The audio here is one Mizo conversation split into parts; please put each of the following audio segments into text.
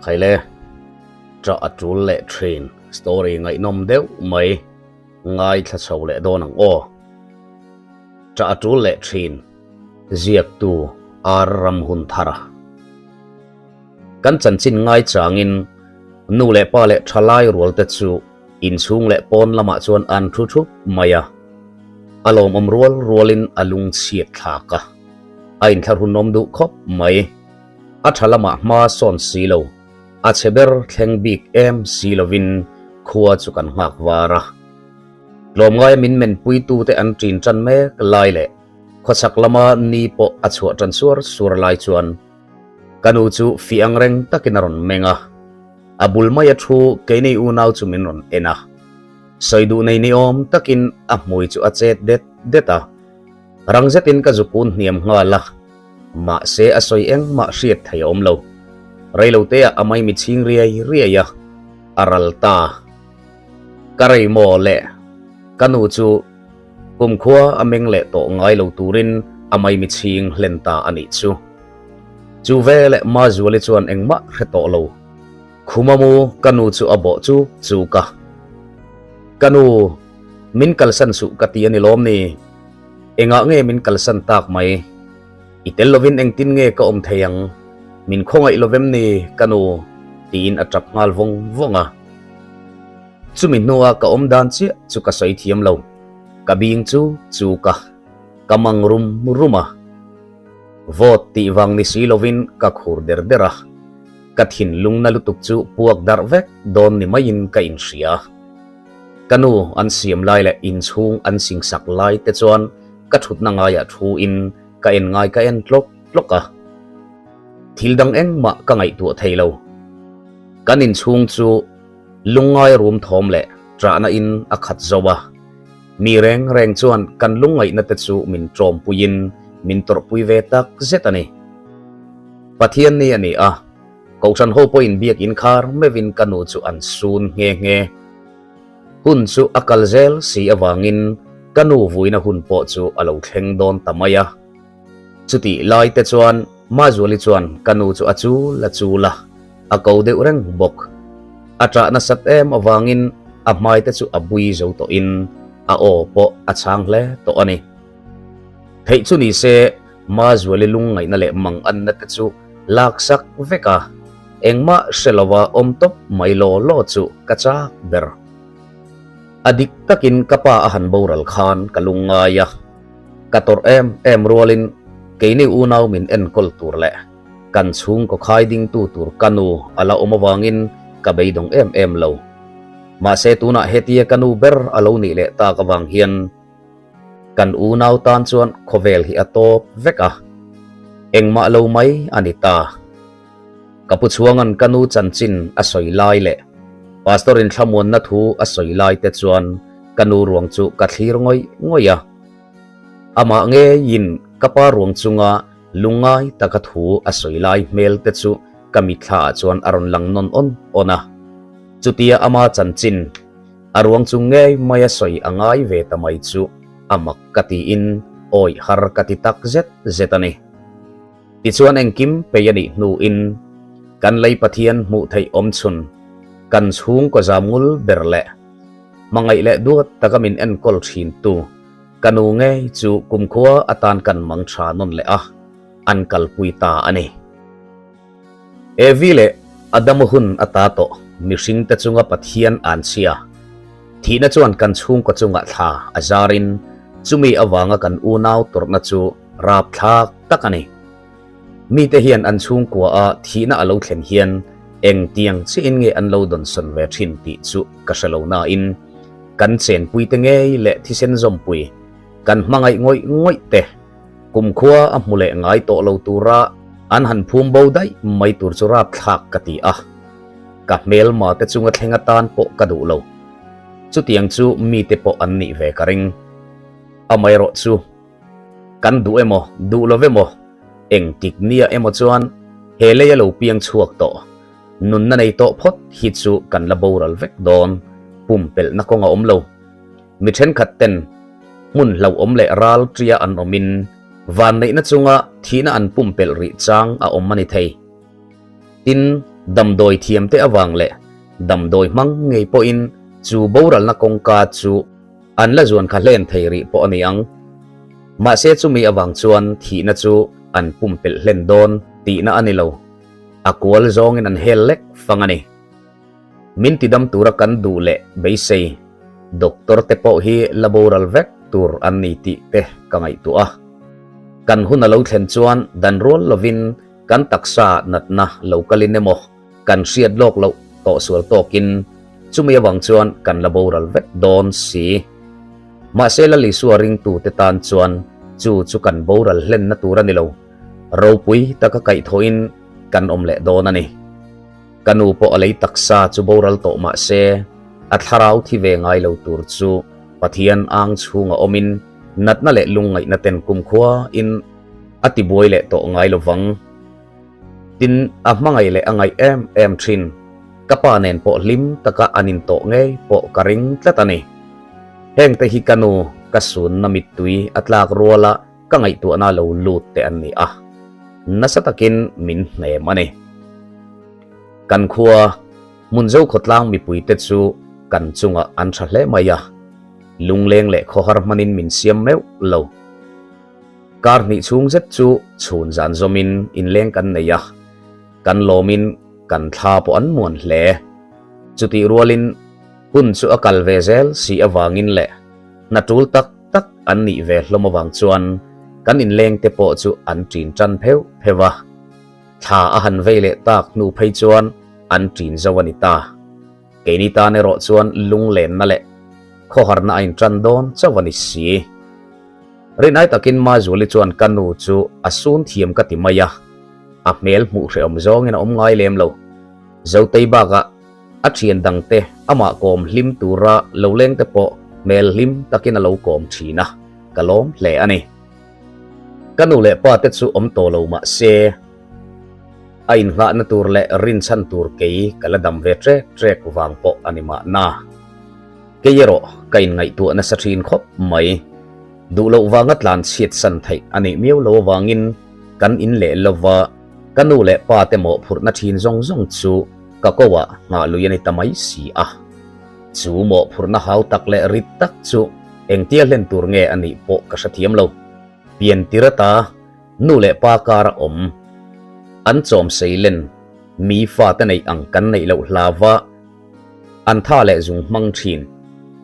Khaile, ṭah a ṭul leh ṭhin story ngaihnawm deuh mai ngaithla chho leh dawn ang aw. Ṭah a ṭul leh ṭhin ziaktu Ar Ramhunthara. Kan chanchin ngaichangin nu leh pa leh ṭhalai rualte chu inchhung leh pawn lamah chuan an ṭhu ṭhup mai a, a lawmawm rual rualin a lungchhiat thlak a, a inthlahrunawm duh khawp mai. A ṭha lamah hma sawn si lo, a chhe ber thleng bik em si lovin khua chu kan nghak var a. Tlawmngaia min menpuitute an ṭin ṭan mek lai leh khawchhak lama ni pawh a chhuah ṭan suar suar lai chuan ka nu chu fih ang reng takin a rawn meng a, a bul maia thu keini unau chu min rawn en a. Sawi duh nei ni awm takin a hmui chu a chet det det a. Rang zetin ka zukun hniam nghal a, mahse a sawi engmah hriat thei a awm lo. Reiloteah a maimi chhing riai riai a, a ral ta. Ka rei maw le, ka nu chu kumkhua a meng leh tawh ngai lo turin a maimi chhing hlen ta a nih chu. Chu veleh Mazuali chuan engmah hre tawh lo. Khuma mu ka nu chu a bawh chuk chuk a. Ka nu, min kalsan suh ka ti a ni lawm ni? Engah nge min kalsan tak mai? I tel lovin engtin nge ka awm thei ang? Min khawngaih lovem ni ka nu? tiin a tap nghal vawng vawng a. Chumi hnua ka awm dan chiah chu ka sawi thiam lo. Ka bing chu chuk a, ka mang rum rum a. Vawt tih vang ni si lovin ka khur der der a. Ka thinlung na lutuk chu puak darh vek dawn ni maiin ka inhria. Ka nu an siam lai leh inchhung an singsak lai te chuan ka thutna ngaiah thu in ka en ngai ka en tlawk tlawk a. Thil dang engmah ka ngaihtuah thei lo. Kan inchhung chu lungngai rum thawm leh ṭahna in a khat zo a. Mi reng reng chuan kan lungngaihna te chu min ṭawmpuiin min tawrhpui ve tak zet a ni. Pathian ni a ni a, Kohhran ho pawhin biakin khar meuhin ka nu chu an sun nghe nghe. Hun chu a kal zel si avangin ka nu vuina hun pawh chu a lo thleng dawn ta mai a. Chutih lai te chuan Mazuali chuan ka nu chu a chul a chul a, a ko deuh reng bawk. A ṭah nasat em avangin a hmai te chu a bui zo tawhin a aw pawh a chhang hle tawh a ni. Theih chu ni se Mazuali lungngaihna leh manganna te chu laksak vek a, engmah hre lova awm tawp mai law law chu ka chak ber. A dik takin ka pa a han boral khan ka lungngai a, ka tawrh em em rualin keini unau min enkawl tur leh kan chhungkaw khai dingtu tur ka nu a la awm avangin ka beidawng em em lo. Mahse tunah hetia ka nu ber a lo nih leh tak avang hian, Kan unau tan chuan khawvel hi a tawp vek a, engmah lo mai a ni ta. Ka pu chhuanga'n ka nu chanchin a sawi lai leh Pastor in thlamuanna thu a sawi lai te chuan ka nu ruang chu ka thlir ngawih ngawih a. Amah ngeiin ka pa ruang chunga lungngai taka thu a sawi lai hmel te chu ka mitthla ah chuan a rawn lang nawn awn awn a. Chutia ama chanchin A ruang chu ngei mai a sawi a ngai ve ta mai chu a mak ka tiin awih har ka ti tak zet zet a ni. Tichuan engkim pei a nih hnuin kan lei Pathian hmuh theih awm chhun kan chhungkaw zamngul ber leh hmangaih leh duat taka min enkawl thin tu ka nu ngei chu kumkhua atan kan mang tha nawn leh a, an kalpui ta a ni. Evi leh Adama hun ata tawh mihringte chunga Pathian an chhia. Thihna chuan kan chhungkaw chungah thla a zarin chumi avanga kan unau tawrhna chu rapthlak tak a ni. Mite hian an chhungkua a thihna a lo thlen hian engtiang chiin nge an lo dawnsawn ve thin tih chu ka hre lo nain kan chenpuite ngei leh thisen zawmpui kan hmangaih ngawih ngawih te Kumkhua a hmu leh ngai tawh lo tura an han phum bo daih mai tur chu rapthlak ka ti a, ka hmelma te chunga thleng atan pawh ka duh lo. Chutiang chu mite pawh an nih ve ka ring. Amaherawh chu, kan duh emaw duh lo emaw, engtik nia emaw chuan he lei a lo piang chhuak tawh, nunna nei tawh phawt hi chu kan la boral vek dawn, pumpelhna kawng a awm lo. Mi thenkhat ten hmun hlauhawm leh ral tia an awmin vanneihna chunga thihna an pumpelh rih chang a awm a ni thei. Tin, Damdawi thiamte avang leh damdawi hmang ngei pawhin chu boralna kawngka chu an la zuan kha hlen thei rih pawh a ni ang. Mahse chumi avang chuan thihna chu an pumpelh hlen dawn tihna a ni lo. A kual zawngin an hel lek fang a ni. Min tidam tura kan duh leh beisei doctor te pawh hi la boral vek tur an ni tih te ka ngaihtuah a. Kan hun a lo thlen chuan dan rual lovin kan taksa natna lo kalin emaw kan hriat lawk loh tawh sual tawkin chumi avang chuan kan la boral vek dawn si. Mahse Lalisua ringtute tan chuan chu chu kan boral hlenna tur a ni lo. Ropui taka kaihthawhin kan awm leh dawn a ni. Ka nu pawh a lei taksa chu boral tawh mah se, a thlarau thi ve ngai lo tur chu Pathian ang chhunga awmin natna leh lungngaihna ten kumkhua in a tibuai leh tawh ngai lo vang. Tin, a hmangaih leh a ngaih em em thin. Ka pa nen pawh hlim taka an intawh ngei pawh ka ring tlat a ni. Hengte hi ka nu ka sunna mittui a tlak ruala ka ngaihtuahna lo lut te an ni a, nasa takin min hnem a ni. Kan khua, Hmunzo khawtlang mipuite chu kan chungah an tha hle mai a, lungleng leh khawhar hmanin min siam meuh lo. Kar hnih chhung zet chu chhun zan zawmin inleng kan nei a, kan lawmin kan thla pawh an muan hle. Chutih rualin hun chu a kal ve zel si avangin leh hna tul tak tak an nih ve hlawm avang chuan kan inleng te pawh chu an ṭin ṭan pheuh pheuh a. Thla a han vei leh tak hnu phei chuan an ṭin zo a ni ta. Keini tan erawh chuan lunglenna leh khawharna a inṭan dawn chauh a ni si. Rinai takin Mazuali chuan ka nu chu a sun thiam ka ti mai a, a hmel hmuh hrehawm zawngin a awm ngai lem lo. Zotei bakah A thian dangte amah kawm hlim tura lo leng te pawh hmel hlim takin a lo kawm thin a, ka lawm hle a ni. Ka nu leh pa te chu awm tawh lo mah se, a inngahna tur leh rinchhan tur kei ka la dam ve trek trek vang pawh a ni mahna. Kei erawh ka inngaihtuah nasa thin khawp mai. Duh loh vanga tlan chhiat san theih a nih miau lo avangin kan in leh lova ka nu leh pa te mawhphurhna thin zawng zawng chu Ka ko ah nghah lui a ni ta mai si a. Chu mawhphurhna hau tak leh rit tak chu engtia hlen tur nge a nih pawh ka hrethiam lo. Pian tir ata nu leh pa kar a awm. An chawm sei len mi fate neih ang kan neih loh hlava an tha leh zung hmang thin.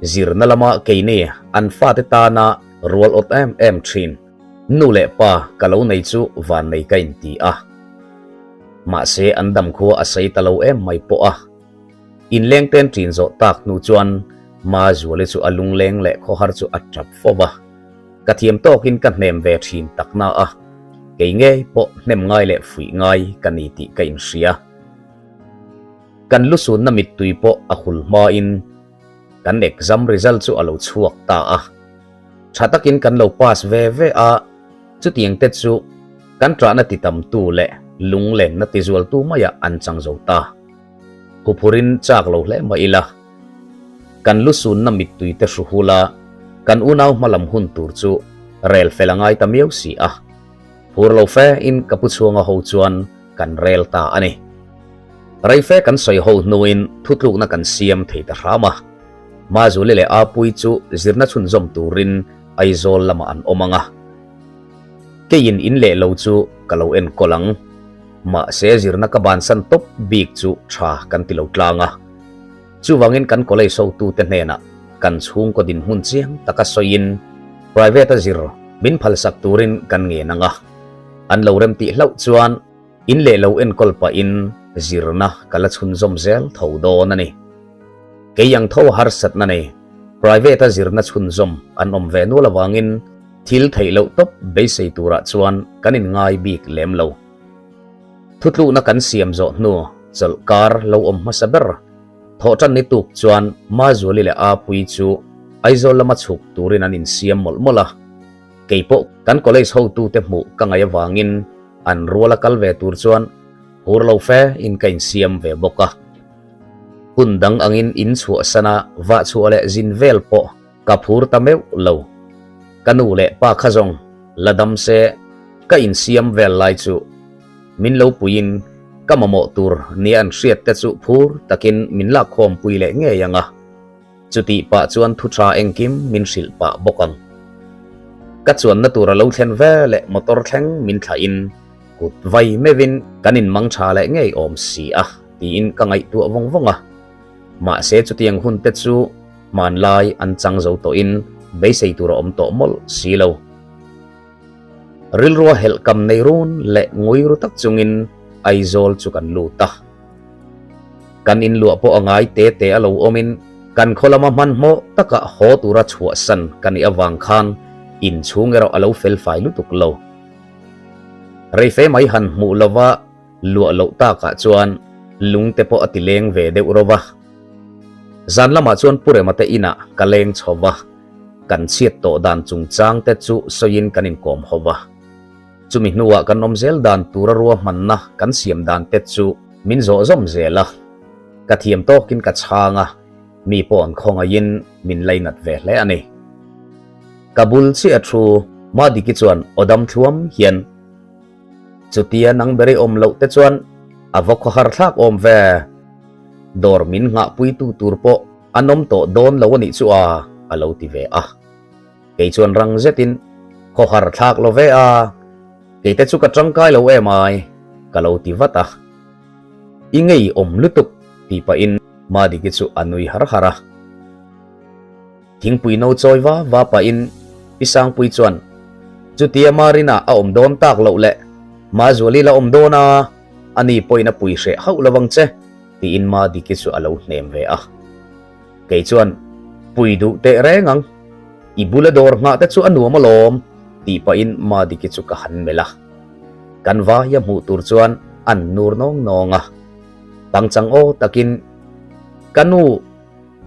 Zirna lama keini an fate tana rual awt em em thin. Nu leh pa ka lo nei chu vannei ka inti a. Mahse an dam khua a sei ta lo em mai pawh a. Inleng ten ṭin zawh tak hnu chuan Mazuali chu a lungleng leh khawhar chu a ṭap fo va. Ka thiam tawkin ka hnem ve ṭhin tak na a, kei ngei pawh hnem ngai leh fuih ngai ka ni tih ka inhria. Kan lusunna mittui pawh a hul hmain kan exam result chu a lo chhuak ta a. Tha takin kan lo pass ve ve a, chutiang te chu kan ṭahna ti tamtu leh lunglenna ti zualtu maiah an chang zo ta. Huphurin chak lo hle mah ila, kan lusunna mittui te hru hula kan unau hmalam hun tur chu rel fel a ngai ta miau si a. Phur lo fe in ka pu chhuanga ho chuan kan rel ta a ni. Rei fe kan sawi ho hnuin thutlukna kan siam thei ta hram a. Mazuli leh Apui chu zirna chhunzawm turin Aizawl lamah an awm ang a. Keiin in leh lo chu ka lo enkawl ang. Mahse zirna ka bansan tawp bik chu tha kan ti lo tlang a. Chuvangin kan college hotute hnenah kan chhungkaw dinhmun chiang taka sawiin private-a zir min phalsak turin kan ngen ang a. An lo remtih hlauh chuan In leh lo enkawl pahin zirna ka la chhunzawm zel tho dawn a ni. Kei ang tho harsatna nei, private-a zirna chhunzawm an awm ve nual avangin thil theih loh tawp beisei turah chuan kan inngai bik lem lo. Thutlukna kan siam zawh hnu chawlh kar lo awm hmasa ber thawhtan ni tuk chuan Mazuali leh Apuii chu Aizawl lama chhuk turin an insiam mawlh mawlh a. Kei pawh kan college hotute hmuh ka ngaih avangin An rual a kal ve tur chuan hur lo fe in ka insiam ve bawk a. Hun dang angin in chhuahsan a vah chhuah leh zin vel pawh ka phur ta meuh lo. Ka nu leh pa kha zawng la dam se ka insiam vel lai chu min lo puiin. Ka mamawh tur nia an hriat te chu phur takin min lakkhawm pui leh ngei ang a. Chutih pah chuan thu tha engkim min hrilh pah bawk ang. Ka chuanna tur a lo thlen ve leh motor thleng min thlah in kut vai meuhin kan inmang tha leh ngei awm si a tiin ka ngaihtuah vawng vawng a. Mahse chutiang hun te chu hmanlai an chang zo tawhin beisei tur a awm tawh mawlh si lo. Rilrua helh kam nei run leh ngui ru tak chungin Aizawl chu kan lut a. Kan inluah pawh a ngai te te a lo awmin kan khaw lama hmanhmawh taka haw tura chhuahsan ka nih avang khan inchhung erawh a lo felfai lutuk lo. Reife mai han hmuh lova luah loh takah chuan lung te pawh a ti leng ve deuh ro va. Zan lamah chuan Pu Rema te inah ka leng chho va, kan chhiat tawh dan chungchang te chu sawiin kan inkawm ho va. Chumi hnuah kan awm zel dan tura ruahmanna kan siam dan te chu min zawh zawm zel a, ka thiam tawkin ka chhang a, mi pawh an khawngaihin min lainat ve hle a ni. Ka bul chiah a thu Madiki chuan aw dam thluam hian, Chutia nang ber i awm loh te chuan a va khawhar thlak awm ve, dawr min nghahpuitu tur pawh an awm tawh dawn lo a nih chu a, a lo ti ve a. Kei chuan rang zetin, Khawhar thlak lo ve a, keite chu ka tangkai lo em ai, ka lo ti vat a. I ngei awm lutuk, tih pahin Madiki chu a nui har har a. Thingpui no chawi va va pahin Pi Sangpui chuan, Chutia Marina a awm dawn tak loh le, Mazuali la awm dawn a, ani pawhin a pui hreh hauh lo ang che, tiin Madiki chu a lo hnem ve a. Kei chuan, Pui duh teh reng ang, i bula dawr nghah te chu a nuam alawm, tih pahin Madiki chu ka han melh a. Kan vaia hmuh tur chuan an nur nawng nawng a. Pangchang aw takin, Ka nu,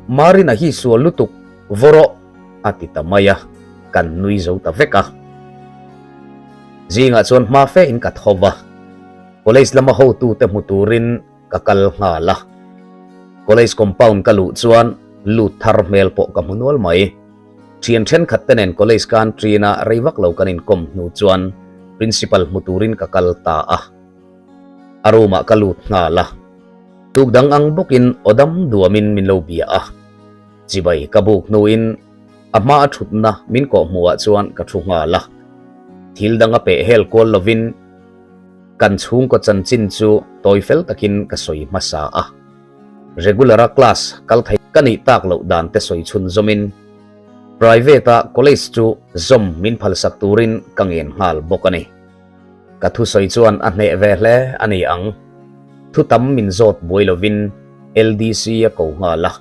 Marina hi sual lutuk, vaw rawh, a ti ta mai a, kan nui zo ta vek a. Zingah chuan hma fe in ka tho va, college lama hotute hmu turin Ka kal nghal a, college compound ka luh chuan lut thar hmel pawh ka hmu nual mai. Thian thenkhat te nen college kan ṭin a, rei vak lo kan inkawm hnu chuan principal hmu turin ka kal ta a. A room ah ka lut nghal a, tuk dang ang bawkin aw dam duamin min lo bia a. Chibai ka buk hnuin a hma a thutna min kawh hmuhah chuan ka thu nghal a, thil dang a peh hel kual lovin, Kan chhungkaw chanchin chu tawi fel takin ka sawi hmasa a. Regular-a class kal thei ka nih tak loh dan te sawi chhun zawmin private-a college chu zawm min phalsak turin ka ngen nghal bawk a ni. Ka thusawi chuan a hneh ve hle a ni ang. Thu tam min zawt buai lovin LDC a ko nghal a.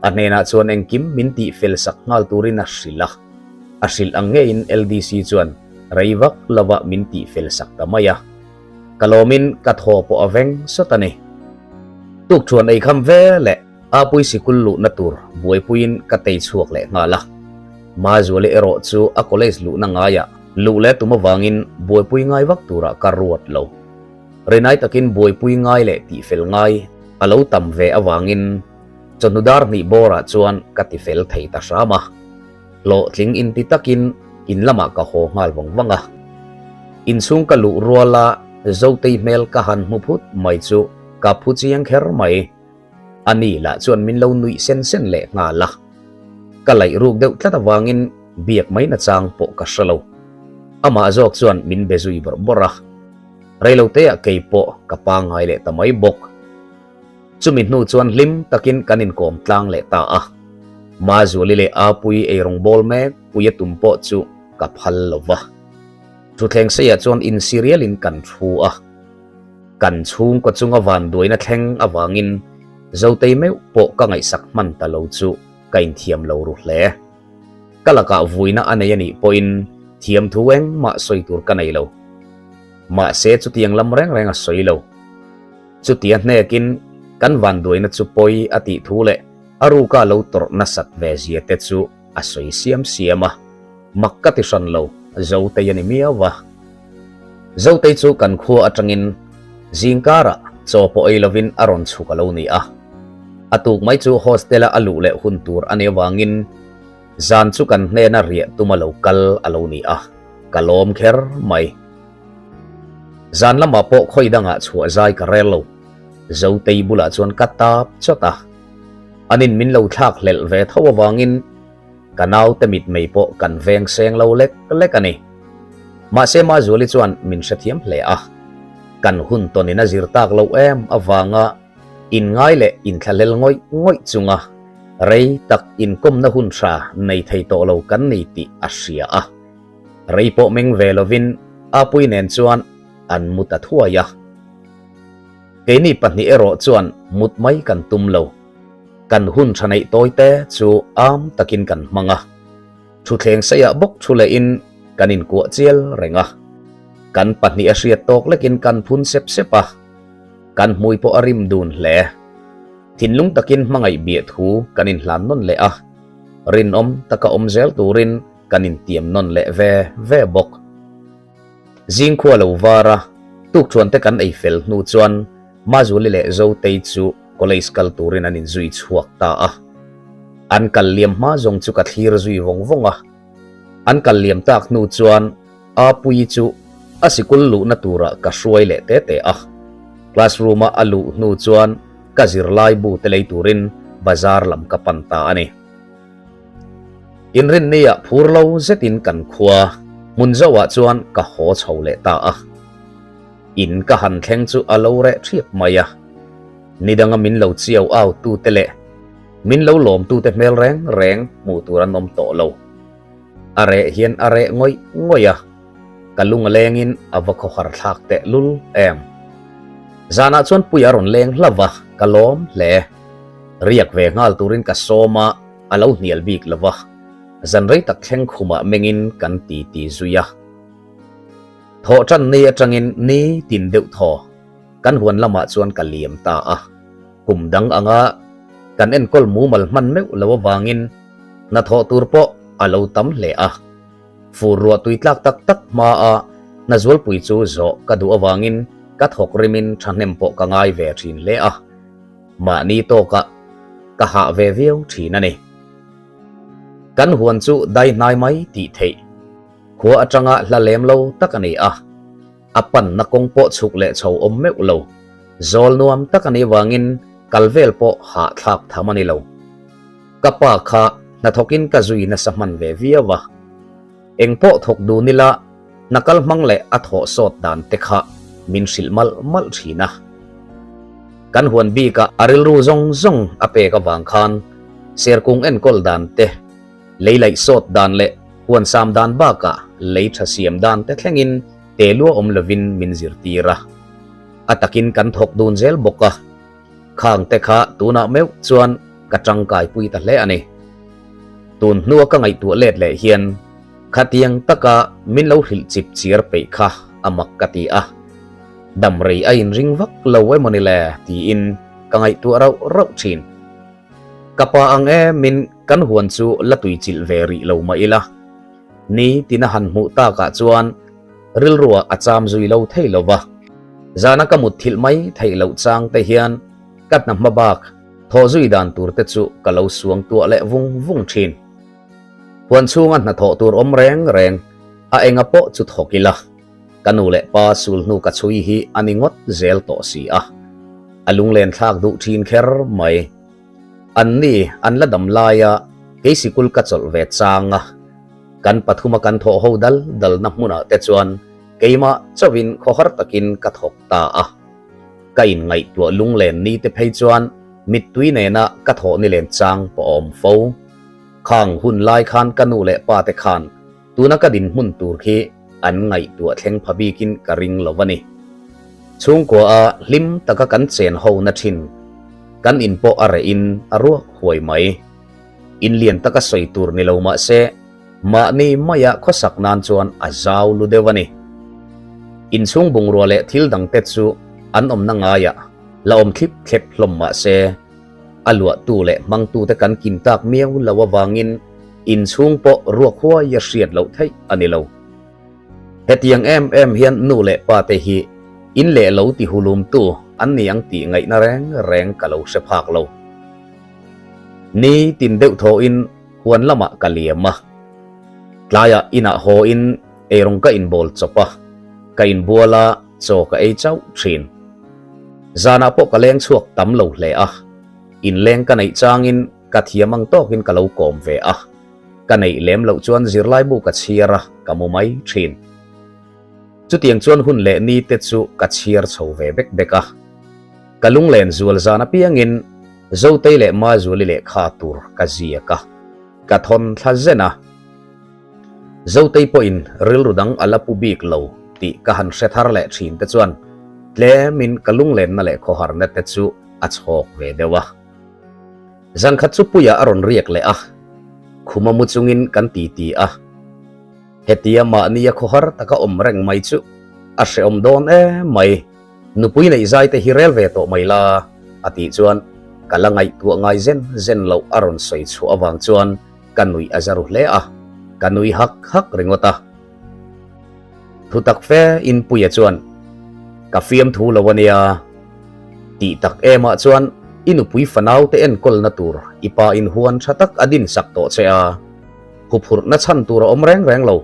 A hnenah chuan engkim min tih fel sak nghal turin a hrilh a, a hrilh ang ngeiin LDC chuan rei vak lova min tih fel sak ta mai a. Ka lawmin ka thaw pawh a veng sawt a ni. Tukthuan ei kham ve leh Apui sikul luhna tur buaipuiin ka tei chhuak leh nghal a. Mazuali erawh chu a college luhna ngaiah luh leh tum avangin buaipui ngai vak turah ka ruat lo. Rinai takin buaipui ngai leh tihfel ngai a lo tam ve avangin chawhnu dar hnih bawrah chuan ka tifel thei ta hram a. Hlawhtling inti takin in lamah ka haw nghal vang vang a. Inchhung ka luh ruala Zotei hmel ka han hmu phut mai chu ka phu chiang kher mai. Ani lah chuan min lo nuih sen sen leh nghal a. Ka laih ruk deuh tlat avangin biak mai nachang pawh ka hre lo. Amah zawk chuan min be zui bawrh bawrh a. Reiloteah kei pawh ka pangngai leh ta mai bawk. Chumi hnu chuan hlim takin kan inkawm tlang leh ta a. Mazuali leh Apuii eirawng bawl mek pui a tum pawh chu ka phal lo va. Thutthleng seiah chuan insirialin kan thu a. Kan chhungkaw chunga vanduaina thleng avangin Zotei meuh pawh ka ngaihsak hman ta lo chu ka inthiam lo ru hle. Ka lakah vuina a nei a nih pawhin thiamthu engmah sawi tur ka nei lo. Mahse chutiang lam reng reng a sawi lo. Chutia hnekin kan vanduaina chu pawi a tih thu leh a ruka lo tawrh nasat ve zia te chu a sawi siam siam a. Mak ka ti hran lo, Zotei a ni miau va. Zotei chu kan khua atangin zingkarah chaw pawh ei lovin a rawn chhuk a lo ni a. A tuk mai chu hostel-a a luh leh hun tur a nih avangin zan chu kan hnena riah tum a lo kal a lo ni a, ka lawm kher mai. Zan lamah pawh khawi dangah chhuah zai ka rel lo. Zotei bulah chuan ka tap chawt a. Anin min lo thlak hlelh ve tho avangin ka naute mitmei pawh kan veng seng lo lek lek a ni. Mahse Mazuali chuan min hrethiam hle a. Kan hun tawnin a zir tak loh em avanga inngai leh inthlahlel ngawih ngawih chunga rei tak inkawmna hun hra nei thei tawh lo kan ni tih a hria a. Rei pawh meng ve lovin Apui nen chuan an mu ta thuai a. Keini pahnih erawh chuan mut mai kan tum lo. Kan hun tha neih tawi te chu am takin kan hmang a. Thuthleng seiah bawk thu lehin kan inkuah chial reng a. Kan pahnih a hriat tawk lekin kan phun sep sep a. Kan hmui pawh a rim dun hle. Thinlung takin hmangaih biah thu kan inhlan nawn leh a. Rinawm taka awm zel turin kan intiam nawn leh ve ve bawk. Zingkhua lo var a, tukṭhuan te kan ei fel hnu chuan Mazuli leh Zotei chu college kal turin an inzui chhuak ta a. An kal liam hma zawng chu ka thlir zui vawng vawng a. An kal liam tak hnu chuan Apuii chu a sikul luhna turah ka hruai leh te te a. Classroom a a luh hnu chuan ka zirlai bu te lei turin bazar lam ka pan ta a ni. Inrinniah phur lo zetin kan khua hmun zoah chuan ka haw chho leh ta a. In ka han thleng chu a lo reh ṭhiap mai a. Nidanga min lo chiau au tute leh min lo lawm tute hmel reng reng hmuh tur an awm tawh lo. A reh hian a reh ngawih ngawih a, ka lung a lengin a va khawhar thlak teh lul em. Zanah chuan Puia rawn leng hlauh a, ka lawm hle. Riak ve nghal turin ka sawm a, a lo hnial bik lo va. Zan rei tak thleng khumah mengin kan ti ti zui a. Thawh tan ni atangin ni tin deuh thaw kan huan lamah chuan ka liam ta a. Kum dang anga kan enkawl mumal hman meuh lo avangin hnathawh tur pawh a lo tam hle a. Fur ruah tui tlak tak tak hma a hnazualpui chu zawh ka duh avangin ka thawk rimin thahnem pawh ka ngai ve thin hle a. Mahni tawkah ka hah ve viau thin a ni. Kan huan chu dai hnai mai tih theih. Khua atanga hla lem lo tak a ni a. A panna kawng pawh chhuk leh chho awm meuh lo. Zawl nuam tak a nih vangin kal vel pawh hahthlak tham a ni lo. Ka pa kha hnathawkin ka zui nasa hman ve viau a. Eng pawh thawk dun ila hna kal hmang leh a thawh sawt dan te kha min hrilh malh malh thin a. Kan huan bikah a rilru zawng zawng a pek avang khan serkung enkawl dan te, lei laih sawt dan leh huan sam dan bakah lei tha siam dan te thlengin te lua awm lovin min zirtir a. A takin kan thawk dun zel bawk a. Khang te kha tunah meuh chuan ka tangkai pui ta hle a ni. Tun hnua ka ngaihtuah let leh hian khatiang taka min lo hrilh chip chiar peih kha a mak ka ti a. Dam rei a inring vak lo emaw ni le tiin ka ngaihtuah rauh rauh thin. Ka pa ang emin kan huan chu la tui chilh ve rih lo mah ila. Ni tina han hmuh takah chuan rilruah a cham zui lo thei lo va. Zana ka mut thilh mai theih loh chang te hian ka hna hma bak thawh zui dan tur te chu ka lo suang tuah leh vung vung thin. Huan chhunga hnathawh tur awm reng reng a enga pawh chu thawk ila, ka nu leh pa sul hnu ka chhui hi a ni ngawt zel tawh si a. A lunglen thlak duh thin kher mai. An ni an la dam laia kei sikul ka chawlh ve chang a, kan pathuma kan thawh ho dal dalna hmunah te chuan keimah chauhin khawhar takin ka thawk ta a. Ka inngaihtuah lunglen ni te phei chuan mittui nena ka thawh ni len chang pawh a awm fo. Khang hun lai khan ka nu leh pa te khan tuna ka dinhmun tur khi an ngaihtuah thleng pha bikin ka ring lo a ni. Chhungkua a hlim taka kan chen ho na thin, kan in pawh a reh in a ruak huai mai. In lian taka sawi tur ni lo mah se, mahni maia khawsak nan chuan a zau lu deuh a ni. Inchhung bungrua leh thil dang te chu an awmna ngaiah la awm thlip thlep hlawm mah se, A luahtu leh hmangtute kan kim tak miau lo avangin inchhung pawh ruak huai a hriat loh theih a ni lo. Hetiang em em hian nu leh pa te hi in leh lo ti hulumtu an ni ang tih ngaihna reng reng ka lo hre phak lo. Ni tin deuh thawhin huan lamah ka liam a. Tlaiah inah haw in eirawng ka inbawl chawp a, ka inbual a. chaw ka ei chauh thin. Zanah pawh ka leng chhuak tam lo hle a, inleng ka neih changin ka thiam ang tawkin ka lo kawm ve a, ka neih lem loh chuan zirlaibu ka chhiar a, ka mu mai thin. Chutiang chuan hun leh ni te chu ka chhiar chho ve bek bek a. Ka lunglen zual zan apiangin Zotei leh Mazuali lehkha tur ka ziak a, ka thawn thla zen a. Zotei pawhin rilru dang a la pu bik lo tih ka han hre thar leh thin te chuan tlemin ka lunglenna leh khawharna te chu a chhawk ve deuh a. Zankhat chu Puia a rawn riak leh a, khuma mu chungin kan titi a. Hetia mahnia khawhar taka awm reng mai chu a hrehawm dawn em mai. Nupui neih zai te hi rel ve tawh mai la, a tih chuan ka la ngaihtuah ngai zen zen loh a rawn sawi chhuah avang chuan ka nuih a za ru hle a, ka nui hak hak ringawt a. Thutak fe in Puia chuan, Ka fiamthu lo a nia. Tih tak emah chuan i nupui fanau te enkawlna tur i pa in huan tha tak a din sak tawh che a. Huphurhna chhan tur a awm reng reng lo.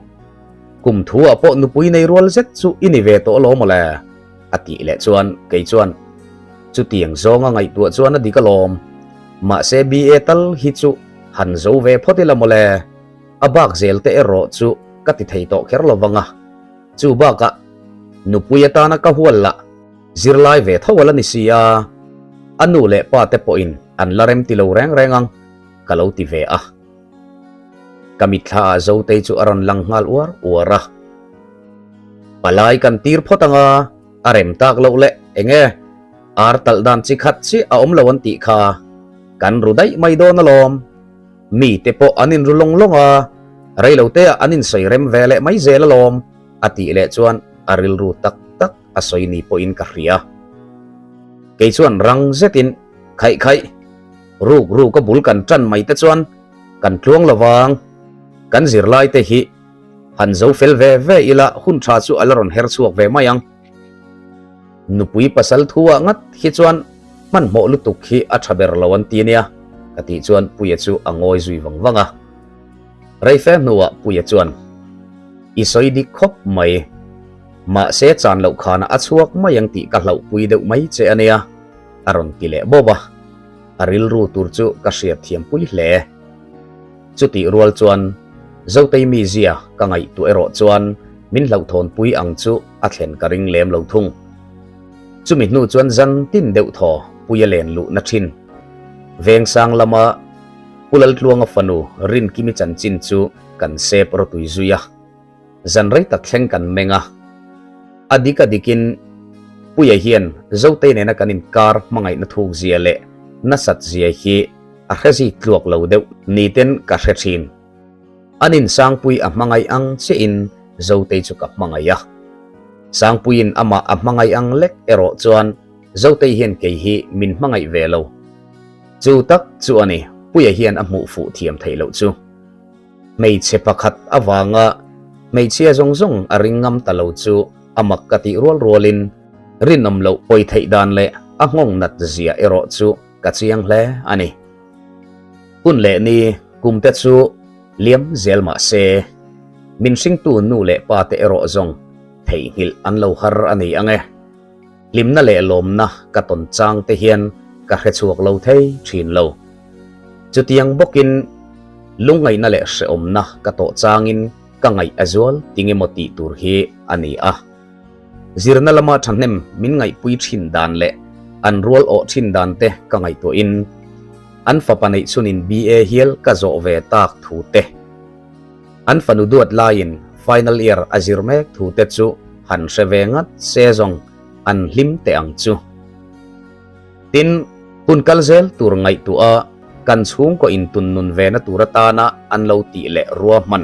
Kum thu ah pawh nupui nei rual zet chu i ni ve tawh alawm awle, a tih leh chuan kei chuan chutiang zawnga ngaihtuah chuan a dik alawm. Mahse BA tal hi chu han zo ve phawt ila mawle, a bak zel te erawh chu ka ti thei tawh kher lo vang a. Chu bakah nupui atana ka hual lah zirlai ve tho a la ni si a, a nu leh pa te pawhin an la rem ti lo reng reng ang ka lo ti ve a. Ka mitthla ah Zotei chu a rawn lang nghal uar uar a. Palai kan tir phawt anga a rem tak loh leh eng e, ar talh dan chi khat chiah a awm lo an tih kha kan ru daih mai dawn alawm. Mi te pawh an inru lawng lawng a, reilote ah an insawi rem ve leh mai zel alawm a tih leh chuan a rilru tak tak a sawi ni pawhin ka hria. Kei chuan rang zetin khaih khaih. Ruk ruk a bul kan tan mai te chuan kan tluang lo vang. Kan zirlai te hi han zo fel ve ve ila hun tha chu a la rawn her chhuak ve mai ang. Nupui pasal thu ah ngat hi chuan hmanhmawh lutuk hi a tha ber lo an ti nia ka tih chuan Puia chu a ngawi zui vang vang a. Reife hnuah Puia chuan I sawi dik khawp mai. Mahse chan loh khanah a chhuak mai ang tih ka hlauhpui deuh mai che a nia. A rawn ti leh bawp a, a rilru tur chu ka hriat thiam pui hle. Chutih rual chuan Zotei mizia ka ngaihtuah erawh chuan min hlauhthawnpui ang chu a thlen ka ring lem lo thung. Chumi hnu chuan zan tin deuh thaw pui a len luhna thin. Vengsang lama Pu Laltluanga fanu Rinkimi chanchin chu kan sep rawtui zui a. Zan rei tak thleng kan meng a, a dik a dikin Puia hian Zotei nena kan inkar hmangaihna thuk zia leh nasat zia hi a hre zi tluak lo deuh niten ka hre thin. An insangpui a hmangaih ang chiahin Zotei chu ka hmangaih a. Sangpuiin amah a hmangaih ang lek erawh chuan Zotei hian kei hi min hmangaih ve lo. Chu tak chu a ni, Puia hian a hmuh fuh thiam theih loh chu. Hmeichhe pakhat avanga hmeichhia zawng zawng a ring ngam ta lo chu a mak ka tih rual rualin rinawm loh pawi theih dan leh a nghawng nat zia erawh chu ka chiang hle a ni. Hun leh ni kum te chu liam zel mah se, min hringtu nu leh pa te erawh zawng theihnghilh an lo har a ni ang e. Hlimna leh lawmna ka tawn chang te hian ka hre chhuak lo thei thin lo. Chutiang bawkin lungngaihna leh hrehawmna ka tawh changin ka ngaih a zual ting emaw tih tur hi a ni a. Zirna lama thahnem min ngaihpui thin dan leh an rual awh thin dan te ka ngaihtuahin an fapa neih chhunin BA hial ka zawh ve tak thu te, An fanu duat laiin final year a zir mek thu te chu han hre ve ngat se zawng an hlim teh ang chu. Tin, hun kal zel tur ngaihtuah a kan chhungkaw intun nun ve na tur atana an lo tih leh ruahman,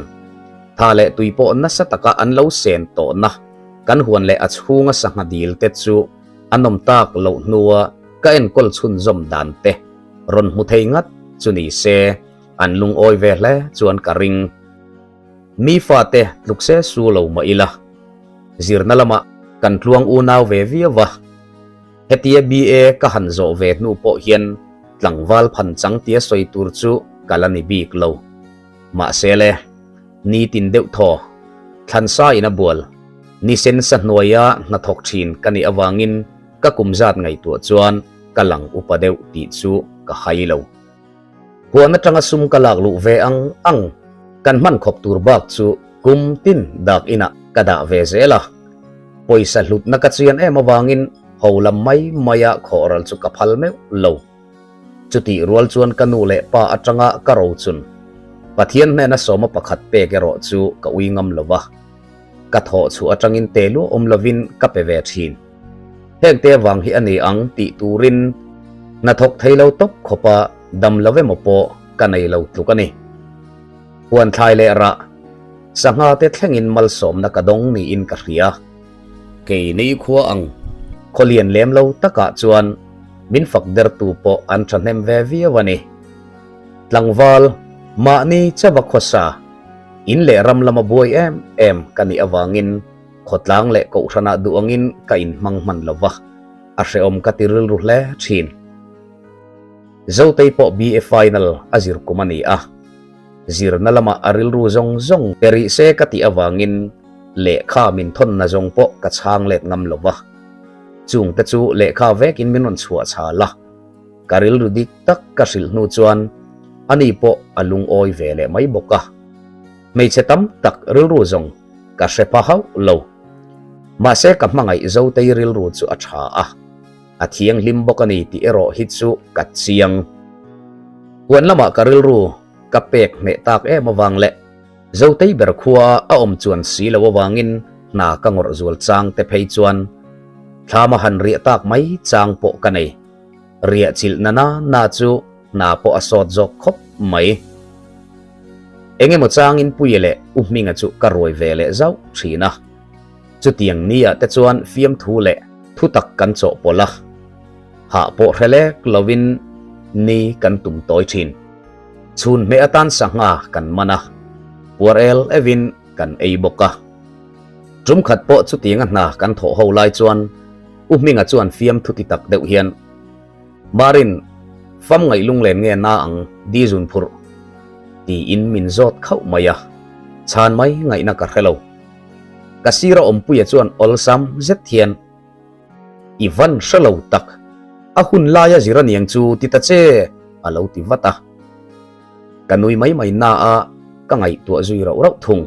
tha leh tui pawh nasa taka an lo sen tawhna kan huan leh a chhunga sangha dil te chu a nawm tak loh hnua ka enkawl chhunzawm dan te rawn hmu thei ngat chu ni se. An lungawi ve hle chuan ka ring. Mi fate tluk se su lo mah ila, zirna lamah kan tluang unau ve viau va. Hetia BA ka han zawh ve hnu pawh hian tlangval phan chang tia sawi tur chu ka la ni bik lo. Mahse le, nitin deuh thaw, thlansa in a bual. Nisen sa hnuaia hnathawk thin ka nih avangin ka kum zat ngaihtuah chuan ka lang upa deuh tih chu ka hai lo. Huan atanga sum ka lak luh ve ang ang kan hman khawp tur bak chu kum tin dak inah ka dah ve zel a. Pawisa hlutna ka chian em avangin ho lam mai maia khawhral chu ka phal meuh lo. Chutih rual chuan ka nu leh pa atanga ka rochun Pathian hnena sawma pakhat pek erawh chu ka ui ngam lo va. Ka thawh chhuah atangin te luah awm lovin ka pe ve thin. Hengte avang hi a ni ang tih turin hnathawk thei lo tawp khawpa dam lo emaw pawh ka nei lo tluk a ni. Huan thlai leh rah, sangha te thlengin malsawmna ka dawng niin ka hria. Kei nei khua ang khaw lian lem lo takah chuan min fak dertu pawh an thahnem ve viau a ni. Tlangval, mahni chauha khawsa, in leh ram lama buai em em ka nih avangin khawtlang leh kohhranah duh angin ka inhmang hman lo va, a hrehawm ka ti rilru hle thin. Zotei pawh BA final a zir kum a ni a, zirna lamah a rilru zawng zawng pe rih se ka tih avangin lehkha min thawnna zawng pawh ka chhang let ngam lo va. Chungte chu lehkha vekin min rawn chhuah chhal a, ka rilru dik tak ka hrilh hnu chuan ani pawh a lungawi ve leh mai bawk a. Hmeichhe tam tak rilru zawng ka hre pha hauh lo. Mahse ka hmangaih Zotei rilru chu a tha a, a thianghlim bawk a ni tih erawh hi chu ka chiang. Huan lamah ka rilru ka pek hneh tak em avang leh Zotei ber khua a awm chuan si lo avangin hna ka ngawrh zual chang te phei chuan thlama han riah tak mai chang pawh ka nei. Riah chilh na na na chu hna pawh a sawt zawk khawp mai. Eng emaw changin Puia leh U Hminga chu ka ruai ve leh zauh thin a. Chutiang nia te chuan fiamthu leh thutak kan chawhpawlh a. Hah pawh hre lek lovin ni kan tum tawi thin. Chhun hmeh atan sangha kan man a, puar el evin kan ei bawk a. Tum khat pawh chutianga hna kan thawh ho lai chuan U Hminga chuan fiamthu ti tak deuh hian, Marin, fam ngaih lunglen nge na ang di zun phurh? tiin min zawt khauh mai a, chhan mai ngaihna ka hre lo. Ka sira awmpuia chuan awlsam zet hian, I van hre lo tak, a hun laia zir aniang chu ti ta che, a lo ti vat a. Ka nui mai mai na a, ka ngaihtuah zui rauh rauh thung.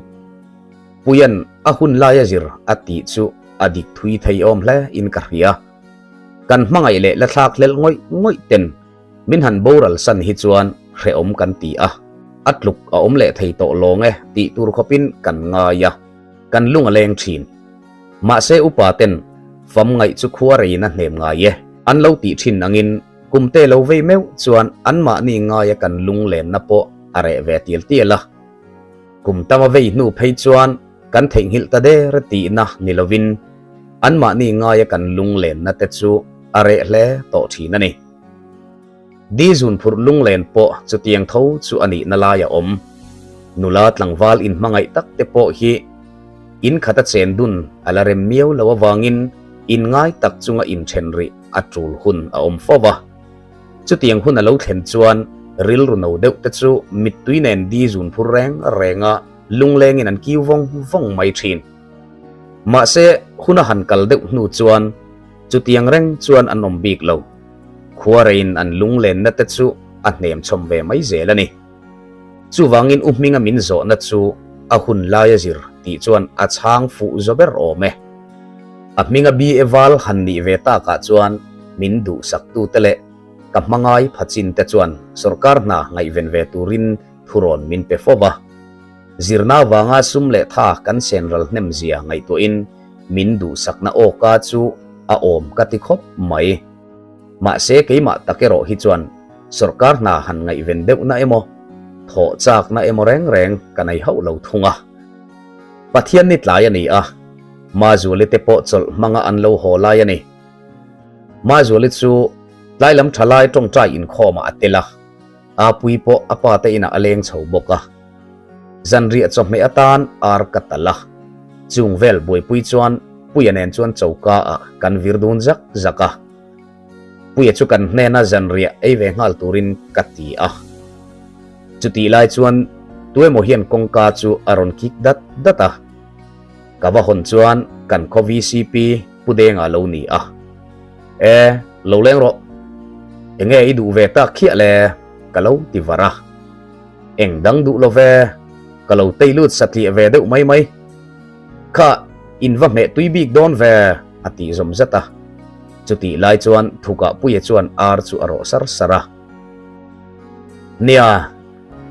Puia'n a hun laia zir a tih chu a dik thui thei awm hle in ka hria. Kan hmangaih leh la thlak hlelh ngawih ngawih ten min han boral san hi chuan hrehawm kan ti a, a tluk a awm leh thei tawh lawng e tih tur khawpin kan ngai a, kan lung a leng thin. Mahse upa ten fam ngaih chu khua reiin a hnem ngai e an lo tih thin angin kum te lo vei meuh chuan anmahni ngaia kan lung lenna pawh a reh ve tial tial a. Kum tama vei hnu phei chuan kan theihnghilh ta der tihna ni lovin anmahni ngaia kan lunglenna te chu a reh hle tawh thin a ni. Di zun phurh lunglen pawh chutiang tho chu a nihna lai a awm. Nula tlangval inhmangaih tak te pawh hi in khata chen dun a la rem miau lo avangin inngai tak chunga inthen rih a tul hun a awm fo va. Chutiang hun a lo thlen chuan rilru no deuh te chu mittui nen di zun phur reng renga lunglengin an kiu vawng vawng mai thin. Mahse, hun a han kal deuh hnu chuan chutiang reng chuan an awm bik lo. Khuareiin an lunglenna te chu a hnem chhawm ve mai zel a ni. Chuvangin U Hminga min zawhna chu a hun laia zir tih chuan a chhang fuh zo ber awm e. A hminga BA val han nih ve takah chuan min duhsaktute leh ka hmangai phachin te chuan sorkar hna ngaihven ve turin thurawn min pe fo va. Zirna vanga sum leh tha kan sen ral hnem zia ngaihtuahin min duhsakna awka chu a awm ka ti khawp mai. Mahse keimah tak erawh hi chuan sorkar hna han ngaihven deuhna emaw, thawh chakna emaw reng reng ka nei hauh lo thung a. Pathian ni tlai a ni a, Mazuali te pawh chawlh hmanga an lo haw lai a ni. Mazuali chu tlai lam tha lai tawngtai inkhawmah a tel a. Apui pawh a pa te inah a leng chho bawk a. Zanriah chawhmeh atan ar ka talh a. Chung vel buaipui chuan Puia nen chuan choka ah kan vir dun zak zak a. Puia chu kan hnena zanriah ei ve nghal turin ka ti a. Chutih lai chuan tuemaw hian kawngka chu a rawn kik dat dat a. Ka va hawn chuan kan khaw VCP Pu Denga lo ni a. E, lo leng rawh. Enge i duh ve tak khiah le? Ka lo ti var a. Eng dang duh lo ve, ka lo tei lut satliah ve deuh mai mai. Kha, in va hmeh tui bik dawn ve, a tih zawm zat a. Chutih lai chuan Thukah Puia chuan ar chu a rawh sar sar a. Nia,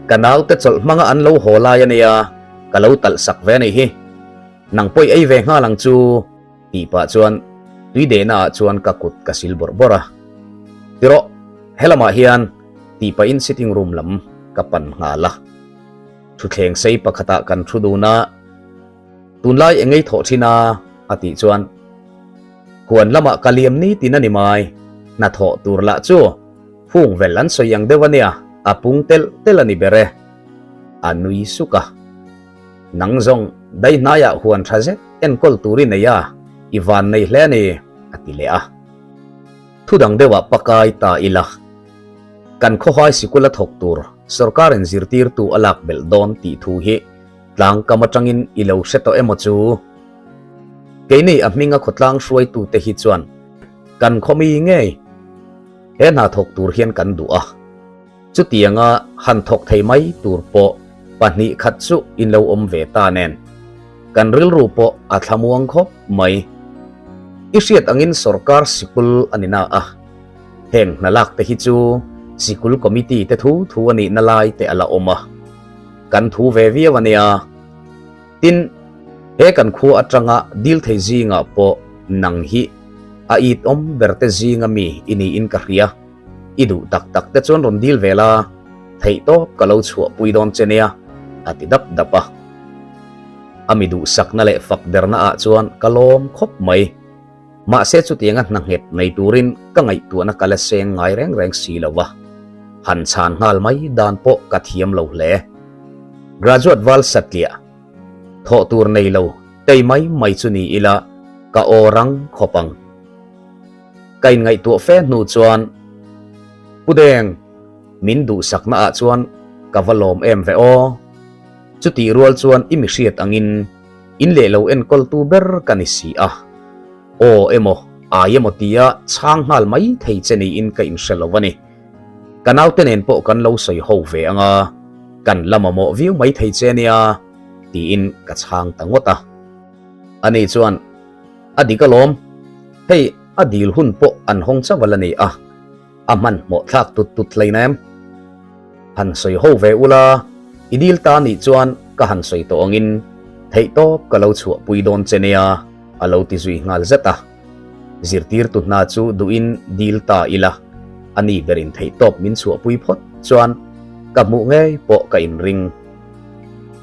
ka naute chawlh hmanga an lo haw lai a nia, ka lo talh sak ve a nih hi. Nang pawih ei ve nghal ang chu, tih pah chuan tui dehna ah chuan ka kut ka sil bawrh bawrh a. Ti rawh, helamah hian tih pahin sitting room lam ka pan nghal a. Thuthleng sei pakhatah kan thu dun a, Tunlai engei thawh thin a? a tih chuan Huan lamah ka liam ni tin a ni mai, hnathawh tur lah chu phung vel an sawi ang deuh a nia, a pung telh telh a ni ber e. A nui suk a. Nang zawng daihnaiah huan tha zet enkawl tur i nei a, i van nei hle a ni, a ti leh a. Thu dang deuhah pakai ta ila, kan khawhai sikul a thawk tur sorkarin zirtirtu a lak belh dawn tih thu hi tlang kam atangin i lo hre tawh emaw chu? Keini a hminga khawtlang hruaitute hi chuan kan khawmi ngei he hna thawk tur hian kan duh a. Chutianga han thawk thei mai tur pawh pahnih khat chu in lo awm ve ta nen kan rilru pawh a thlamuang khawp mai. I hriat angin sorkar sikul a ni na a, heng hna lak te hi chu sikul committee te thu thu a nihna lai te a la awm a, kan thu ve viau a nia. Tin, he kan khua atanga dil thei zingah pawh nang hi a it awm ber te zinga mi i niin ka hria. I duh tak tak te chuan rawn dil ve la, theih tawp ka lo chhuah pui dawn che nia, a ti dap dap a. A mi duhsakna leh fak derna ah chuan ka lawm khawp mai. Mahse chutianga hna nghet nei turin ka ngaihtuahna ka la seng ngai reng reng si lo va, han chhan nghal mai dan pawh ka thiam lo hle. Graduate val satliah, thawh tur nei lo tei mai mai chu ni ila ka aw rang khawp ang. Ka inngaihtuah fe hnu chuan, Pu Deng, min duhsakna ah chuan ka va lawm em ve aw. Chutih rual chuan i mihriat angin in leh lo enkawltu ber ka ni si a. Aw emaw, ai emaw tia chhang nghal mai thei che niin ka inhre lo a ni. Ka naute nen pawh kan lo sawi ho ve ang a, kan la mamawh viau mai thei che nia, tiin ka chhang ta ngawt a. Ani chuan, A dik alawm, hei a dil hun pawh an hawng chauh a la ni a, a hmanhmawh thlak tut tut hlei na em? Han sawi ho ve ula, i dil ta nih chuan ka han sawi tawh angin theihtawp ka lo chhuahpui dawn che nia, a lo ti zui nghal zet a. Zirtirtu hna chu duhin dil ta ila, a ni berin theihtawp min chhuahpui phawt chuan ka hmuh ngei pawh ka inring.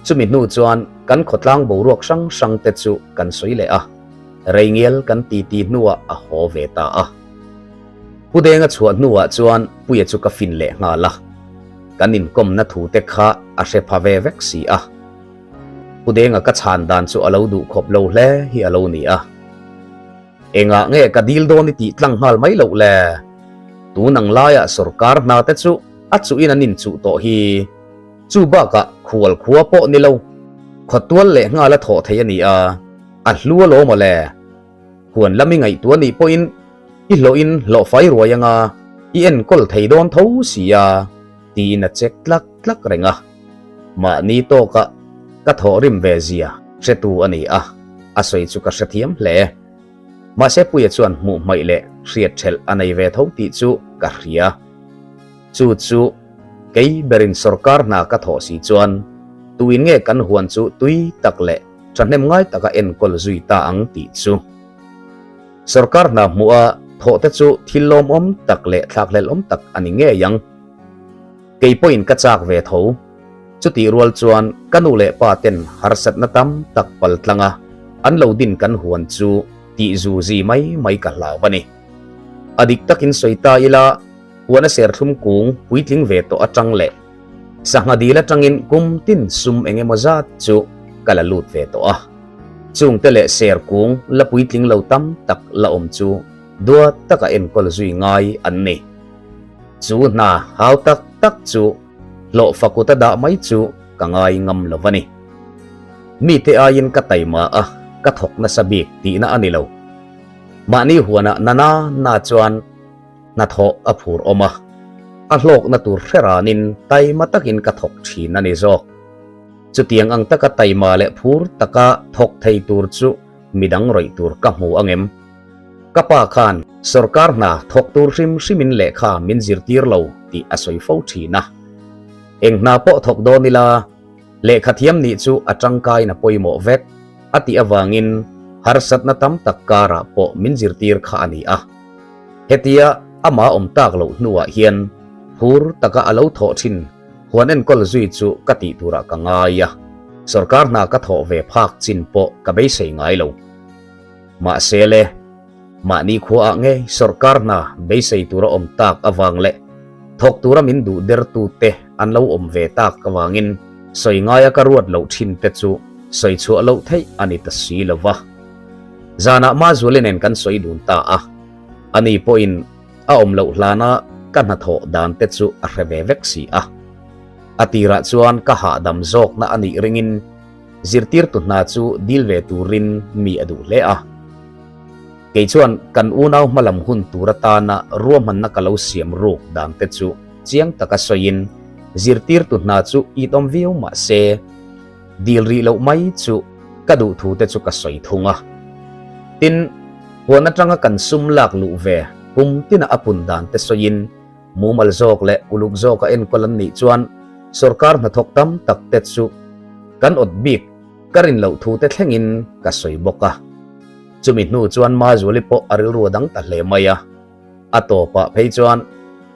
Chumi hnu chuan kan khawtlang boruak hrang hrang te chu kan sawi leh a, reingial kan titi hnuah a haw ve ta a. Pu Denga chhuah hnuah chuan Puia chu ka fin leh nghal a, kan inkawmna thu te kha a hre pha ve vek si a. Pu Denga ka chhan dan chu a lo duh khawp lo hle hi a lo ni a. Engah nge ka dil dawn i tih tlang nghal mai loh le? Tun ang laiah sorkar hna te chu a chuhin an inchuh tawh hi. Chu bakah khual khua pawh ni lo, khawtual leh nghal a thawh thei a ni a, a hlu alawm aw le. Huan lam i ngaihtuah nih pawhin i hlawhin hlawh fai ruai anga i enkawl thei dawn tho si a, tiin a check tlak tlak reng a. Mahni tawkah ka thawhrim ve zia hretu a ni a, a sawi chu ka hrethiam hle. Mahse Puia chuan hmuh hmaih leh hriat ṭhelh a nei ve tho tih chu ka hria. Chu chu kei berin sorkar hna ka thawh si chuan tuin nge kan huan chu tui tak leh thahnem ngai taka enkawl zui ta ang tih chu. Sorkar hna hmuh a thawh te chu thil lawmawm tak leh thlakhlelhawm tak a ni ngei ang. Kei pawhin ka chak ve tho. Chutih rual chuan ka nu leh pa ten harsatna tam tak pal tlanga an lo din kan huan chu tih zu zi mai mai ka hlau a ni. A dik takin sawi ta ila, huan a serthlum kung puitling ve tawh atang leh sangha dil atangin kum tin sum eng emaw zat chu ka la lut ve tawh a. Chungte leh ser kung la puitling lo tam tak la awm chu duat taka enkawl zui ngai an ni. Chu hna hau tak tak chu hlawh fakut a dah mai chu ka ngai ngam lo a ni. Mite aiin ka taima a. ka thawk nasa bik tihna a ni lo. Mahni huanah na na na chuan hnathawh a phur awm a, a hlawkna tur hre ranin taima takin ka thawk thin a ni zawk. Chutiang ang taka taima leh phur taka thawk thei tur chu midang rawih tur ka hmu angem? Ka pa khan sorkar hna thawk tur hrim hrimin lehkha min zirtir lo tih a sawi fo thin a. Eng hna pawh thawk dawn ila, lehkha thiam nih chu a tangkain a pawimawh vek a tih avangin harsatna tam tak karah pawh min zirtir kha a ni a. Hetia amah awm tak loh hnuah hian phur taka a lo thawh thin huan enkawl zui chu ka tih turah ka ngai a, sorkar hna ka thawh ve phak chin pawh ka beisei ngai lo. Mahse le, mahni khuaah nge sorkar hna beisei tura awm tak avang leh thawk tura min duh dertute an lo awm ve tak avangin sawi ngaia ka ruat loh thin te chu sawi chhuah loh theih a ni ta si lo va. Zanah Mazuali nen kan sawi dun ta a, ani pawhin a awm loh hlana ka hnathawh dan te chu a hre ve vek si a. A tirah chuan ka hahdam zawkna a nih ringin Zirtirtu hna chu dil ve turin mi a duh hle a. Kei chuan kan unau hmalam hun tur atana ruahmanna ka lo siam ruk dan te chu chiang taka sawiin zirtirtu hna chu itawm viau mah se dil rih loh mai chu ka duh thu te chu ka sawi thung a. Tin, huan atanga kan sum lak luh ve kum tina a pun dan te sawiin Mumal zawk leh uluk zawka enkawl an nih chuan sorkar hnathawk tam tak te chu kan awt bik ka rin loh thu te thlengin ka sawi bawk a. Chumi hnu chuan Mazuali pawh a rilru a dang ta hle mai a. A tawpah phei chuan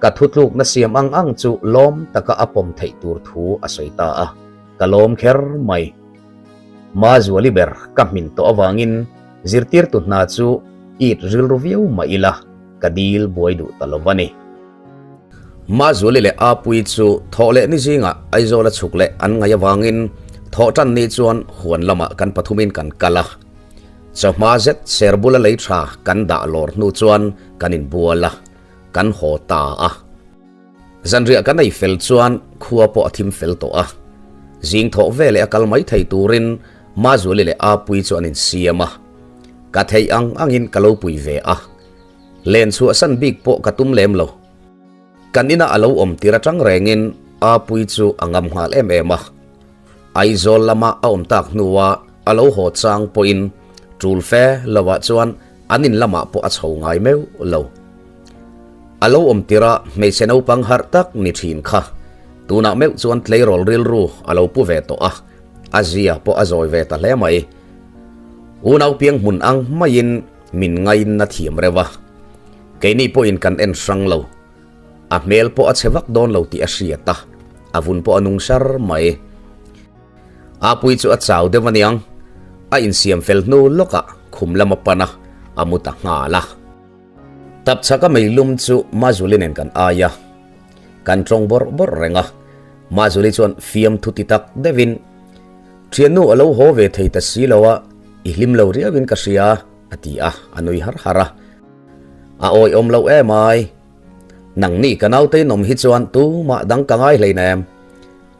ka thutlukna siam ang ang chu lawm taka a pawm theih tur thu a sawi ta a, ka lawm kher mai. Mazuali ber ka hmin tawh avangin zirtirtu hna chu it rilru viau mah ila. Ka dil buai duh ta lo va ni. Mazuali leh Apuii chu thawh leh ni zingah Aizawl a chhuk leh an ngaih avangin thawh tan ni chuan huan lamah kan pathumin kan kal a. Chawhma zet ser bula lei tha kan dah lawr hnu chuan kan inbual a, kan haw ta a. Zanriah kan ei fel chuan khua pawh a thim fel tawh a. Zing thawh veleh a kal mai thei turin Mazuali leh Apuii chu an insiam a. Ka theih ang angin ka lo pui ve a. Len chhuahsan bik pawh ka tum lem lo. Kan inah a lo awm tir atang rengin Apuii chu a ngam nghal em em a. Aizawl lama a awm tak hnua a lo haw chang pawhin tul fe lovah chuan an in lamah pawh a chho ngai meuh lo. A lo awm tirah hmeichhe naupang harh tak ni thin kha tunah meuh chuan tleirawl rilru a lo pu ve tawh a, a zia pawh a zawi ve ta hle mai. Unau piang hmun ang maiin min ngainna thiam reuh a, keini pawhin kan en hrang lo. A hmel pawh a chhe vak dawn lo tih a hriat a, a vun pawh a nung sar mai. Apui chu a chau deuh aniang, a insiam fel hnu lawkah khum lam a pan a, a mu ta nghal a. Tapchhaka meilum chu Mazuli nen kan ai a, kan tawng bawrh bawrh reng a. Mazuli chuan fiamthu ti tak deuhin, Thiannu a lo haw ve thei ta si lo a, i hlim lo riauin ka hria, a ti a, a nui har har a. A awihawm loh em ai. Nangni ka naute in awm hi chuan tumah dang ka ngai hleinem.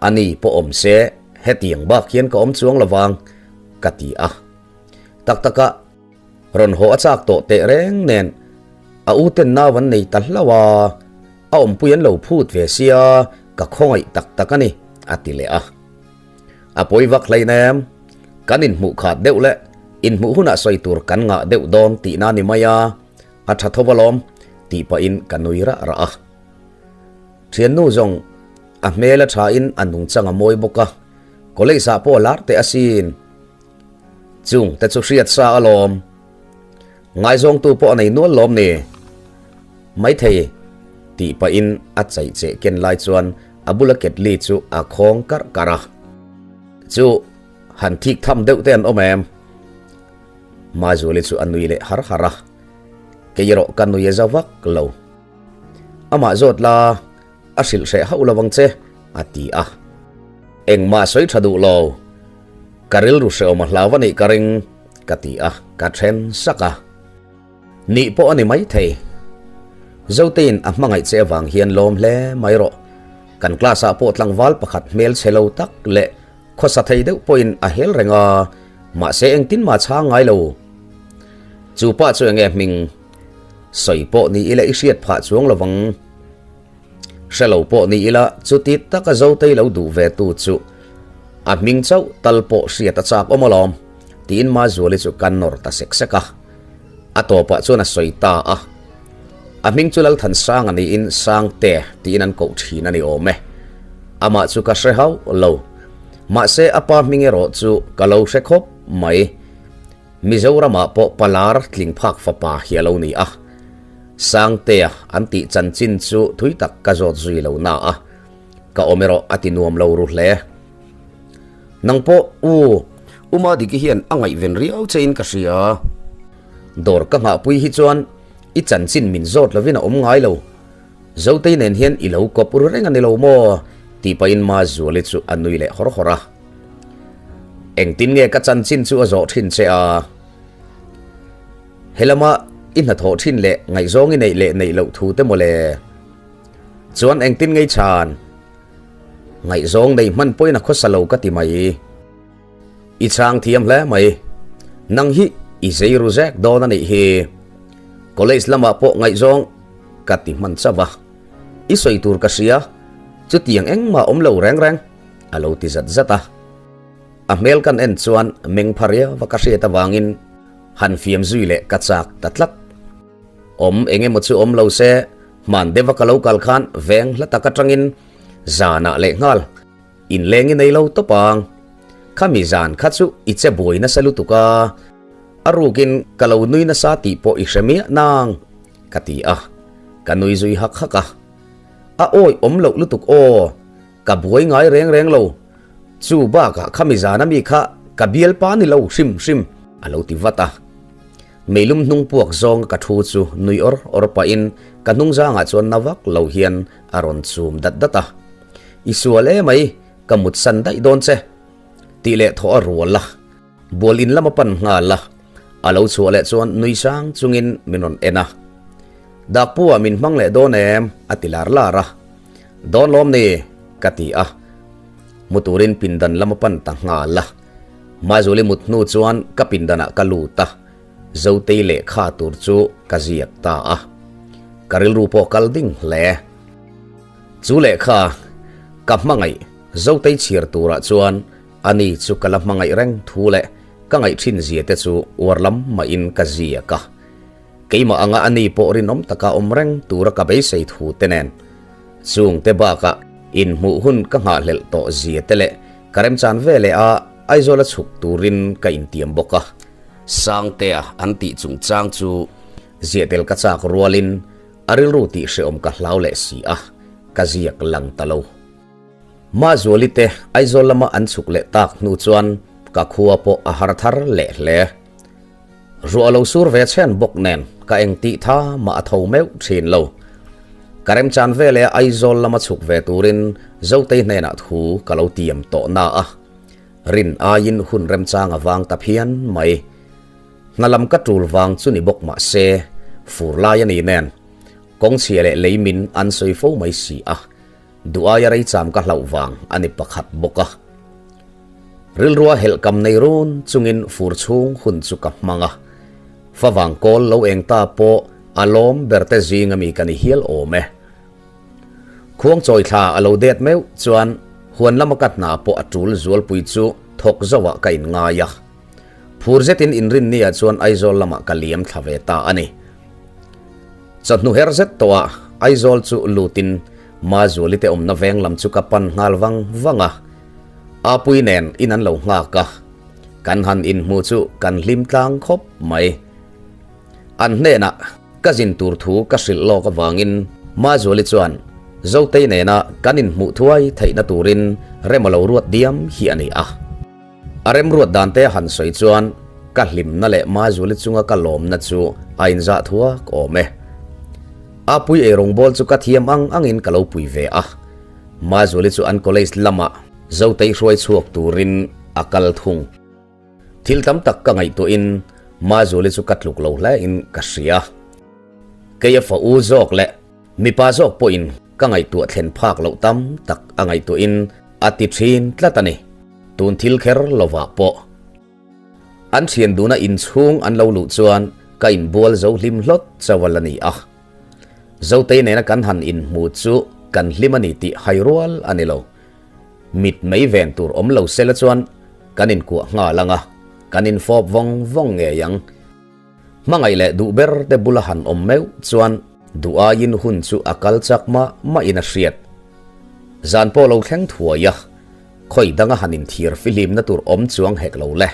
Ani pawh awm se hetiang bak hian ka awm chuang lovang, ka ti a. Tak taka rawn haw a chak tawh teh reng nen a u ten nau an nei ta hlauh a, a awmpui an lo phut ve sia ka khawngaih tak tak a ni, a ti leh a. A pawi vak hleinem, kan inhmuh khat deuh leh inhmuh hunah sawi tur kan ngah deuh dawn tihna ni mai a, a tha tho alawm tih pahin ka nui rah rah a. Thiannu zawng a hmel a thain a nungchang a mawi bawk a, college ah pawh a lar teh asin. Chung te chu hriat sa alawm. Ngaizawngtu pawh a nei nual lawm ni? Maithei tih pahin a chaih cheh ken lai chuan a bula ketli chu a khawng karh karh a. Chu han thik tham deuh te an awm em? Mazuali chu a nui leh har har a, kei erawh ka nui a za vak lo. Amah zawt la, a hrilh hreh hauh lo ang che, a ti a. Engmah sawi tha duh lo, ka rilru hrehawm a hlau a nih ka ring, ka ti a, ka then sak a. Nih pawh a ni maithei. Zotein a hmangaih che avang hian lawm hle mai rawh. Kan class ah pawh tlangval pakhat hmel chhe lo tak leh khawsa thei deuh pawhin a hel reng a. Mahse engtin mah chhang ngai lo. Chu pa chu enge hming sawi pawh ni ila i hriat phah chuang lovang. Hre lo pawh ni ila chuti taka Zotei lo duh ve tu chu a hming chauh tal pawh hriat a chak awm alawm tiin Mazuali chu ka nawr ta sek sek a. A tawpah chuan a sawi ta a. A hming chu Lalthansanga niin Sangte tiin an koh thin a ni awm e. Amah chu ka hre hauh lo. Mahse a pa hming erawh chu ka lo hre khawp mai. Mizoramah pawh palar tling phak fapa hi a lo ni a. Sangtea an tih chanchin chu thui tak ka zawt zui lo na a, ka awm erawh a ti nuam lo ru hle. Nang pawh u Uma Diki hian a ngaihven riau che in ka hria. Dawr ka nghahpui hi chuan i chanchin min zawt lovin a awm ngai lo. Zotei nen hian i lo kawp ru reng a ni lo maw? tih pahin Mazuali chu a nui leh hawr hawr a. Engtin nge ka chanchin chu a zawh thin che a? Helama i hnathawh thin leh ngaihzawng i neih leh neih loh thu te mawle. Chuan engtin ngei chhan? Ngaihzawng nei hman pawhin a khawsa lo ka ti mai. I chhang thiam hle mai. Nang hi i zei ru zek dawn a nih hi. College lamah pawh ngaihzawng ka ti hman chauh a. I sawi tur ka hria, chutiang engmah awm lo reng reng, a lo ti zat zat a. A hmel kan en chuan meng pha riau a ka hriat avangin han fiam zui leh ka chak ta tlat. Awm eng emaw chu awm lo se, hman deuha ka lo kal khan veng hla tak atangin zanah leh nghal inleng i nei lo tawp ang. Khami zan kha chu i che buai nasa lutuk a, a rukin ka lo nui nasa tih pawh i hre miah nang, ka ti a, ka nui zui hak hak a. A awi awm loh lutuk aw, ka buai ngai reng reng lo. Chu bakah khami zana mi kha ka bialpa ni lo hrim hrim a lo ti vat a. Meilum hnung puak zawnga ka thu chu nui awr awr pahin ka hnung zangah chuan na vak lo hian a rawn chum dat dat a. I sual e mai, ka mut san daih dawn che tih leh thawh a rual a. Bual in lam a pan nghal a, a lo chhuah leh chuan nui sang chungin min rawn en a. Dakpu ah min hmang leh dawn em? a ti lar lar a. Dawn lawm ni? ka ti a. Mu turin pindan lam a pan ta nghal a. Mazuali mut hnu chuan ka pindanah ka lut a, Zotei lehkha tur chu ka ziak ta a. Ka rilru pawh kal ding hle. Chu lehkha ka hmangaih Zotei chhiar turah chuan ani chu ka la hmangaih reng thu leh ka ngaih thin zia te chu uar lam mahin ka ziak a. Keimah anga ani pawh rinawm taka awm reng tura ka beisei thu te nen Chung te bakah inhmuh hun ka nghahhlelh tawh zia te leh ka remchan ve leh a Aizawl a chhuk turin ka intiam bawk a. Sangtea an tih chungchang chu ziah tel ka chak rualin a rilru tih hrehawm ka hlau leh si a, ka ziak lang ta lo. Mazuali te Aizawl lama an chhuk leh tak hnu chuan ka khua pawh a har thar leh hle. Ruah lo sur ve chhen bawk nen ka eng tih tha mah a tho meuh thin lo. Ka remchan veleh Aizawl lama chhuk ve turin Zotei hnenah thu ka lo tiam tawh na a. Rin aiin hun remchang a vang ta phian mai. Hna lam ka tul vang chu ni bawk mah se, fur lai a ni nen kawngchhia leh lei min an sawi fo mai si a. Duh aia rei cham ka hlauh vang a ni pakhat bawk a. Rilrua helh kam nei run chungin fur chhung hun chu ka hmang a. Favang kawl lo eng ta pawh a lawm ber te zing ami ka ni hial awm e. Khuang chawi thla a lo det meuh chuan huan lama ka hna pawh a tul zualpui chu thawk zauhah ka inngai a. Phur zetin inrinni ah chuan Aizawl lamah ka liam thla ve ta a ni. Chawhnu her zet tawhah Aizawl chu lutin Mazuali te awmna veng lam chu ka pan nghal vang vang a. Apui nen in an lo nghak a, kan han inhmu chu kan hlim tlang khawp mai. An hnenah ka zin tur thu ka hrilh lawk avangin Mazuali chuan Zotei nena kan inhmuh thuai theihna turin rem a lo ruat diam hi a ni a. A remruat dan te han sawi chuan ka hlimna leh Mazuali chunga ka lawmna chu a inzah thuak awm e. Apui eirawng bawl chu ka thiam ang angin ka lo pui ve a. Mazuali chu an college lamah Zotei hruai chhuak turin a kal thung. Thil tam tak ka ngaihtuahin Mazuali chu ka tluk lo hle in ka hria. Kei a fa u zawk leh mipa zawk pawhin ka ngaihtuah thlen phak loh tam tak a ngaihtuahin a ti thin tlat a ni. Tun thil kher lovah pawh. An thian duna inchhung an lo luh chuan ka inbual zo hlim hlawt chauh a la ni a. Zotei nena kan han inhmu chu kan hlim a ni tih hai rual a ni lo. Mit mei ven tur awm lo sela chuan kan inkuah nghal ang a, kan infawp vawng vawng ngei ang. Hmangaih leh duh ber te bula han awm meuh chuan duh aiin hun chu a kal chak mah mahin a hriat. Zan pawh lo thleng thuai a, khawi danga han inthir fihlimna tur awm chuang hek lo le.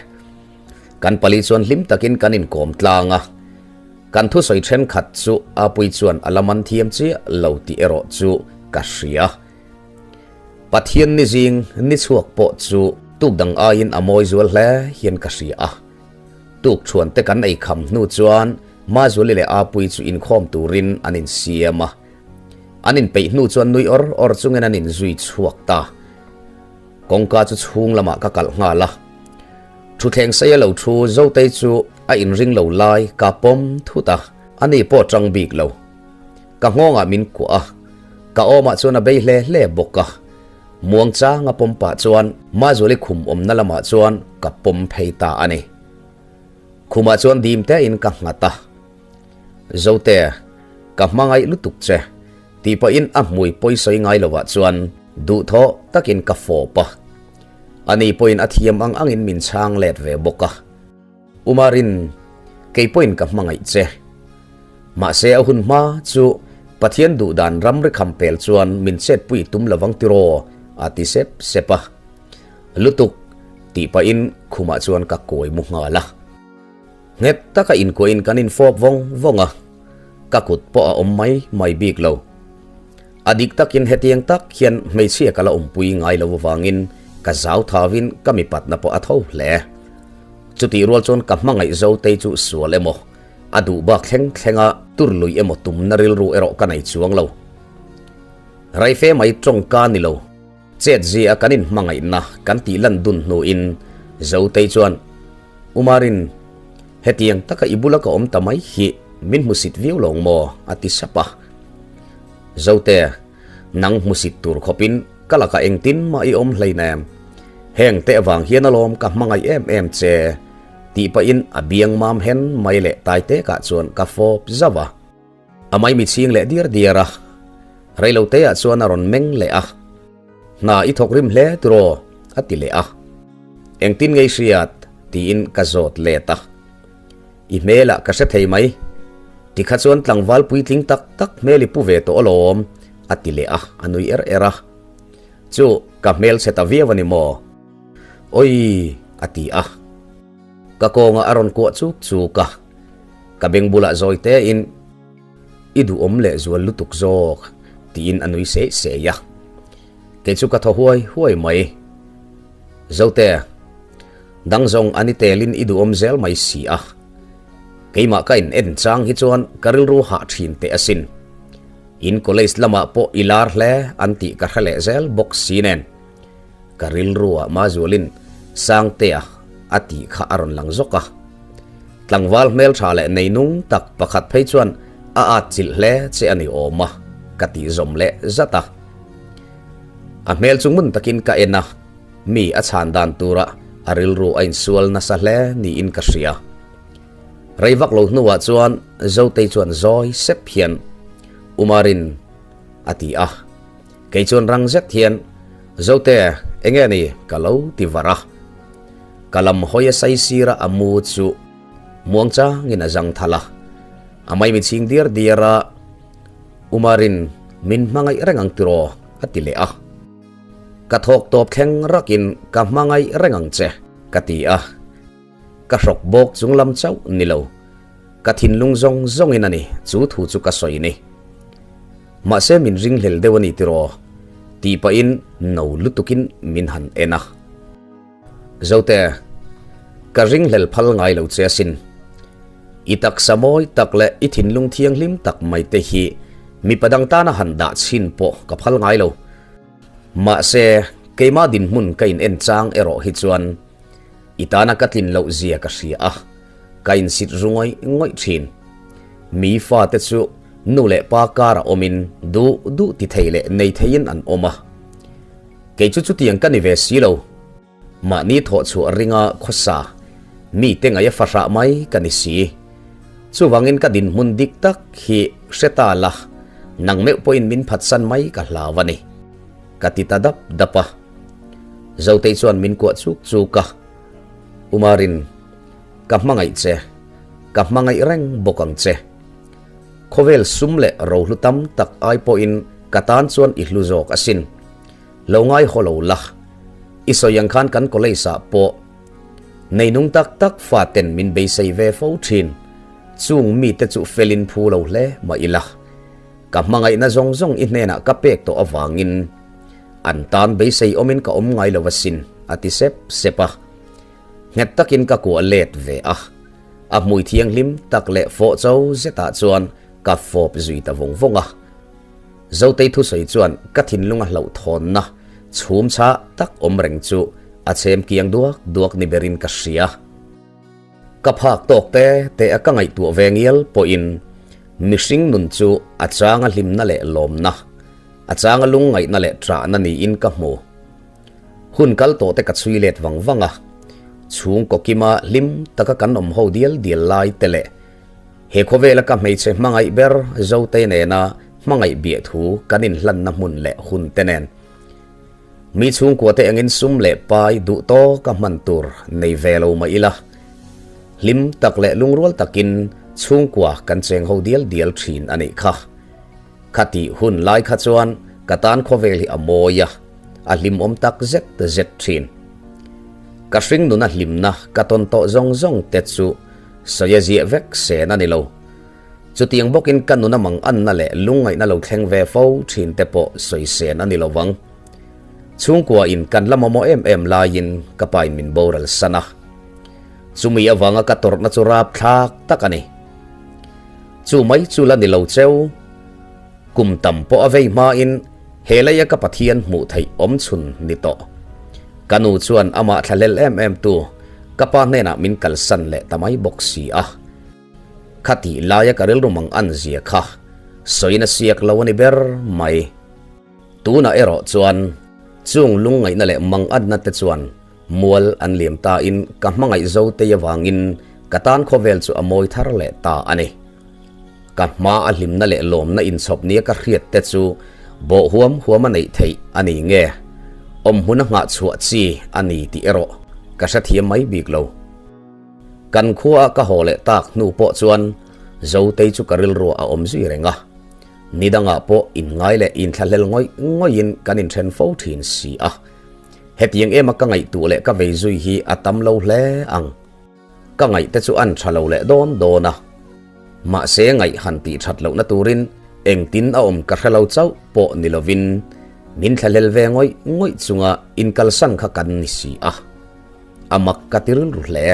Kan pali chuan hlim takin kan inkawm tlang a, kan thusawi thenkhat chu Apui chuan a la man thiam chiah lo tih erawh chu ka hria. Pathian ni zing ni chhuak pawh chu tuk dang aiin a mawi zual hle hian ka hria a. Tuk chhuan te kan ei kham hnu chuan Mazuali leh Apui chu inkhawm turin an insiam a. An inpeih hnu chuan nui awr awr chungin an inzui chhuak ta. Kawngka chu chhung lamah ka kalh nghal a. Thutthleng sei a lo thu Zotei chu a inring lo lai ka pawm thut a, ani pawh tang bik lo. Ka nghawngah min kuah a, ka awmah chuan a bei hle hle bawk a. Muang changa pawm pah chuan Mazuali khum awmna lamah chuan ka pawm phei ta a ni. Khumah chuan dim tein ka nghat a. Zote, ka hmangaih lutuk che, tih pahin a hmui pawisawi ngai lovah chuan duhthawh takin ka fawp a. Ani pawhin a thiam ang angin min chhang let ve bawk a. Umarin, kei pawhin ka hmangaih che. Mahse a hun hma chu Pathian duh dan ramri kham pel chuan min chetpui tum lovang tiraw? a ti sep sep a. Lutuk, tih pahin khumah chuan ka kawi mu nghal a. Nghet taka inkuahin kan infawp vawng vawng a, ka kut pawh a awm mai mai bik lo. A dik takin hetiang tak hian hmeichhia ka la awmpui ngai lo avangin ka zau thavin ka mipatna pawh a tho hle. Chutih rual chuan ka hmangaih Zotei chu sual emaw, a duh bak thleng thlenga tur lui emaw tumna rilru erawh ka nei chuang lo. Raife mai tawngka ni lo. Chet zia kan inhmangaihna kan tih lan dun hnuin Zotei chuan, Umarin, hetiang taka i bula ka awm ta mai hi min hmusit viau lo maw? a ti sap a. Zote, nang hmusit tur khawpin ka lakah engtin mah i awm hleinem. Heng te avang hian alawm ka hmangaih em em che, tih pahin a biang mam hen mai leh taitekah chuan ka fawp zauh a. A maimi chhing leh diar diar a, reiloteah chuan a rawn meng leh a. Hna i thawk rim hle tiraw? a ti leh a. Engtin ngei hriat? tiin ka zawt let a. I hmelah ka hre thei mai. Tikha chuan tlangval puitling tak tak hmel i pu ve tawh alawm, a ti leh a, a nui er er a. Chu, ka hmel chhe ta viau a ni maw? Awii! a ti a. Ka kawnga a rawn kuah chuk chuk a. Ka beng bulah zawi tein, I duhawm leh zual lutuk zawk, tiin a nui seih seih a. Kei chu ka thaw huai huai mai. Zote, dang zawng a ni telin i duhawm zel mai si a. Keimah ka in en chang hi chuan ka rilru hah thin teh asin. In college lamah pawh i lar hle an tih ka hre leh zel bawk si nen. Ka rilru ah Mazualin Sangtea a tih kha a rawn lang zawk a. Tlangval hmeltha leh neinung tak pakhat phei chuan a at chilh hle che a ni awm a, ka tih zawm leh zat a. A hmel chu ngun takin ka en a, mi a chhan dan tura a rilru a insual nasa hle niin ka hria. Rei vak lo hnuah chuan Zotei chuan zawi sep hian Umarin a ti a. Kei chuan rang zet hian, Zote, enge ni? ka lo ti var a. Ka lam hawi a sai sir a, a mu chu muang changin a zang thal a. A maimi chhing diar diar a, Umarin min hmangaih reng ang tiraw? a ti leh a. Ka thawk tawp thleng rakin ka hmangaih reng ang che, ka ti a. Ka hrawk bawk chung lam chauh ni lo. Ka thinlung zawng zawngin a ni, chu thu chu ka sawi ni. Mahse min ringhlel deuh a ni tiraw? Tih pahin no lutukin min han en a. Zote, ka ringhlel phal ngai lo che asin. I taksa mawi tak leh i thinlung thianghlim tak mai te hi mipa dang tana han dah chhin pawh ka phal ngai lo. Mahse, keimah dinhmun ka in en chang erawh hi chuan i tana ka tlin loh zia ka hria a, ka insit ru ngawih ngawih thin. Mi fate chu nu leh pa kara awmin duh duh ti thei leh nei theiin an awm a. Kei chu chutiang ka ni ve si lo. Mahni thawh chhuah ringa khawsa, Mite ngaih a fahrah mai ka ni si. Chuvangin ka dinhmun dik tak hi hre ta la, nang meuh pawhin min phatsan mai ka hlau a ni. Ka ti ta dap dap a. Zotei chuan min kuah chuk chuk a. Umarin, Ka hmangaih che. Ka hmangaih reng bawk ang che. Khawvel sum leh rohlu tam tak ai pawhin ka tan chuan i hlu zawk asin. Lo ngai haw lo la. I sawi ang khan kan college ah pawh neinung tak tak faten min beisei ve fo thin. Chung mite chu felin phu lo hle mah ila. Ka hmangaihna zawng zawng i hnenah ka pek tawh avangin an tan beisei awmin ka awm ngai lo asin, a ti sep sep a. Nghet takin ka kuah let ve a. A hmui thianghlim tak leh fawh cho zetah chuan ka fawp zui ta vawng vawng a. Zotei thusawi chuan ka thinlung a hlauhthawnna chhum chhah tak awm reng chu a chhem kiang duak duak ni berin ka hria. Ka phak tawk te te a ka ngaihtuah ve ngial pawhin mihring nun chu a changa hlimna leh lawmna, a changa lungngaihna leh ṭahna niin ka hmu. Hun kal tawh te ka chhui let vang vang a, chhungkaw kima hlim taka kan awm ho dial dial lai te leh he khawvela ka hmeichhe hmangaih ber Zotei nena hmangaih biah thu kan inhlanna hmun leh hun te nen mi chhungkua te engin sum leh pai duh tawka hman tur nei ve lo mah ila hlim tak leh lungrual takin chhungkua kan cheng ho dial dial thin a nih kha. Khatih hun lai kha chuan ka tan khawvel hi a mawi a, a hlimawm tak zet zet thin. Ka hring nuna hlimna ka tawn tawh zawng zawng te chu sawi a ziah vek sen a ni lo. Chutiang bawkin ka nuna mang anna leh lungngaihna lo thleng ve fo thin te pawh sawi sen a ni lo vang. Chhungkua in kan la mamawh em em laiin ka pain min boral san a. Chumi avanga ka tawrhna chu rapthlak tak a ni. Chu mai chu la ni lo cheu. Kum tam pawh a vei hmain he leia ka Pathian hmuh theih awm chhun ni tawh. Ka nu chuan amah thlahlel em em tu ka pa hnenah min kalsan leh ta mai bawk si a. Khatih laia ka rilru mang an zia kha sawiin a siak lo a ni ber mai. Tunah erawh chuan chung lungngaihna leh manganna te chuan Mual an liam ta in ka hmangaih zo tei avangin ka tan khawvel chu a mawi thar leh ta a ni. Ka hma a hlimna leh lawmna inchhawp nia ka hriat te chu bawh huam huam a neih theih a ni nge, awm hmun a nghah chhuah chi a ni tih erawh ka hrethiam mai bik lo. Kan khua a ka haw leh tak hnu pawh chuan Zotei chu ka rilruah a awm zui reng a, nidangah pawh inngai leh inthlahlel ngawih ngawihin kan inthen fo thin si a. Hetiang ema ka ngaihtuh leh ka vei zui hi a tam lo hle ang. Ka ngaihte chu an tha lo leh dawn dawn a. Mahse ngaih han tih that lohna turin engtin a awm ka hre lo chauh pawh ni lovin min thlahlel ve ngawih ngawih chunga inkalsan kha kan ni si a. A mak ka ti rilru hle.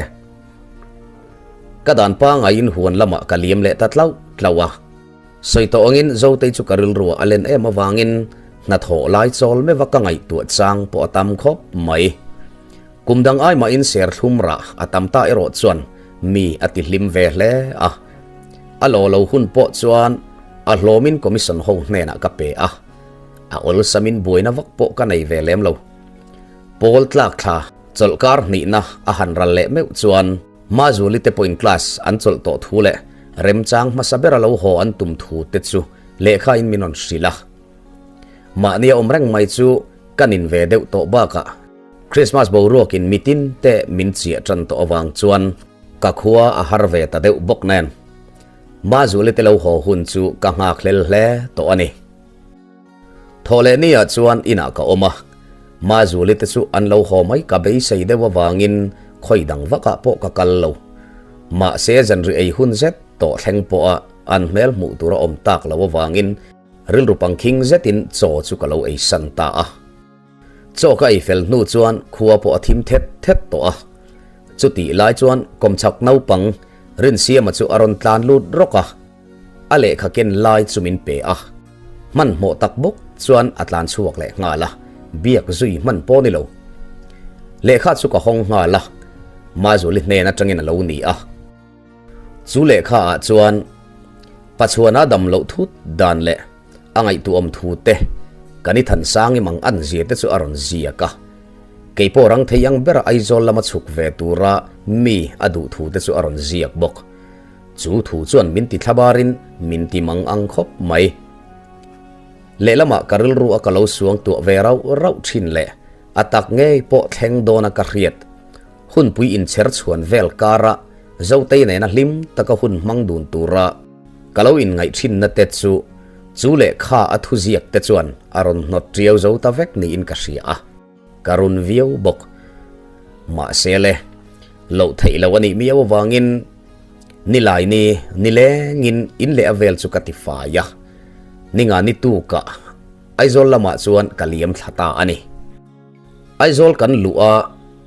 Ka dan pangaiin huan lamah ka liam leh ta tlauh tlauh a. Sawi tawh angin Zotei chu ka rilruah a len em avangin hnathawh lai chawl meuh a ka ngaihtuah chang pawh a tam khawp mai. Kum dang ai mahin serthlum rah a tam ta erawh chuan mi a ti hlim ve hle a. A law lo hun pawh chuan a hlawmin commission ho hnenah ka pe a, a awlsamin buaina vak pawh ka nei ve lem lo. Pawl tlak thla chawlhkar hnihna a han ral leh meuh chuan Mazuli te pawhin class an chawlh tawh thu leh remchang hmasa bera lo haw an tum thu te chu lehkha in min rawn hrilh a. Mahni a awm reng mai chu ka nin ve deuh tawh bakah Christmas boruak in mitin te min chiah tan tawh avang chuan ka khua a har ve ta deuh bawk nen. Mazuli te lo haw hun chu ka nghak hlel hle tawh a ni. Thaw leh ni ah chuan inah ka awm a, Mazuli te chu an lo haw mai ka beisei deuh avangin khawi dang vakah pawh ka kal lo. Mahse zanri ei hun zet tawh thleng pawha an hmel hmuh tur a awm tak lo avangin rilru pangkhing zetin chaw chu ka lo ei san ta a. Chaw ka ei fel hnu chuan khua pawh a thim thet thet tawh a. Chutih lai chuan kawmchhak naupang Rinsiama chu a rawn tlan lut rawk a. A lehkha ken lai chu min pe a, hmanhmawh tak bawk chuan a tlan chhuak leh nghal a, biak zui hman pawh ni lo. Lehkha chu ka hawng nghal a, Mazuli hnen atangin a lo ni a. Chu lehkha ah chuan Pachuana dam loh thut dan leh a ngaihtuahawm thu te, kan i than sang i mang an zia te chu a rawn ziak a. Kei pawh rang thei ang bera Aizawl lama chhuk ve tura mi a duh thu te chu a rawn ziak bawk. Chu thu chuan min ti thlabarin min ti mang ang khawp mai. Lehlamah ka rilru a ka lo suang tuah ve rauh rauh thin leh a tak ngei pawh thleng dawna ka hriat. Hunpui inchher chhuan vel kara Zotei nena hlim taka hun hmang dun tura ka lo inngaih thinna te chu chu lehkha a thuziak te chuan a rawn hnawt tiau zo ta vek niin ka hria a, ka run viau bawk. Mahse le, loh theih loh a nih miau avangin nilai ni nilengin in leh a vel chu ka ti fai a, ninga ni tukah Aizawl lamah chuan ka liam thla ta a ni. Aizawl kan luh a,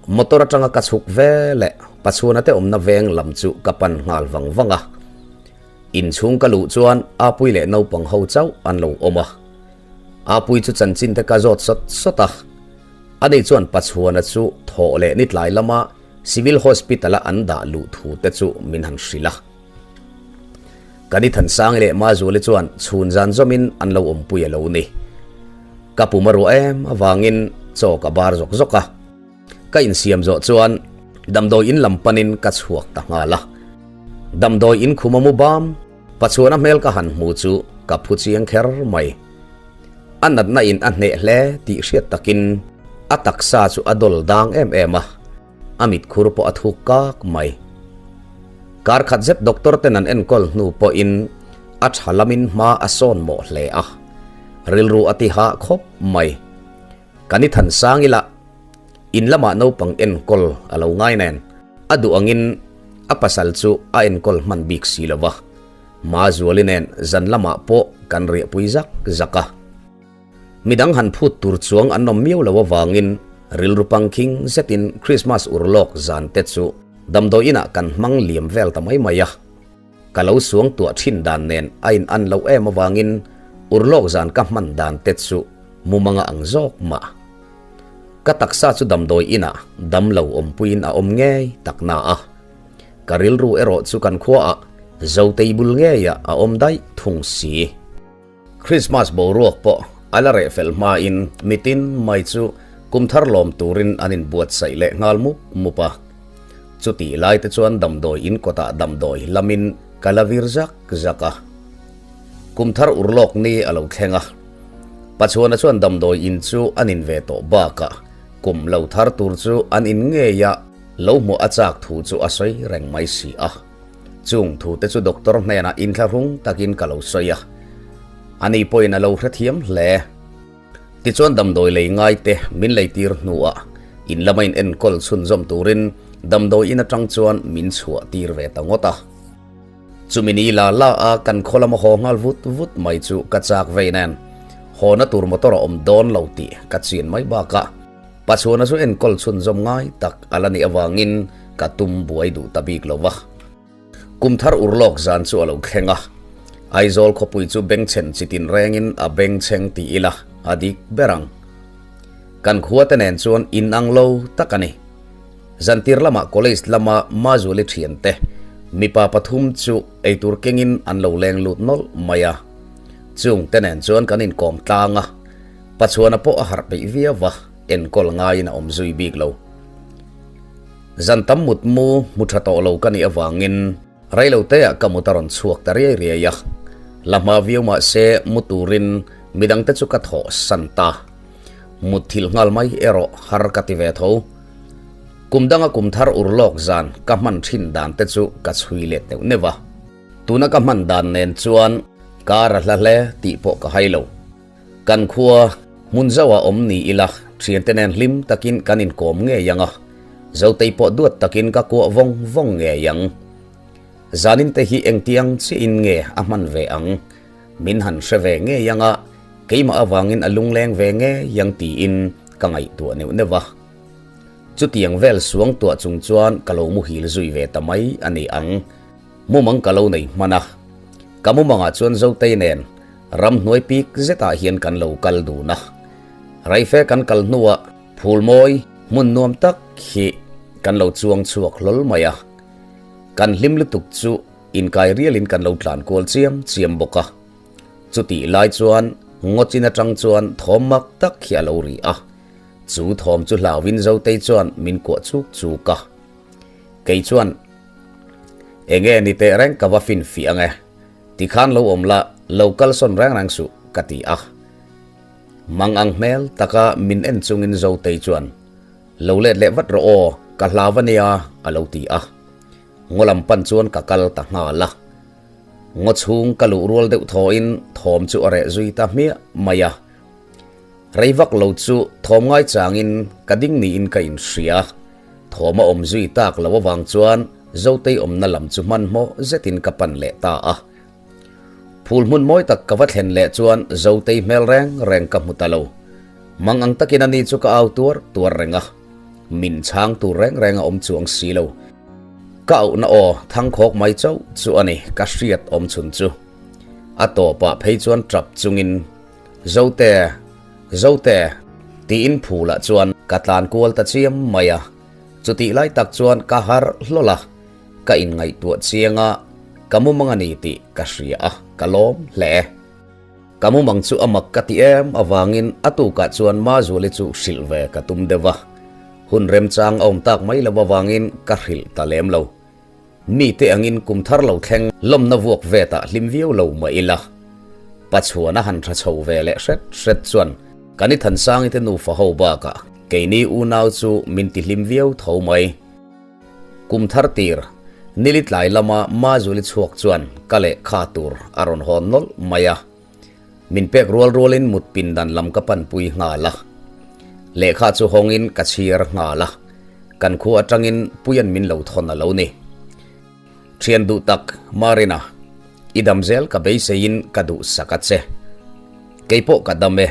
motor atanga ka chhuk ve leh Pachhuana te awmna veng lam chu ka pan nghal vang vang a. Inchhung ka luh chuan Apui leh naupang ho chauh an lo awm a. Apui chu chanchin te ka zawt sawt sawt a. Ani chuan Pachhuana chu thawh leh ni tlai lama Civil Hospital a an dah luh thu te chu min han hrilh a. Ka ni Thansangi leh Mazuali chuan chhun zan zawmin an lo awmpui a lo ni. Ka pum a ruah em avangin chaw ka bar zawk zawk a. Ka insiam zawh chuan damdawi in lam panin ka chhuak ta nghal a. Damdawi in khum a mu bam, Pachuana hmel ka han hmu chu ka phu chiang kher mai. A natna in a hneh hle tih hriat takin a taksa chu a dawl dang em em a. A mitkhur pawh a thuk kak mai. Kar khat zet doctor ten an enkawl hnu pawhin a tha lamin hma a sawn mawh hle a, rilru a ti hah khawp mai. Kan i than sang ila, in lamah naupang enkawl a lo ngai nen, a duh angin a pasal chu a enkawl hman bik si lo va. Mazuali nen zan lamah pawh kan riahpui zak zak a. Midang han phut tur chuang an awm miau lo avangin rilru pangkhing zetin Krismas urlawk zan te chu damdawi inah kan hmang liam vel ta mai mai a. Ka lo suang tuah thin dan nen a in an loh em avangin urlawk zan ka hman dan te chu mumanga ang zawk mah. Ka taksa chu damdawi inah dam lo awmpuiin a awm ngei tak na a. Ka rilru erawh chu kan khuaah Zotei bul ngeiah a awm daih thung si. Krismas boruak pawh a la reh fel hmain mitin mai chu kum thar lawm turin an inbuatsaih leh nghal mup mup a. Chutih lai te chuan damdawi in kawtah damdawi lamin ka la vir zak zak a. Kum thar urlawk ni a lo thleng a. Pachuana chuan damdawi in chu an in ve tawh bakah kum lo thar tur chu an in ngei a, lo hmuah a chak thu chu a sawi reng mai si a. Chung thu te chu doctor hnenah inthlahrung takin ka lo sawi a, ani pawhin a lo hrethiam hle. Tichuan damdawi lei ngai te min lei tir hnuah in lama in enkawl chhunzawm turin damdawi in atang chuan min chhuah tir ve ta ngawt a. Chumi ni la la a kan khaw lama haw nghal vut vut mai chu ka chak vei nen hawna tur motor a awm dawn lo tih ka chin mai bakah Pachuana chu enkawl chhunzawm ngai tak a la nih avangin ka tum buai duh ta bik lo va. Kum thar urlawk zan chu a lo thleng a, Aizawl khawpui chu bengchhen chi tin rengin a bengchheng ti ila a dik ber ang. Kan khua te nen chuan in ang lo tak a ni. Zantir lamah college lama Mazuali thiante mipa pathum chu eitur kengin an lo leng lut nawlh mai a. Chung te nen chuan kan inkawm tlang a. Pachuana pawh a harh peih viau va, enkawl ngaiin a awm zui bik lo. Zan tam mut mu hmu tha tawh lo ka nih avangin reilo teah ka mut a rawn chhuak ta riai riai a. La hma viau mah se mu turin midangte chu ka thawh san ta. Mut thilh nghal mai erawh har ka ti ve tho. Kum danga kum thar urlawk zan ka hman thin dan te chu ka chhui let neuh neuh a. Tuna ka hman dan nen chuan kar a hla hle tih pawh ka hai lo. Kan khua hmun zauh ah awm ni ila, thiante nen hlim takin kan inkawm ngei ang a, Zotei pawh duat takin ka kuah vawng vawng ngei ang. Zanin te hi engtiang chiahin nge a hman ve ang? Min han hre ve ngei ang a, keimah avangin a lungleng ve ngei ang tiin ka ngaihtuah neuh neuh a. Chutiang vel suang tuah chung chuan ka lo muhil zui ve ta mai a ni ang. Mumang ka lo nei hman a, ka mumangah chuan Zotei nen ramhnuai pik zetah hian kan lo kal dun a. Raife kan kal hnuah phulmawi hmun nuam tak hi kan lo chuang chhuak hlawl mai a. Kan hlim lutuk chu inkai rialin kan lo tlan kual chiam chiam bawk a. Chutih lai chuan ngawchin atang chuan thawm mak tak hi a lo ri a. Chu thawm chu hlauin Zotei chuan min kuah chuk chuk a. Kei chuan, Enge ni teh reng ka va fin fih ang e. Tikhan lo awm la, lo kalsawn reng reng suh, ka ti a. Mang ang hmel taka min en chungin Zotei chuan, Lo let leh vat rawh aw, ka hlau a nia, a lo ti a. Ngaw lam pan chuan ka kal ta nghal a. Ngaw chhung ka luh rual deuh thawhin thawm chu a reh zui ta hmiah mai a. Rei vak lo chu thawm ngai changin ka ding niin ka inhria. Thawm a awm zui tak lo avang chuan Zotei awmna lam chu hmanhmawh zetin ka pan leh ta a. Phul hmun mawi tak ka va thlen leh chuan Zotei hmel reng reng ka hmu ta lo. Mang ang takin ani chu ka au tuar tuar reng a. Min chhang tur reng reng a awm chuang si lo. Ka auhna aw thangkhawk mai chauh chu a ni ka hriat awm chhun chu. A tawpah phei chuan tap chungin Zote! Zote! Tiin phulah chuan ka tlan kual ta chiam mai a. Chutih lai tak chuan ka harh hlawl a, ka inngaihtuah chiang a, ka mumang a ni tih ka hria a, ka lawm hle. Ka mumang chu a mak ka ti em avangin a tukah chuan Mazuali chu hrilh ve ka tum deuh a. Hun remchang a awm tak mai lo avangin ka hrilh ta lem lo. Mite angin kum thar lo thleng lawmna vuak vetah hlim viau lo mah ila. Pachuan a han tha chho ve leh hret hret chuan kan i Thansangi te nufa ho bakah keini unau chu min ti hlim viau tho mai. Kum thar tir, nili tlai lama Mazuli chhuak chuan ka lehkha tur a rawn hawn nawlh mai a. Min pek rual rualin mut pindan lam ka panpui nghal a. Lehkha chu hawngin ka chhiar nghal a. Kan khua atangin Puia'n min lo thawn a lo ni. Thian duh tak, Marina, i dam zel ka beiseiin ka duh sak a che. Keipawh ka dam e.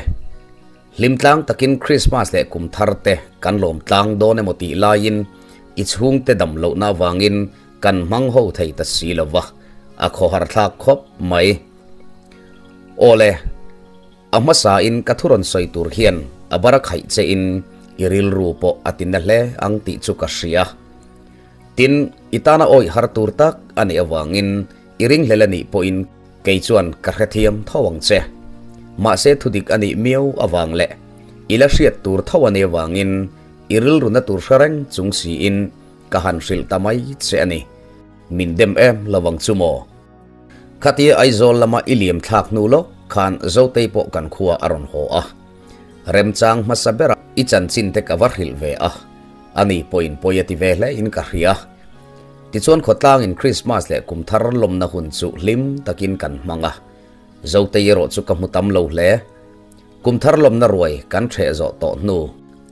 Hlimtlang takin Krismas leh kum thar te kan lawm tlang dawn emaw tih laiin i chhungte dam lohna avangin kan hmang ho thei ta si lo va, a khawhar thlak khawp mai. Awle, a hmasain ka thu rawn sawi tur hian a bara khaih chein i rilru pawh a ti na hle ang tih chu ka hria. Tin, i tana awih har tur tak a nih avangin i ringhlel a nih pawhin kei chuan ka hrethiam tho ang che. Mahse thudik a nih miau avang leh i la hriat tur tho a nih avangin i rilru na tur hre reng chung siin ka han hrilh ta mai che a ni. Min dem em lo ang chu maw? Khatia Aizawl lama i liam thlak hnu lawk khan Zotei pawh kan khua a rawn haw a. Remchang hmasa bera i chanchin te ka va hrilh ve a, ani pawhin pawi a ti ve hle in ka hria. Tichuan khawtlangin Krismas leh kum thar lawmna hun chu hlim takin kan hmang a. Zotei erawh chu ka hmu tam lo hle. Kum thar lawmna ruai kan ṭheh zawh tawh hnu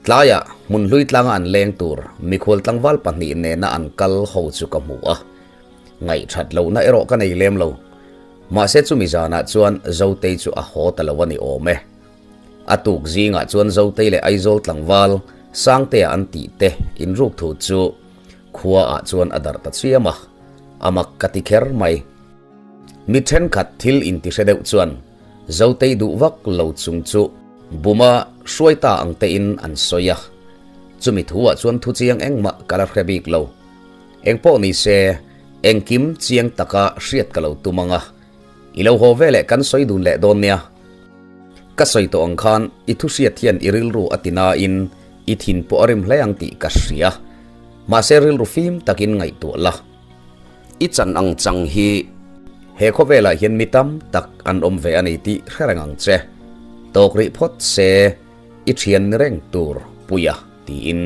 tlaiah hmun hlui tlanga an leng tur mikhual tlangval pahnih nena an kal ho chu ka hmu a. Ngaihthat lohna erawh ka nei lem lo. Mahse chumi zanah chuan Zotei chu a haw ta lo a ni awm e. A tuk zingah chuan Zotei leh Aizawl tlangval Sangtea an tih te inruk thu chu khuaah chuan a darh ta chiam a, a mak ka ti kher mai. Mi thenkhat thil intihre deuh chuan Zotei duh vak lo chung chu buma hruai ta ang tein an sawi a. Chumi thuah chuan thu chiang engmah ka la hre bik lo. Engpawh ni se, engkim chiang taka hriat ka lo tum ang a, i lo haw veleh kan sawi dun leh dawn nia. Ka sawi tawh ang khan i thu hriat hian i rilru a ti nain i thin pawh a rim hle ang tih ka hria. Mahse rilru fim takin ngaihtuah la. I chan ang chang hi he khawvelah hian mi tam tak an awm ve a ni tih hre reng ang che. Tawk rih phawt se i thian ni reng tur Puia tiin.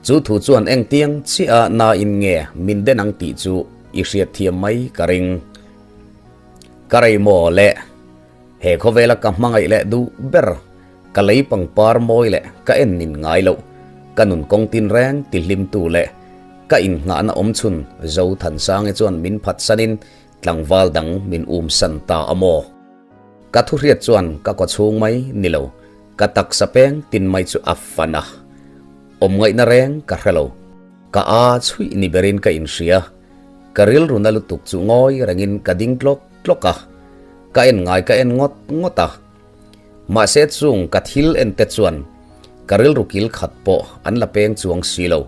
Chu thu chuan engtiang chiah a nain nge min den ang tih chu i hriat thiam mai ka ring. Ka rei maw le, he khawvela ka hmangaih leh duh ber, ka lei pangpar mawi leh ka en nin ngai loh, ka nun kawng tin reng ti hlimtu leh ka innghahna awm chhun Zothansangi chuan min phatsanin tlangval dang min umsan ta a maw? Ka thu hriat chuan ka kaw chhung mai ni lo, ka taksa peng tin mai chu a fan a. Awm ngaihna reng ka hre lo. Ka a chhuih ni berin ka inhria. Ka rilru na lutuk chu ngawi rengin ka ding tlawk tlawk a. Ka en ngai ka en ngawt ngawt a. Mahse chung ka thil en te chuan ka rilru kil khat pawh an la peng chuang si lo.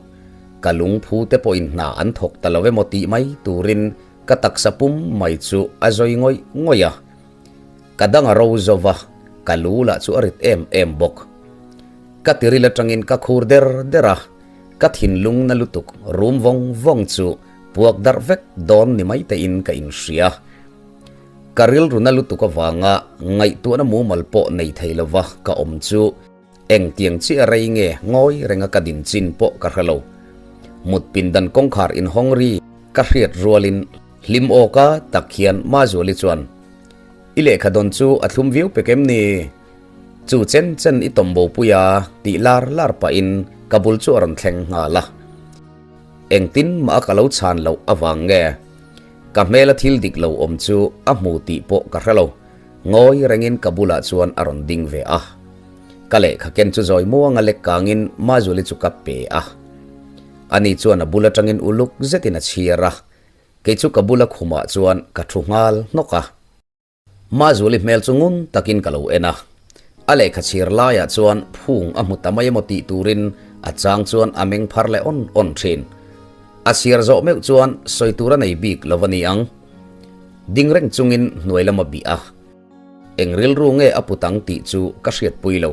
Ka lungphu te pawhin hna an thawk ta lo emaw tih mai turin Ka taksa pum mai chu a zawi ngawih ngawih a, ka dang a ro zo va, ka lu lah chu a rit em em bawk. Ka tiril atangin ka khur der der a, ka thinlung na lutuk rum vawng vawng chu puak darh vek dawn ni mai tein ka inhria. Ka rilru na lutuk avanga ngaihtuahna mumal pawh nei thei lova ka awm chu engtiang chiah rei nge ngawi renga ka din chin pawh ka hre lo. Mut pindan kawngkhar inhawng ri ka hriat rualin hlim awka tak hian Mazuali chuan, I lehkha dawn chu a thlum viau pek em ni? Chu chen chen i tawm bo pui a tih lar lar pahin ka bul chu a rawn thleng nghal a. Engtin mah a ka lo chhan loh avang nge ka hmela thil dik lo awm chu a hmu tih pawh ka hre lo. Ngawi rengin ka bulah chuan a rawn ding ve a. Ka lehkha ken chu zawi muanga lek kangin Mazuali chu ka pe a. Ani chuan a bul atangin uluk zetin a chhiar a. Kei chu ka bula khumah chuan ka thu nghal hnawk a. Mazuali hmel chu ngun takin ka lo en a, a lehkha chhir laiah chuan phung a hmu ta mai emaw tih turin a chang chuan a meng phar leh awn awn thin. A chhiar zawh meuh chuan sawi tur a nei bik lo a ni ang. Ding reng chungin hnuai lam a bih a, eng rilru nge a put ang tih chu ka hriatpui lo.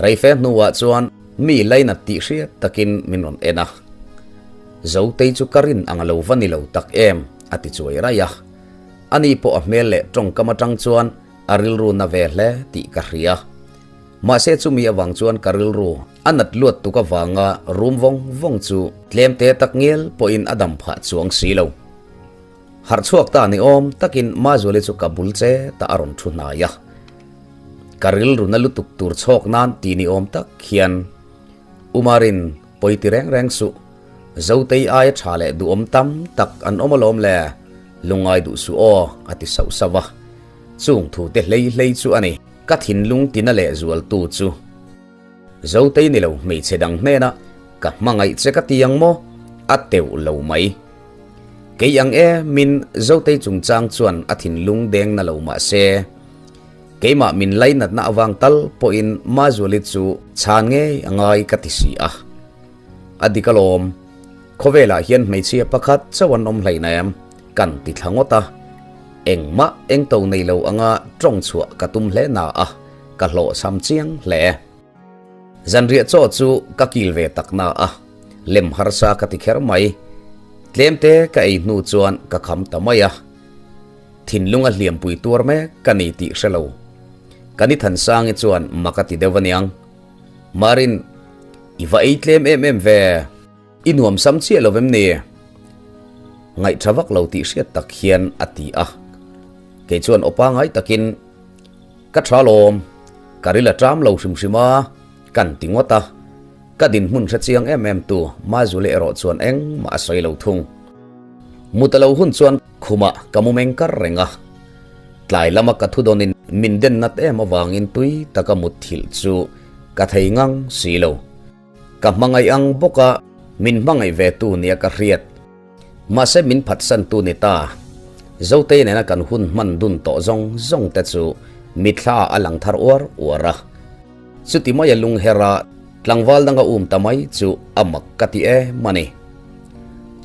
Reife hnuah chuan mi lainat tih hriat takin min rawn en a, Zotei chu ka rin ang a lo va ni lo tak em a ti chuai raih a. Ani pawh a hmel leh tawngkam atang chuan a rilru na ve hle tih ka hria. Mahse chumi avang chuan ka rilru a nat luat tuk avanga rum vawng vawng chu tlem te tak ngial pawhin a dam phah chuang si lo. Harh chhuak ta ni awm takin Mazuali chu ka bul che ta a rawn thu hnai a. Ka rilru na lutuk tur chhawk nan ti ni awm tak hian Umarin pawi ti reng reng suh. Zotei aia tha leh duhawm tam tak an awm alawm le, lungngai duh suh aw, a ti sauh sauh a. Chung thu te hlei hlei chu a ni. Ka thinlung tina leh zualtu chu Zotei ni lo hmeichhe dang hnena ka hmangaih che ka ti ang maw? A teuh lo mai. Kei ang e min Zotei chungchang chuan a thinlung deng na lo mah se, keimah min lainatna avang tal pawhin Mazuali chu chhan ngei a ngai ka ti si a. A dik alawm, khawvelah hian hmeichhia pakhat chauh an awm hleih na em? Kan ti thla ngawt a. Engmah engto nei lo anga tawng chhuah ka tum hle na a, ka hlawhchham chiang hle. Zanriah chaw chu ka kil ve tak na a, lem harsa ka ti kher mai. Tlemte ka ei hnu chuan ka kham ta mai a. Thinlung a hliampui tuar mek ka ni tih hre lo. Ka ni Thansangi chuan mak a ti deuh aniang. Marin, i va ei tlem em em ve. I nuam sam chiah lo vem ni? Ngaih tha vak lo tih hriat tak hian a ti a. Kei chuan aw pangai takin, Ka tha lawm, ka ril a ṭam lo hrim hrim a, kan ti ngawt a. Ka dinhmun hre chiang em em tu Mazuli erawh chuan engmah a sawi lo thung. Mut a lo hun chuan khumah ka mu meng kar reng a. Tlai lama ka thu dawnin min den nat em avangin tui taka mut thilh chu ka thei ngang si lo. Ka hmangaih ang bawk a, min hmangaih ve tu nia ka hriat. Mahse min phatsan tu ni ta. Zotei nena kan hun hman dun tawh zawng zawng te chu mitthla ah a lang thar uar uar a. Chuti maia lung hera tlangval danga um ta mai chu a mak ka ti em a ni.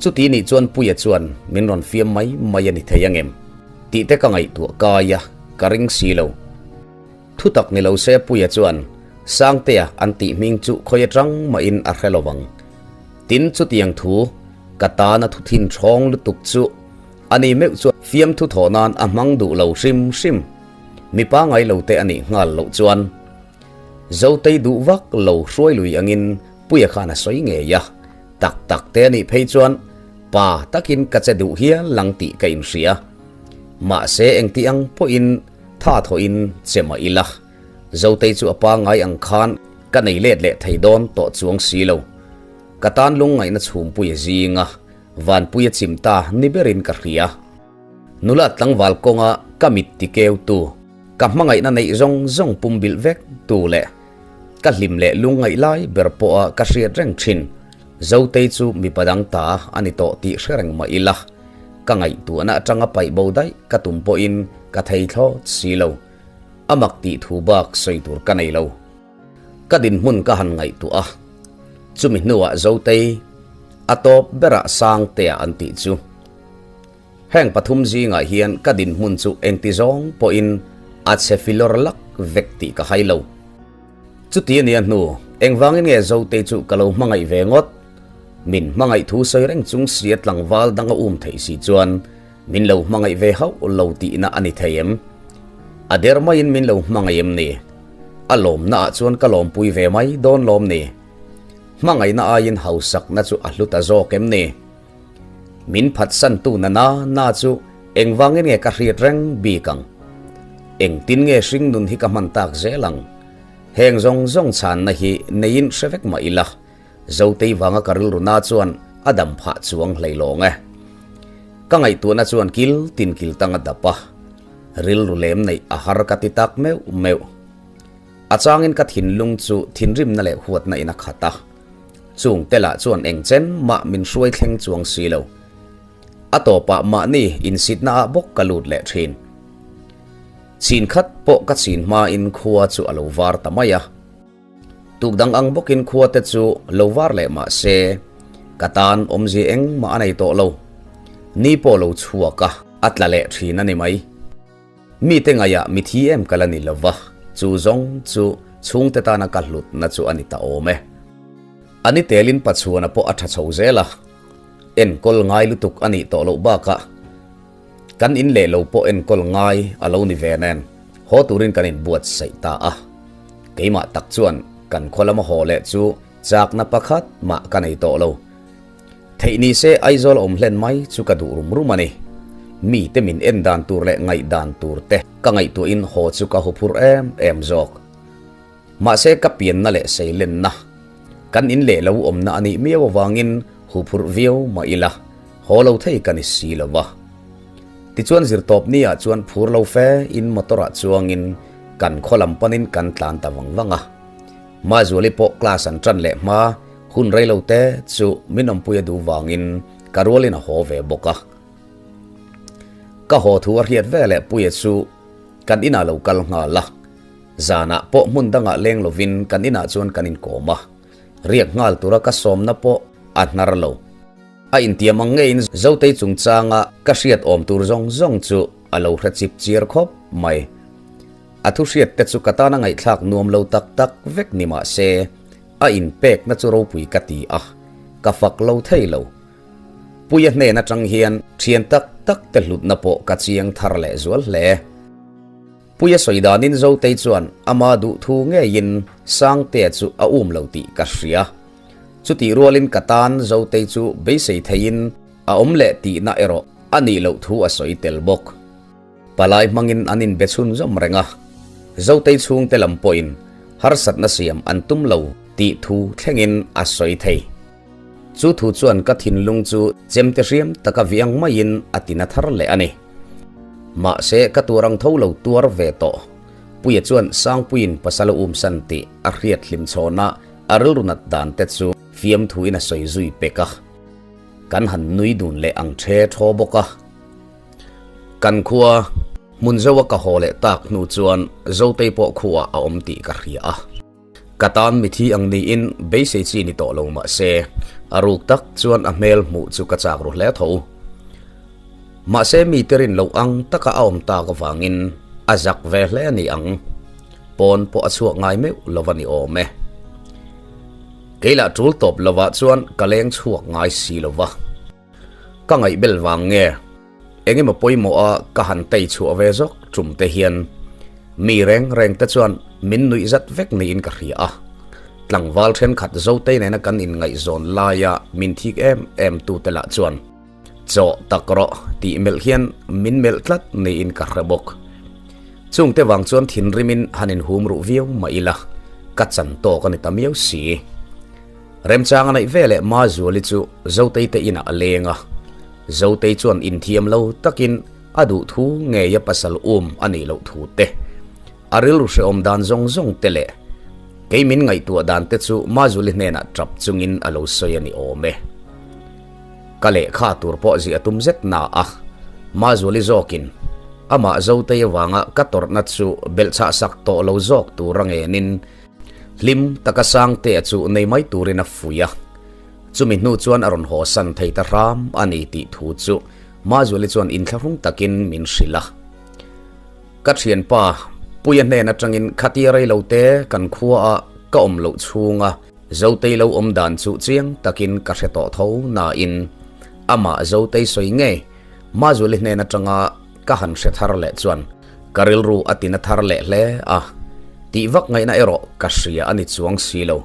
Chuti nih chuan Puia chuan min rawn fiam mai mai a ni thei angem tih te ka ngaihtuah kai a, ka ring si lo. Thutak ni lo se Puia chuan Sangtea an tih hming chu khawi atang mahin a hre lo vang. Tin chutiang thu ka tana thu thin thawng lutuk chu ani meuh chuan fiamthu thawh nan a hmang duh lo hrim hrim. Mi pangai lo te a nih nghal loh chuan Zotei duh vak lo hruai lui angin Puia khan a sawi ngei a, tak tak te a nih phei chuan pa takin ka che duh hial lang tih ka inhria. Mahse engti ang pawhin tha thawhin che mah ila, Zotei chu a pangai ang khan ka nei let leh thei dawn tawh chuang si lo. Ka tan lungngaihna chhumpuia zinga Vanpuia chim ta ni berin ka hria. Nula tlangval kawnga ka mit ti keu tu, ka hmangaihna neih zawng zawng pum bilh vek tu leh ka hlim leh lungngaih lai ber pawha ka hriat reng thin Zotei chu mipa dang ta a ni tawh tih hre reng mah ila, ka ngaihtuahna atanga paih bo daih ka tum pawhin ka thei thlawt si lo. A mak tih thu bak sawi tur ka nei lo. Ka dinhmun ka han ngaihtuah a, chumi hnuah Zotei a tawp berah Sangtea an tih chu. Heng pathum zingah hian ka dinhmun chu engti zawng pawhin a chhe filawr lak vek tih ka hai lo. Chuti a nia hnu, Engvangin nge Zotei chu ka lo hmangaih ve ngawt? Min hmangaih thu sawi reng chung sia tlangval dang a um theih si chuan min lo hmangaih ve hauh lo tihna a ni thei em? A der maiin min lo hmangaih em ni? A lawmna ah chuan ka lawmpui ve mai dawn lawm ni? Hmangaihna aiin hausakna chu a hlu ta zawk em ni? Min phatsantu na na na chu engvangin nge ka hriat reng bik ang? Engtin nge hringnun hi ka hman tak zel ang? Heng zawng zawng chhanna hi neiin hre vek mah ila, Zotei vanga ka rilru na chuan a dam phah chuang hlei lawng e. Ka ngaihtuahna chuan kil tin kil tang a dap a, rilru lem neih a har ka ti tak meuh meuh. A changin ka thinlung chu thinrimna leh huatna in a khat a, chung te lah chuan eng chen mah min hruai thleng chuang si lo. A tawpah mahni insitna ah bawk ka lut leh thin. Chhin khat pawh ka chhin hmain khua chu a lo var ta mai a. Tuk dang ang bawkin khua te chu lo var leh mah se, ka tan awmzia engmah a nei tawh lo. Ni pawh lo chhuak a, a tla leh thin a ni mai. Mite ngaihah mi thi em ka la ni lo va, chu zawng chu chhungte tana ka hlutna chu a ni ta awm e. A ni telin Pachuana pawh a tha chho zel a, enkawl ngai lutuk a nih tawh loh bakah, Kan in leh lo pawh enkawl ngai a lo ni ve nen, haw turin kan inbuatsaih ta a. Keimah tak chuan kan khaw lama haw leh chu chakna pakhat mah ka nei tawh lo. Theih ni se Aizawl awm hlen mai chu ka duh rum rum a ni. Mite min en dan tur leh ngaih dan tur te ka ngaihtuahin haw chu ka huphurh em em zawk. Mahse ka pianna leh seilenna kan in leh lo awmna a nih miau avangin huphurh viau mah ila haw lo thei ka ni si lo va. Tichuan zirtawp ni ah chuan phur lo fe in motor ah chuangin kan khaw lam panin kan tlan ta vang vang a. Mazuali pawh class an tan leh hma hun rei lo te chu min awmpui a duh vangin ka rualin a haw ve bawk a. Ka haw thu a hriat ve leh Puia chu kan inah lo kal nghal a. Zanah pawh hmun dangah leng lovin kan inah chuan kan inkawm a, riak nghal tura ka sawmna pawh a hnar lo. A intiam ang ngeiin Zotei chungchanga ka hriat awm tur zawng zawng chu a lo hre chip chiar khawp mai. A thu hriat te chu ka tana ngaihthlak nuam lo tak tak vek ni mah se, a inpekna chu ropui ka ti a, ka fak lo thei lo. Puia hnen atang hian thian tak tak te hlutna pawh ka chiang thar leh zual hle. Puia sawi danin Zotei chuan ama duh thu ngeiin Sangtea chu a um lo tih ka hria. Chutih rualin ka tan Zotei chu beisei theiin a awm leh tihna erawh a nih loh thu a sawi tel bawk. Palai hmangin an inbe chhunzawm reng a, Zotei chhungte lam pawhin harsatna siam an tum lo tih thu thlengin a sawi thei. Chu thu chuan ka thinlung chu chemte hriam taka viang maiin a tina thar leh a ni. Mahse, ka tuar ang tho lo tuar ve tawh. Puia chuan Sangpuiin pasal a umsan tih a hriat hlim chhawn a, a rilru nat dan te chu fiamthuin a sawi zui pek a. Kan han nui dun leh ang the thaw bawk a. Kan khua hmun zoa ka haw leh tak hnu chuan Zotei pawh khuaah a awm tih ka hria a. Ka tan mithi ang niin beisei chi ni tawh lo mah se, a ruk tak chuan a hmel hmuh chu ka chak ru hle tho. Mahse mite rin loh ang taka a awm tak avangin a zak ve hle a ni ang. Pawn pawh a chhuak ngai meuh lo a ni awm e. Kei lah tul tawp lovah chuan ka leng chhuak ngai si lo va. Ka ngaih bel vang nge? Engemaw pawimawh a ka han tei chhuah ve zawk tum te hian mi reng reng te chuan min nuih zat vek niin ka hria a. Tlangval thenkhat Zotei nena kan inngaihzawn laia min thik em em tu te lah chuan chaw tak rawh tih melh hian min melh tlat niin ka hre bawk. Chungte vang chuan thinrimin han inhum ruh viau mah ila ka chan tawk a ni ta miau si. Remchang a neih ve leh Mazuali chu Zotei te inah a leng a. Zotei chuan inthiam lo takin a duh thu ngei a pasal um a nih loh thu te, a rilru hrehawm dan zawng zawng te leh kei min ngaihtuah dan te chu Mazuali hnenah tap chungin a lo sawi a ni awm e. Ka lehkha tur pawh ziah tum zet na a, Mazuali zawkin amah Zotei avanga ka tawrhna chu belhchhah sak tawh lo zawk tur a ngenin Hlim taka Sangtea chu nei mai turin a fuih a, chumi hnu chuan a rawn haw san thei ta hram a ni tih thu chu Mazuali chuan inthlahrung takin min hrilh a. Ka thianpa Puia hnen atangin khatia rei lo te kan khuaah ka awm loh chhunga Zotei lo awm dan chu chiang takin ka hre tawh tho nain amah Zotei sawi ngei Mazuali hnen atanga ka han hre thar leh chuan ka rilru a tina thar leh hle a, tih vak ngaihna erawh ka hria a ni chuang si lo.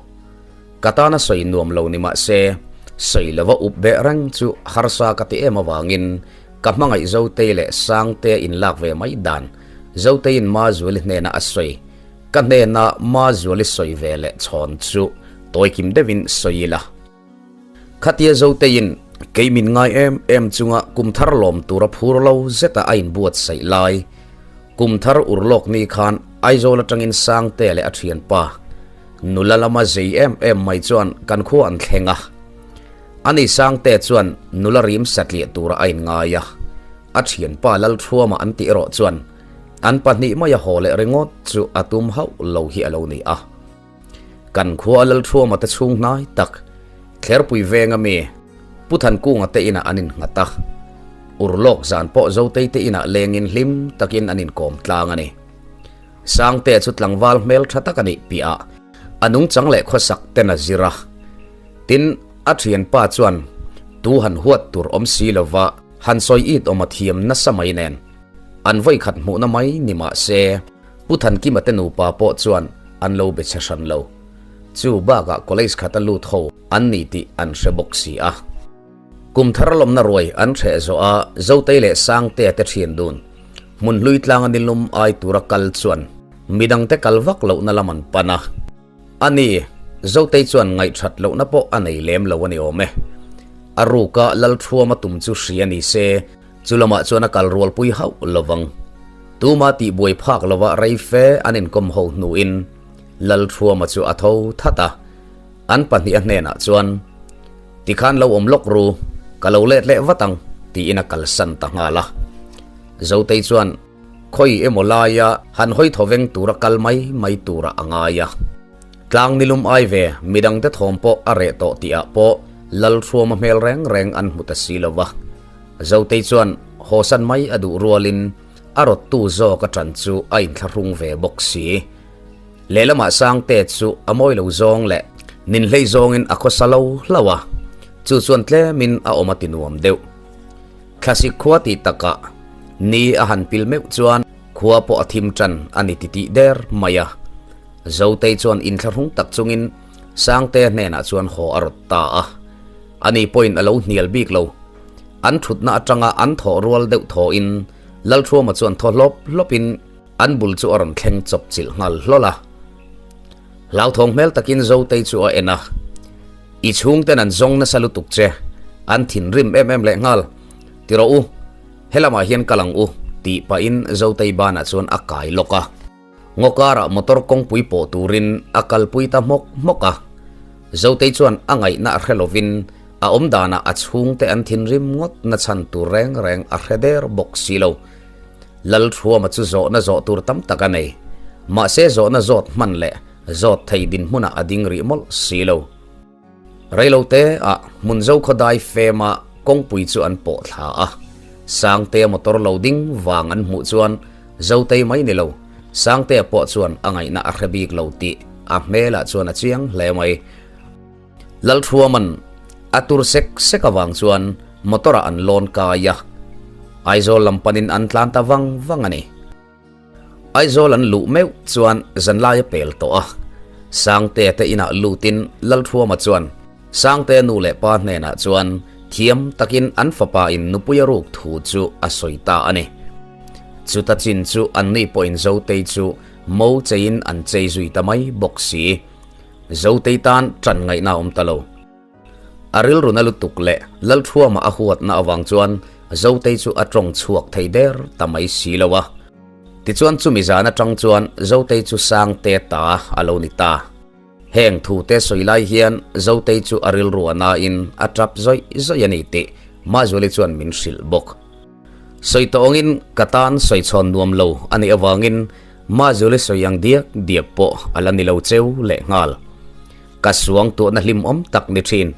Ka tana sawi nuam lo ni mah se, sawi lova up beh reng chu harsa ka ti em avangin ka hmangaih Zotei leh Sangtea inlak ve mai dan Zoteiin Mazuali hnena a sawi Ka hnena Mazuali sawi ve leh chhawn chu tawikim deuhin sawi ila. Khatia Zoteiin kei min ngai em em chunga kum thar lawm tura phur lo zeta a inbuatsaih lai, kum thar urlawk ni khan Aizawl atangin Sangtea leh a thianpa nula lama zei em em mai chuan kan khua an thleng a. Ani Sangtea chuan nula rim satliah tura a inngai a, a thianpa Lalthuama an tih erawh chuan An pahnih maia haw leh ringawt chu a tum hauh lo hi a lo ni a. Kan khua Lalthuama te chhung hnai tak, Thlerpui venga mi Pu Thankunga te inah an innghat a. Urlawk zan pawh Zotei te inah lengin hlim takin an inkawm tlang a ni. Sangtea chu tlangval hmel tha tak a nih piahah a nungchang leh khawsak ten a zir a. Tin, a thianpa chuan tu han huat tur awm si lova han sawi it awm a thiam nasa mai nen. An vawikhat hmuhna mai ni mah se, Pu Thankima te nupa pawh chuan an lo be chhe hran lo. Chu bakah college khata lut ho an ni tih an hre bawk si a. Kum thar lawmna ruai an hreh zawh a, Zotei leh Sangtea te thian dun hmun hlui tlanga nilum ai tura kal chuan midangte kal vak lohna lam an pan a. A ni, Zotei chuan ngaihthat lohna pawh a nei lem lo a ni awm e. A ruka Lalthuama tum chu hria ni se, chu lamah chuan a kal rualpui hauh lo vang. Tuma tihbuai phak lova rei fe an inkawm ho hnuin Lalthuama chu a tho that a, an pahnih a hnenah chuan, Tikhan lo awm lawk ru, ka lo let leh vat ang, tiin a kalsan ta nghal a. Zotei chuan. Khawi emaw laia han hawi thaw veng tura kal mai mai turah a ngai a. Tlang nilum ai ve midangte thawm pawh a reh tawh tihah pawh Lalhruama hmel reng reng an hmu ta si lo va. Zotei chuan hawsan mai a duh rualin a rawttu zawk a ṭan chu a inthlahrung ve bawk si. Lehlamah Sangte chu a mawi lo zawng leh ninhlei zawngin a khawsa lo hlauh a, chu chuan tlemin a awm a ti nuam deuh. Thlasik khua tih takah ni a han pil meuh chuan khua pawh a thim tan a ni titih der mai a. Zotei chuan inthlahrung tak chungin Sangtea hnenah chuan haw a rawt ta a. Ani pawhin a lo hnial bik lo. An thutna atanga an thawh rual deuh thawhin Lalthuama chuan thaw hlawp hlawpin an bul chu a rawn thleng chawp chilh nghal hlawl a. Hlauthawng hmel takin Zotei chu a en a. I chhungten an zawng nasa lutuk che, an thinrim em em leh nghal. Ti rawh u, helamah hian kal ang u, tih pahin Zotei banah chuan a kai lawk a. Ngaw karah motor kawngpui pawh turin a kalpui ta hmawk hmawk a. Zotei chuan a ngaihna a hre lovin a awm danah a chhungte an thinrim ngawt na chhan tur reng reng a hre der bawk si lo. Lalthuama chu zawhna zawh tur tam tak a nei. Mahse zawhna zawt hman leh zawt thei dinhmunah a ding rih mawlh si lo. Reilote ah Hmunzo khawdai fema kawngpui chu an pawh thla a. Sangtea motor lo ding vang an hmuh chuan Zotei mai ni lo, Sangtea pawh chuan a ngaihna a hre bik lo tih a hmelah chuan a chiang hle mai. Lalthuaman a tur sek sek avang chuan motor ah an lawn kai a, Aizawl lam panin an tlan ta vang vang a ni. Aizawl an luh meuh chuan zanlai a pel tawh a, Sangtea te inah lutin Lalthuama chuan Sangtea nu leh pa hnenah chuan thiam takin an fapa in nupui a ruk thu chu a sawi ta a ni. Chuta chin chu anni pawhin Zotei chu mo cheiin an chei zui ta mai bawk si. Zotei tan ṭan ngaihna a awm ta lo. A rilruna lutuk leh Lalthuama a huatna avang chuan Zotei chu a ṭawng chhuak thei der ta mai si lo a. Tichuan chumi zan aṭang chuan Zotei chu Sangte ta a lo ni ta. Heng thute sawi lai hian Zotei chu a rilru a nain a ṭap zawih zawih a ni tih Mazuali chuan min hrilh bawk. Sawi tawngin ka tan sawi chhawn nuam lo a nih avangin Mazuali sawi ang diak diak pawh a la ni lo cheu lehnghal. Ka suang tuahna hlimawm tak ni thin.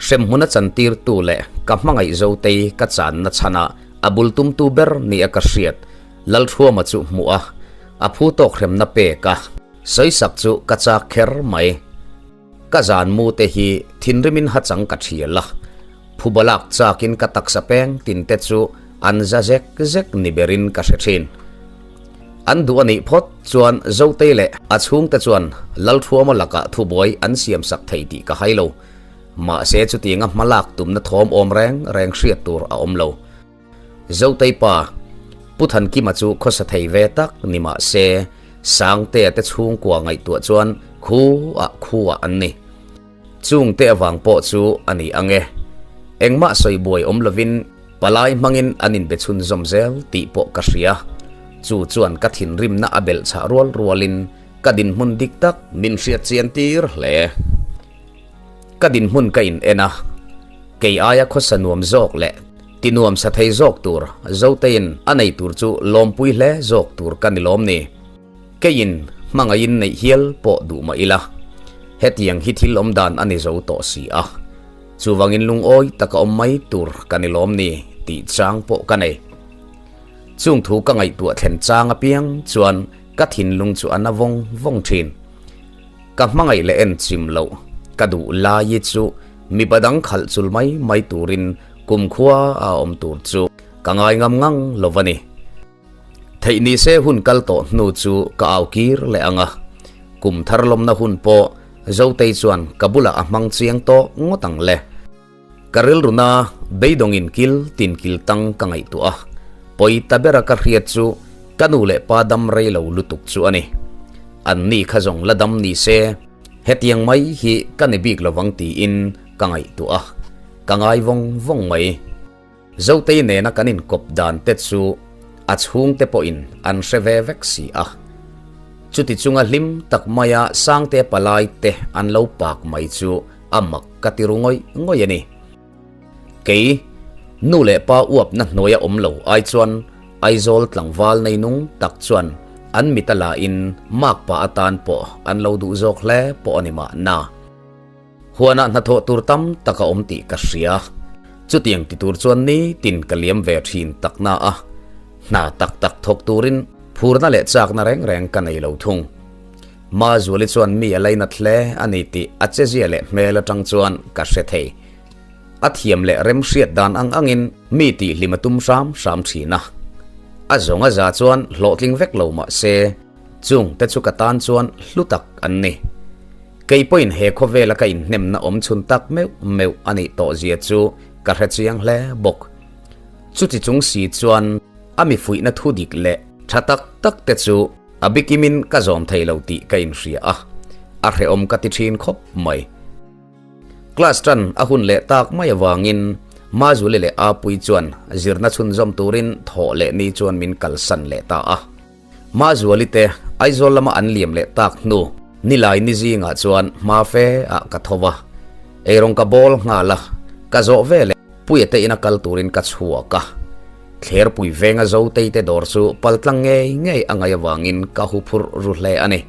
Hremhmuna chantirtu leh ka hmangaih Zotei ka channa chhanah a bul tumtu ber nia ka hriat Lalthuama chu hmuh a, a phu tawk hremna pek a. Sawisak chu ka chak kher mai. Ka zan mu te hi thinrimin hachang ka thial a, phubalak chakin ka taksa peng tin te chu an za zek zek ni berin ka hre thin. An duh a nih phawt chuan Zotei leh a chhungte chuan Lalthuama lakah thubuai an siamsak thei tih ka hai lo. Mahse chutianga hmalak tumna thawm awm reng reng hriat tur a awm lo. Zotei pa, Pu Thankima chu khawsa thei ve tak ni mah se, Sangtea te chhungkua ngaihtuah chuan khu ah khu ah an ni. Chungte avang pawh chu a ni ang e. Engmah sawi buai awm lovin palai hmangin an inbe chhunzawm zel tih pawh ka hria. Chu chuan ka thinrimna a belh chhah rual rualin ka dinhmun dik tak min hriat chian tir hle. Ka dinhmun ka in en a, kei aia khawsa nuam zawk leh ti nuam sa thei zawk tur Zoteiin a nei tur chu lawmpui hle zawk tur ka ni lawm ni. Keiin hmangaihin neih hial pawh duh mah ila, hetiang hi thil awm dan a ni zo tawh si a, chuvangin lungawi taka awm mai tur ka ni lawm ni tih chang pawh ka nei. Chung thu ka ngaihtuah thlen chang apiang chuan ka thinlung chu a na vawng vawng thin. Ka hmangaih leh en chim loh ka duh lai chu mipa dang khalh chul mai mai turin kumkhua a awm tur chu ka ngai ngam ngang lo a ni. Theih ni se hun kal tawh hnu chu ka au kir leh ang a, kum thar lawmna hun pawh Zotei chuan ka bulah a hmang chiang tawh ngawt ang le. Ka rilruna beidawngin kil tin kil tang ka ngaihtuah a, pawi ta bera ka hriat chu ka nu leh pa dam rei lo lutuk chu a ni. An ni kha zawng la dam ni se, hetiang mai hi ka ni bik lovang tiin ka ngaihtuah a, ka ngai vawng vawng mai. Zotei nena kan inkawp dan te chu a chhungte pawhin an hre ve vek si a. Chuti chunga hlim tak maia Sangte palai te an lo pak mai chu a mak ka ti ru ngawih ngawih a ni. Kei, nu leh pa uapna hnuaia awm lo ai chuan Aizawl tlangval nei nung tak chuan an mit a la in makpa atan pawh an lo duh zawk hle pawh a ni mahna. Huanah hnathawh tur tam tak a awm tih ka hria. Chutiang ti tur chuan nitin ka liam ve thin takna a, hna tak tak thawk turin phurna leh chakna reng reng ka nei lo thung. Mazuali chuan mi a lainat hle a ni tih a chezia leh hmel atang chuan ka hre thei. A thiam leh remhriat dan ang angin mi tihhlim a tum hram hram thin a. A zawng a za chuan hlawhtling vek lo mah se, chung te chu ka tan chuan hlu tak an ni. Kei pawhin he khawvela ka inhnemna awm chhun tak meuh meuh a nih tawh zia chu ka hre chiang hle bawk. Chuti chung si chuan a mi fuihna thu dik leh tha tak tak te chu a bikimin ka zawm thei lo tih ka inhria a, a hrehawm ka ti thin khawp mai. Class tan a hun leh tak mai avangin Mazuli leh Apui chuan zirna chhunzawm turin thawh leh ni chuan min kalsan leh ta a. Mazuali te Aizawl lama an liam leh tak hnu nilai ni zingah chuan hma fe ah ka tho va, eirawng ka bawl nghal a, ka zawh ve leh Puia te ina kal turin ka chhuak a. Thlerpui venga Zotei te dawr chu paltlang ngei ngei a ngaih avangin ka hu phurh ru hle a ni.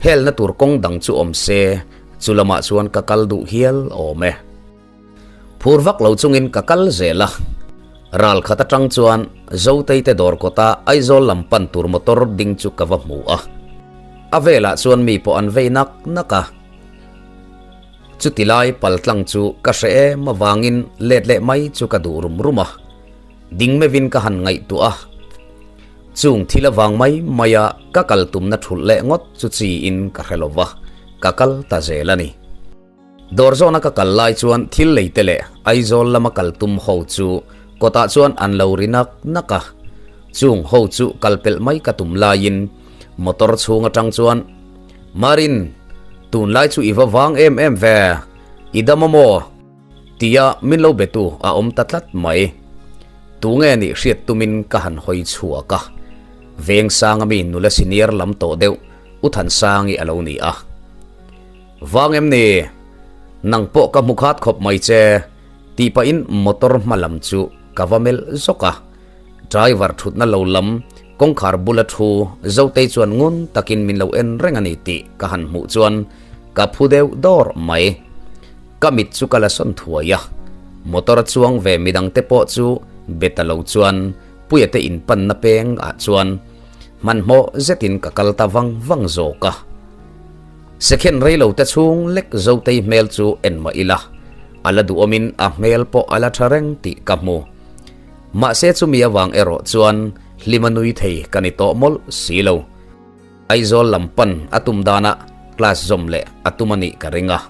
Helna tur kawng dang chu awm se, chu lamah chuan ka kal duh hial awm e. Phur vak lo chungin ka kal zel a, ral khat atang chuan Zotei te dawr kawta Aizawl lam pan tur motor ding chu ka va hmu a. A velah chuan mi pawh an vei nak nak a. Chuti lai paltlang chu ka hre em avangin let leh mai chu ka duh rum rum a. Ding meuhin ka han ngaihtuah a. Chung thil avang mai maia ka kal tumna thulh leh ngawt chu chiin ka hre lo va, ka kal ta zel a ni. Dawr zawna ka kal lai chuan thil lei te leh Aizawl lama kal tum ho chu kawtah chuan an lo ri nak nak a. Chung ho chu kal pelh mai ka tum laiin motor chhung atang chuan, Marin, tunlai chu i va vang em em ve, i dam a maw? Tia min lo betu a awm ta tlat mai. Tunge nih hriat tumin ka han hawi chhuak a. Vengsanga mi nula senior lam tawh deuh U Thansangi a lo ni a. Vang em ni? Nang pawh ka hmu khat khawp mai che, tih pahin motor hma lam chu ka va melh zawk a. Driver thutna lo lam kawngkhar bula thu Zotei chuan ngun takin min lo en reng a ni tih ka han hmuh chuan ka phu deuh dawr mai. Ka mit chu ka la sawn thuai a, motor a chuang ve midangte pawh chu be ta lo chuan Puia te inpanna peng ah chuan. Hmanhmawh zetin ka kal ta vang vang zawk a. Second rei lo te chhung lek Zotei hmel chu en mah ila, a la duhawmin a hmel pawh a la tha reng tih ka hmu. Mahse chumi avang erawh chuan hlima nui thei ka ni tawh mawlh si lo. Aizawl lam pan a tum danah class zawm leh a tum a nih ka ring a.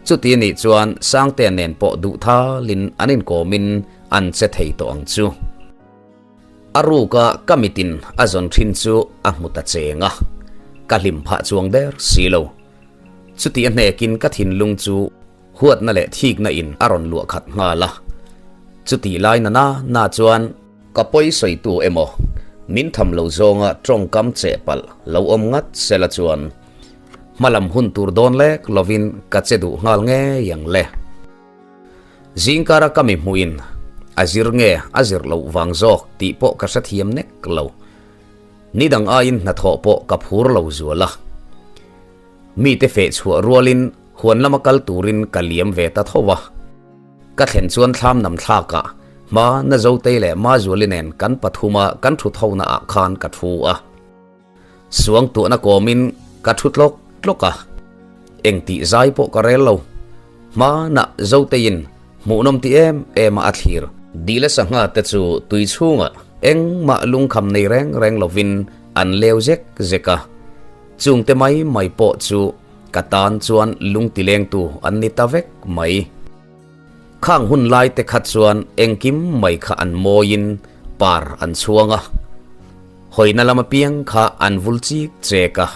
Chuti nih chuan Sangtea nen pawh duh thalin an inkawmin an che thei tawh ang chu. A ruka ka mitin a zawn thin chu a hmu ta cheng a, ka hlim phah chuang der si lo. Chuti a hnekin ka thinlung chu huatna leh thikna in a rawn luah khat nghal a. Chuti lai na na na chuan ka pawi sawitu emaw min tham lo zawnga tawngkam cheh palh lo awm ngat sela chuan hmalam hun tur dawn lek lovin ka che duh nghal ngei ang le. Zingkara ka mi hmuhin a zir nge a zir loh vang zawk tih pawh ka hrethiam nek lo. Ni dang aiin hnathawh pawh ka phur lo zual a. Mite feh chhuah rualin huan lama kal turin ka liam ve ta tho a. Ka thlen chuan thlam nam thlakah hma na Zotei leh Mazuali nen kan pathuma kan thu thona ah khan ka thu a. Suangtuahna kawmin ka thu tlawk tlawk a, eng tih zai pawh ka rel lo. Hmanah Zoteiin hmuhnawm ti em em a a thlir. Dila sangha te chu tui chhungah engmah lungkham nei reng reng lovin an leu zek zek a, chungte mai mai pawh chu ka tan chuan lungti lengtu an ni ta vek mai. Khang hun lai te kha chuan engkim mai kha an mawiin par an chhuang a, hawina lam apiang kha an vul chik chek a,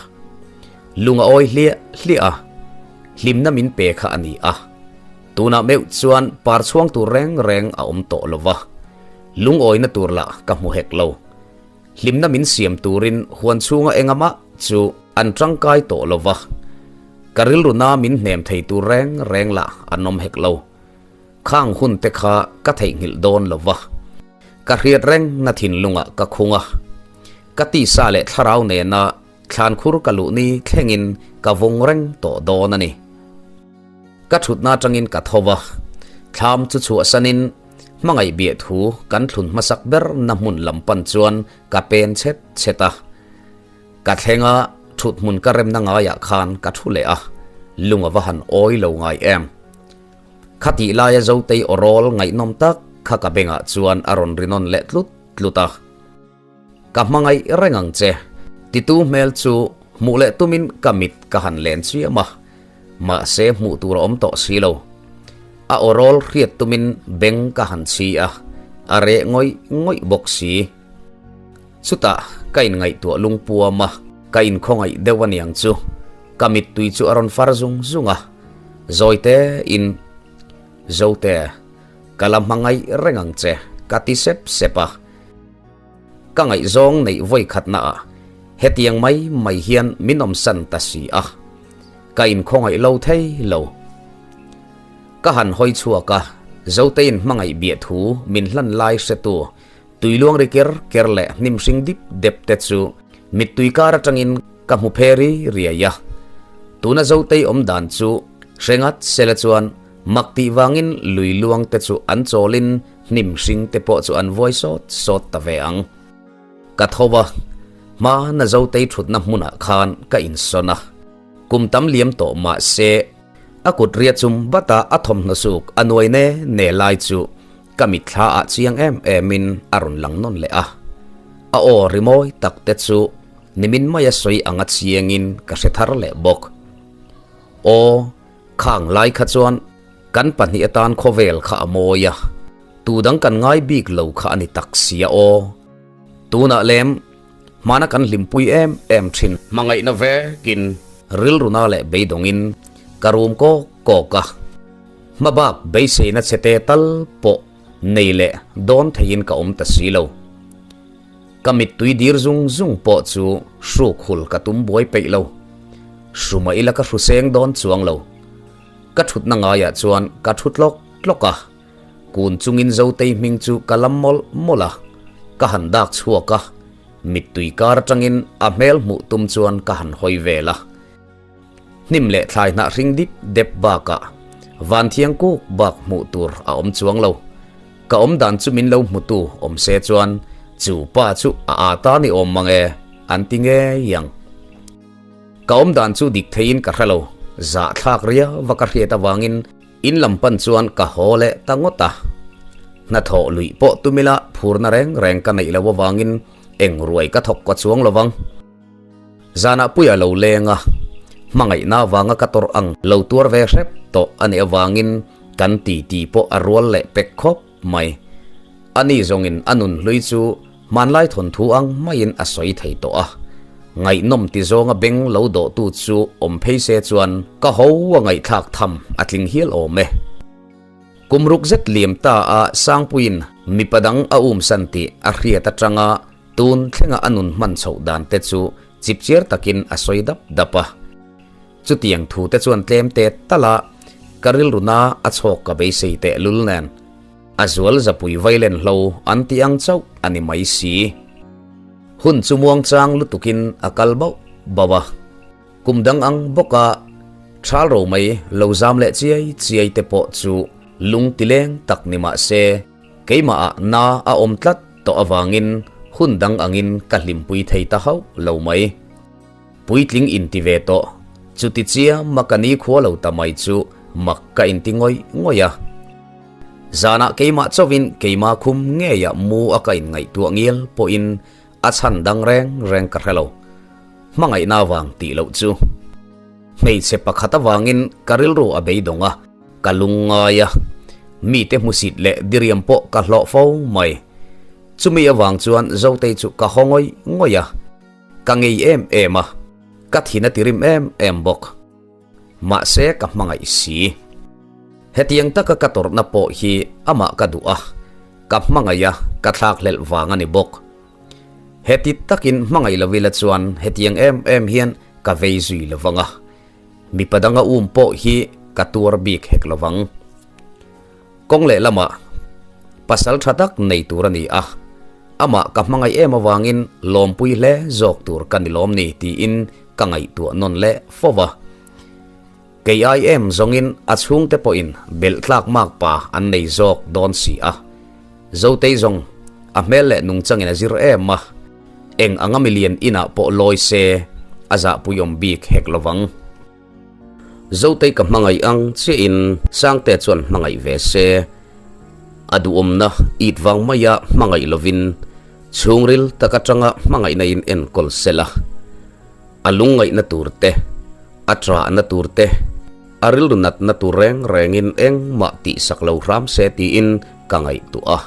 lung a awi hliah hliah a, hlimna min pe kha a ni a. Tunah meuh chuan par chhuang tur reng reng a awm tawh lo va, lungawina tur lah ka hmu hek lo. Hlimna min siam turin huan chhunga engamah chu an tangkai tawh lo va, ka rilru na min hnem thei tur reng reng lah an awm hek lo. Khang hun te kha ka theihnghilh dawn lo va, ka hriat reng na thinlungah ka khung a, ka tisa leh thlarau nena thlankhur ka luh ni thlengin ka vawng reng tawh dawn a ni. Ka thutna atangin ka tho va, thlam chu chhuahsanin hmangaih biah thu kan thlun hmasak ber na hmun lam pan chuan ka pen chhet chhet a. Ka thleng a, thut hmun ka remna ngaiah khan ka thu leh a, lung a va han awi lo ngai em. Khatih laia Zotei awrawl ngaihnawm tak kha ka bengah chuan a rawn ri nawn leh tlut tlut a. Ka hmangaih reng ang che, titu hmel chu hmuh leh tumin ka mit ka han len chiam a, mahse hmuh tur a awm tawh si lo. A awrawl hriat tumin beng ka han chhi a, a reh ngawih ngawih bawk si. Chutah ka inngaihtuah lungpuam a, ka inkhawngaih deuh a niang chu, ka mittui chu a rawn far zung zung a, zawite in, Zote, ka la hmangaih reng ang che, ka ti sep sep a. Ka ngaihzawng neih vawi khatna ah hetiang mai mai hian min awmsan ta si a, ka inkhawngaih lo thei lo. Ka han hawi chhuak a, Zoteiin hmangaih biah thu min hlan lai hretu tuiluang ri ker ker leh hnim hring dip dep te chu mittui kar atangin ka hmu phe ri riai a. Tuna Zotei awm dan chu hre ngat sela chuan mak tih vangin lui luang te chu an chawlin Hnim hring te pawh chu an vuai sawt sawt ta ve ang. Ka tho a, hma na Zotei thutna hmunah khan ka insawn a. Kum tam liam tawh mah se, a kut ria chum bata a thawmhnaw suk a nuai ne ne lai chu ka mitthla ah chiang em emin a rawn lang nawn leh a. A aw rimawi tak te chu nimin maia sawi anga chiangin ka hre thar leh bawk. Aw, khang lai kha chuan Kan pahnih atan khawvel kha a mawi a, tu dang kan ngai bik lo kha a ni tak sia aw. Tunah lem, hmana kan hlimpui em em thin. Hmangaihna vekin rilruna leh beidawngin ka rum kawk kawk a, hmabak beiseina chhete tal pawh nei leh dawn theiin ka awm ta si lo. Ka mittui dir zung zung pawh chu hruk hul ka tum buai peih lo. Hrumah ila ka hruseng dawn chuang lo. Ka thutna ngaiah chuan ka thu tlawk tlawk a, kun chungin Zotei hming chu ka lam mawlh mawlh a, ka han dak chhuak a, mittui kar atangin a hmel hmuh tum chuan ka han hawi vel a. Hnim leh thlai hnah hring dip dep bakah vanthiang kuk bak hmuh tur a awm chuang lo. Ka awm dan chu min lo hmutu awm se chuan chu pa chu a aa ta ni awm mang e. an ti ngei ang. Ka awm dan chu dik theiin ka hre lo, zahthlak riau va ka hriat avangin in lam pan chuan ka haw leh ta ngawt a. Hnathawh luih pawh tumila phurna reng reng ka neih loh avangin eng ruai ka thawk ka chuang lo vang. Zanah puia lo leng a, hmangaihna avanga ka tawrh ang lo tuar ve hrep tawh a nih avangin kan titi pawh a rual leh pek khawp mai. Ani zawngin a nun hlui chu hmanlai thawnthu ang maiin a sawi thei tawh a, ngaihnawm ti zawnga beng lo dawhtu chu awm phei se chuan ka ho a ngaihthlak tham a tling hial awm e. Kum ruk zet liam ta a Sangpuiin mipa dang a umsan tih a hriat atanga Tun thlenga a nun hman chhoh dan te chu chipchiar takin a sawi dap dap a. Chutiang thu te chuan tlem te tal a, ka rilruna a chhawk ka beisei teh lul nen. A zual zapui vailen hlo an ti ang chauh a ni mai si. Hun chu muangchang lutukin a kal bauh bauh a. Kum dang ang bawka thal ro mai lo zam leh chiai chiai te pawh chu lung tileng tak ni mah se, Keimahah na a awm tlat tawh avangin hun dang angin ka hlimpui thei ta hauh lo mai. Puitling inti ve tawh, chuti chia maka nikhua lo ta mai chu mak ka inti ngawih ngawih a. Zanah keimah chauhin keimah khum ngeiah mu a ka inngaihtuah ngial pawhin a chhan dang reng reng ka hre lo. Hmangaihna avang tih loh chu. Hmeichhe pakhat avangin ka rilru a beidawng a. Ka lungngai a, mite hmusit leh diriam pawh ka hlawh fo mai. Chumi avang chuan Zotei chu ka haw ngawih ngawih a, ka ngei em em a, ka thin a ti rim em em bawk. Mahse ka hmangaih si. Hetiang taka ka tawrhna pawh hi amah ka duh a, ka hmangaih a, ka thlakhlelh vang a ni bawk. Heti takin hmangaih lo ila chuan hetiang em em hian ka vei zui lo vang a. Mipa danga um pawh hi ka tuar bik hek lo vang. Kawng leh lamah pasal tha tak nei tur a ni a, amah ka hmangaih em avangin lawmpui hle zawk tur ka ni lawm ni tiin ka ngaihtuah nawn leh fo va. Kei ai em zawngin a chhungte pawhin belh tlak mak pa an nei zawk dawn si a. Zotei zawng a hmel leh nungchangin a zir em a. Eng anga milian inah pawh lawi se a zahpuiawm bik hek lo vang. Zotei ka hmangaih ang chiahin Sangte chuan hmangaih ve se. A duhawmna it vang maia hmangaih lovin chhungril tak atanga hmangaihna in enkawl sela. A lungngaihna tur te, a ṭahna tur te, a rilru natna tur reng rengin engmah tihsak lo hram se tiin ka ngaihtuah a.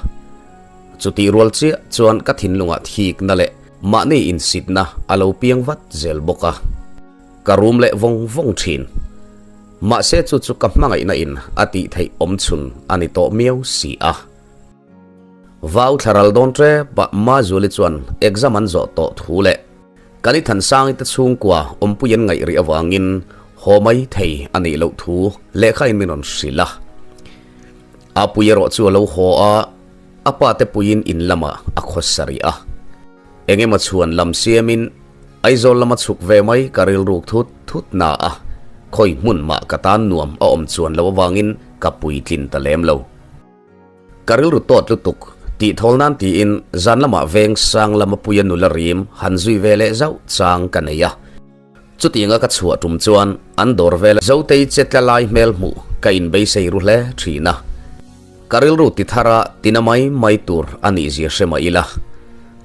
Chutih rual chiah chuan ka thinlungah thikna leh mahni insitna a lo piang vat zel bawk a, ka rum leh vawng vawng thin. Mahse chu chu ka hmangaihna in a tih theih awm chhun a ni tawh miau si a. Vau thla ral dawn tep ah Mazuali chuan exam an zawh tawh thu leh kan i Thansangi te chhungkua awmpui an ngaih rih avangin haw mai thei a nih loh thu lehkha in min rawn hrilh a. Apui erawh chu a lo haw a, a pa te puiin in lamah a khawsa rih a. Eng emaw chhuan lam siamin Aizawl lama chhuk ve mai ka rilruk thut thut na a, khawi hmun mah ka tan nuam a awm chuan loh avangin ka puitlin ta lem lo. Ka rilru tawt lutuk tih thawl nan tiin zan lamah veng sang lama puia nula rim han zui ve leh zauh chang ka nei a. Chutianga ka chhuah tum chuan an dawr vel Zotei che tla lai hmel hmuh ka inbeisei ru hle thin a. Ka rilru ti thar a tina mai mai tur a nih zia hre mah ila,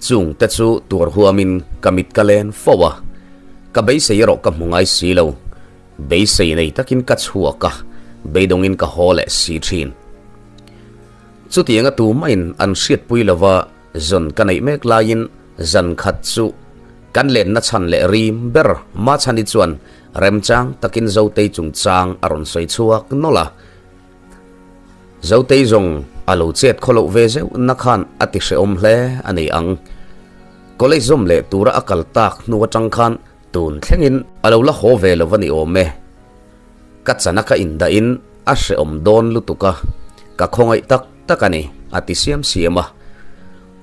chung te chu tuar huamin ka mit ka len fo a, ka beisei erawh ka hmu ngai si lo. Beisei nei takin ka chhuak a, beidawngin ka haw leh si thin. Chutianga tumahin an hriatpui lova zawn ka neih mek laiin zan khat chu kan lenna chhan leh rim ber Machhani chuan remchang takin Zotei chungchang a rawn sawi chhuak nawlh a. Zotei zawng a lo chet khaw loh ve zeuh na khan a ti hrehawm hle a ni ang. College zawm leh tura a kal tak hnu atang khan tun thlengin a lo la haw ve lo a ni awm e. Ka chana ka indahin a hrehawm dawn lutuk a, ka khawngaih tak tak a ni, a ti siam siam a.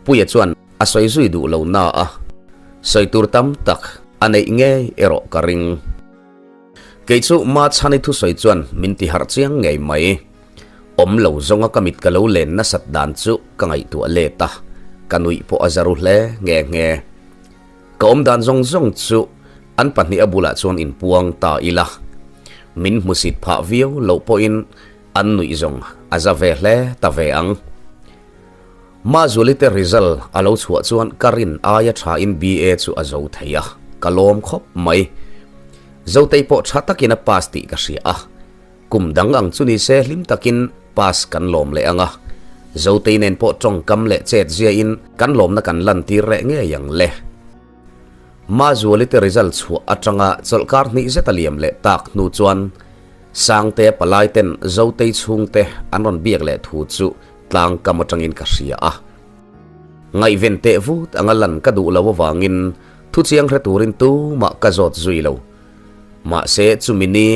Puia chuan a sawi zui duh lo na a, sawi tur tam tak a neih ngei erawh ka ring. Kei chu Machhani thusawi chuan min ti harh chiang ngei mai. Awm lo zawnga ka mit ka lo len nasat dan chu ka ngaihtuah let a, ka nuih pawh a za ru hle nghe nghe. Ka awmdan zawng zawng chu an pahniha bulah chuan inpuang ta ila, min hmusit phah viau loh pawhin an nuih zawng a za ve hle ta ve ang. Mazuali te result a lo chhuah chuan ka rin aia thain BA chu a zo thei a, ka lawm khawp mai. Zotei pawh tha takin a pass tih ka hria a, kum dang ang chu ni se hlim takin pass kan lawm leh ang a, Zotei nen pawh tawngkam leh chet ziain kan lawmna kan lantir leh ngei ang le. Mazuali te result chhuah atanga chawlhkar hnih zet a liam leh tak hnu chuan Sangtea palai ten Zotei chhungte an rawn biak leh thu chu tlang kam atangin ka hria a. Ngaihven teh vut anga lan ka duh lo avangin thu chiang hre turin tumah ka zawt zui lo. Mahse chumi ni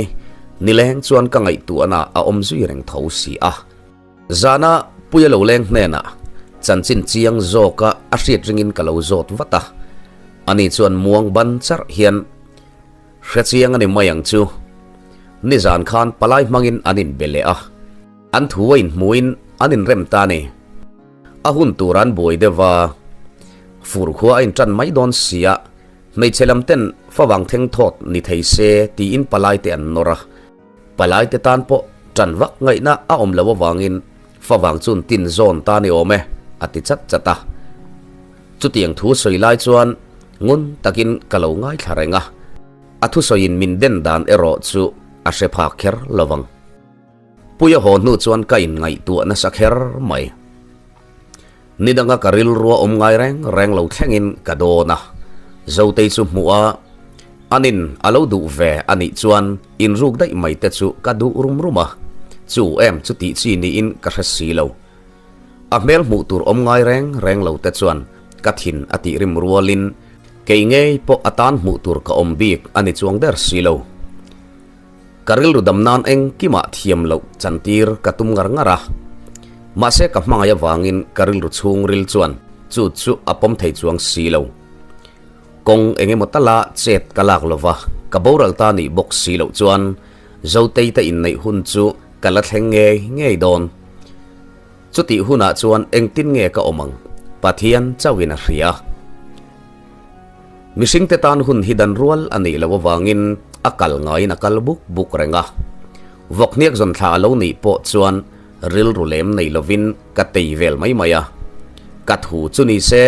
nileng chuan ka ngaihtuahna a awm zui reng tho si a. Zana Puia lo leng hnenah chanchin chiang zawka a hriat ringin ka lo zawt vat a. Ani chuan muang ban charh hian hre chiang a ni mai ang chu. Nizan khan palai hmangin an inbe leh a. An thu a inhmuin an inrem ta a ni. A hun tur an buai deuh a, fur khua a inṭan mai dawn sia, hmeichhe lam ten favang thleng thawt ni thei se tiin palai te an nawr a. Palai te tan pawh ṭan vak ngaihna a awm loh avangin favang chu an tin zawn ta ni awm e, a ti chat chat a. Chutiang thu sawi lai chuan ngun takin ka lo ngaithla reng a, a thusawiin min den dan erawh chu a hre phak kher lo vang. Puia haw hnu chuan ka inngaihtuah nasa kher mai. Ni danga ka rilrua awm ngai reng reng lo thlengin ka dawn a, Zotei chu hmuh a, anin a lo duh ve a nih chuan inruk daih mai te chu ka duh rum rum a, chu em chu tih chi niin ka hre si lo. A hmel hmuh tur awm ngai reng reng lo te chuan ka thin a tih rim rualin kei ngei pawh a tan hmuh tur ka awm bik a ni chuang der si lo. Ka rilru dam nan engkimah thiam loh chantir ka tum ngar ngar a. Mahse ka hmangaih avangin ka rilru chhungril chuan chu chu a pawm thei chuang si lo. Kawng eng emaw tala chet ka lak lova ka boral ta nih bawk si loh chuan Zotei te inneih hun chu ka la thleng ngei ngei dawn. Chutih hunah chuan engtin nge ka awm ang? Pathian chauhin a hria. Mihringte tan hun hi dan rual a nih loh avangin a kal ngaiin a kal buk buk reng a. Vawkhniak zawn thla a lo nih pawh chuan rilru lem nei lovin ka tei vel mai mai a. Ka thu chu ni se,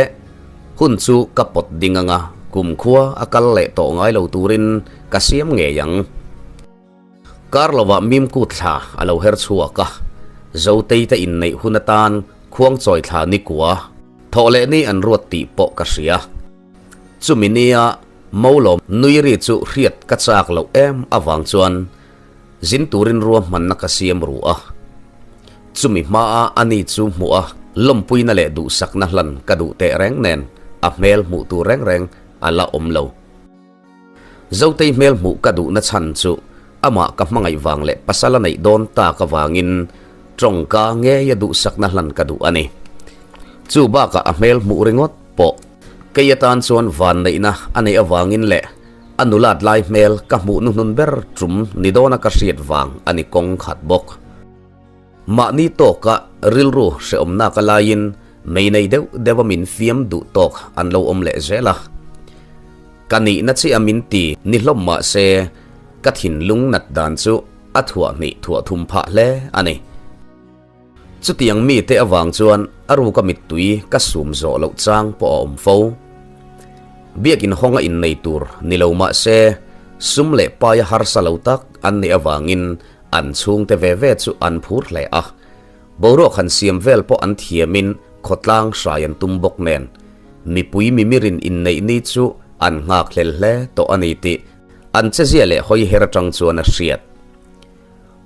hun chu ka pawt ding anga kumkhua a kal leh tawh ngai lo turin ka siam ngei ang. Kar lovah Mimkut thla a lo her chhuak a, Zotei te inneih hun atan Khuangchawi thla ni kua thawh leh ni an ruat tih pawh ka hria. Chumi nia Molawm nui ri chu hriat ka chak loh em avang chuan zin turin ruahmanna ka siam ru a. Chumi hmaa ani chu hmuh a lawmpuina leh duhsakna hlan ka duh teh reng nen a hmel hmuh tur reng reng a la awm lo. Zotei hmel hmuh ka duhna chhan chu amah ka hmangaih vang leh pasal a neih dawn tak avangin tawngka ngeia duhsakna hlan ka duh a ni. Chu bakah a hmel hmuh ringawt pawh kei atan chuan vanneihna a neih avangin leh a nulat lai hmel ka hmuh nuhnun ber tum ni dawna ka hriat vang a ni kawng khat bawk. Mahni tawka rilru hrehawmnak a laiin mei nei deuh deuha min fiam duh tawk an lo awm leh zel a. Ka nihna chiah min ti ni hlawm mah se ka thinlung nat dan chu a thuah hnih thuah thum phah hle a ni. Chutiang mite avang chuan a ruka mittui ka sum zawh loh chang pawh a awm fo. Biakin hawnga innei tur ni lo mah se sum leh paia harsa lo tak an nih avangin An chhungte ve ve chu an phur hle a, boruak han siam vel pawh an thiamin khawtlang hrai an tum bawk nen, mipui mimirin inneih ni chu an nghak hlel hle tawh a ni tih an chezia leh hawi her atang chuan a hriat.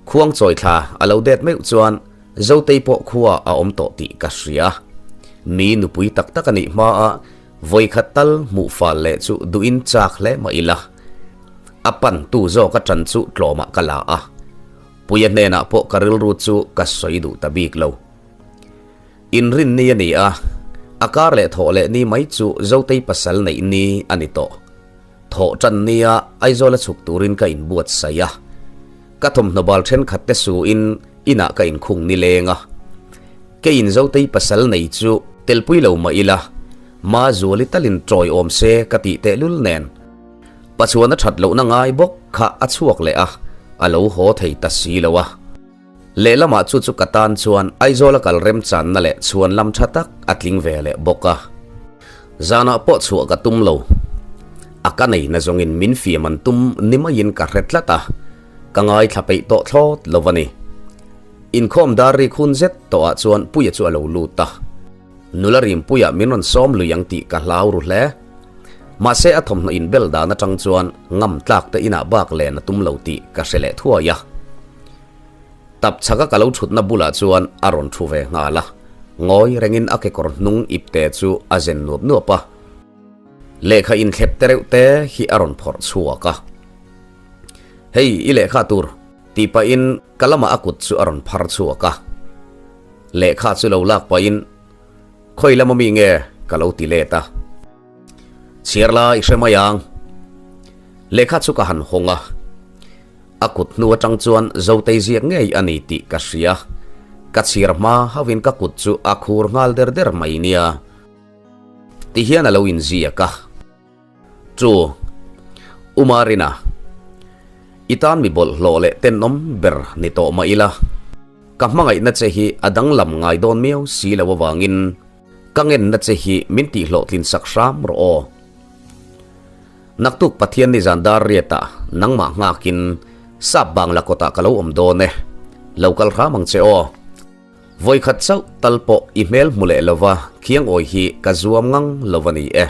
Khuang chawi thla a lo det meuh chuan Zotei pawh khua a awm tawh tih ka hria. Mi nupui tak tak a nih hmaa Vawikhat tal hmuh fal leh chu duhin chak hle mah ila, a pan tu zawk a ṭan chu tlawmah ka la a, Puia hnenah pawh ka rilru chu ka sawi duh ta bik lo. Inrinni a ni a, a kar leh thawh leh ni mai chu Zotei pasal neih ni a ni tawh. Thawh ṭan nia Aizawl a chhuk turin ka inbuatsaih a, ka thawmhnaw bal ṭhenkhat te suin inah ka inkhung nileng a. Keiin Zotei pasal nei chu telpui lo mah ila, Mazuali talin tawi awm se ka tih tehlul nen. Pachuan a that lohna ngai bawk kha a chhuak leh a, a lo haw thei ta si lo a. Lehlamah chu chu ka tan chuan Aizawl a kal remchanna leh chhuan lam tha tak a tling ve leh bawk a. Zanah pawh chhuah ka tum lo. A ka nei na zawngin min fiam an tum ni maiin ka hre tlat a, ka ngaithla peih tawh thlawt lo a ni. Inkhawm dar rik hun zet tawhah chuan Puia chu a lo lut a. Nula Rimpuia min rawn sawm lui ang tih ka hlau ru hle. Mahse a thawmhnaw inbel dan atang chuan ngam tlak te inah bak len a tum lo tih ka hre leh thuai a. Tap chhaka ka lo thutna bulah chuan a rawn thu ve nghal a, ngawi rengin a kekawr hnung ipte chu a zen nuap nuap a. Lehkha inthlep te reuh te hi a rawn phawrh chhuak a. Hei i lehkha tur tih pahin ka lamah a kut chu a rawn phar chhuak a. Lehkha chu lo lak pahin Khawi lama mi nge ka lo ti let a. Chhiar la i hre mai ang. Lehkha chu ka han hawng a. A kut hnu atang chuan Zotei ziak ngei a ni tih ka hria. Ka chhiar hma hauhin ka kut chu a khur nghal der der mai nia. Tihian a lo inziak a. Chu, U Marina, i tan mi bawlhhlawh leh tenawm ber ni tawh mah ila, ka hmangaihna che hi a danglam ngai dawn miau si lo avangin ka ngenna che hi min tihhlawhtlin sak hram rawh aw. Naktuk Pathian nizan dar riatah nangmah nghakin sap bangla kawtah ka lo awm dawn e, lo kal hram ang che aw. Vawikhat chauh tal pawh i hmel hmu leh lova khiangawi hi ka zuam ngang lo a ni e.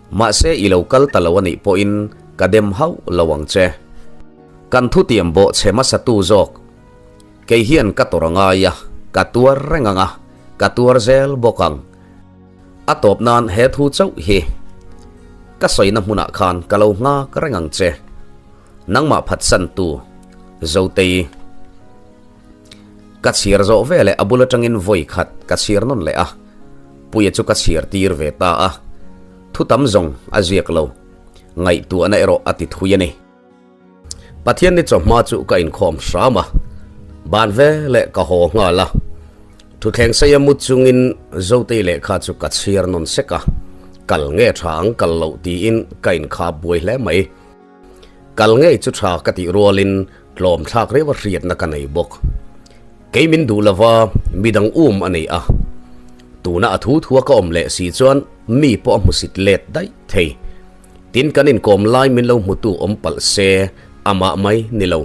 Mahse i lo kal ta lo a nih pawhin ka dem hauh lo ang che. Kan thutiam bawh chhe hmasa tu zawk. Kei hian ka tawrh a ngai a, ka tuar reng ang a, ka tuar zel bawk ang. A tawp nan he thu chauh hi ka sawina hmunah khan ka lo nghak reng ang che. Nangmah phatsan tu Zotei. Ka chhiar zawh ve leh a bul atangin vawi khat ka chhiar nawn leh a, Puia chu ka chhiar tir ve ta a, thu tam zawng a ziak lo, ngaihtuahna erawh a ti thui a ni. Pathian ni chawhma chu ka inkhawm hram a, ban ve leh ka haw nghal a, thutthleng seia mu chungin Zotei lehkha chu ka chhiar nawn sek a, kal nge tha ang kal loh tiin ka inkhap buai hle mai. Kal ngei chu tha ka tih rualin tlawm thlak reuh a hriatna ka nei bawk. Kei min duh lova midang um a nei a, tuna a thu thua ka awm leh si chuan mi pawh a hmusit let daih thei. Tin kan inkawm lai min lo hmutu awm palh se amah mai ni lo,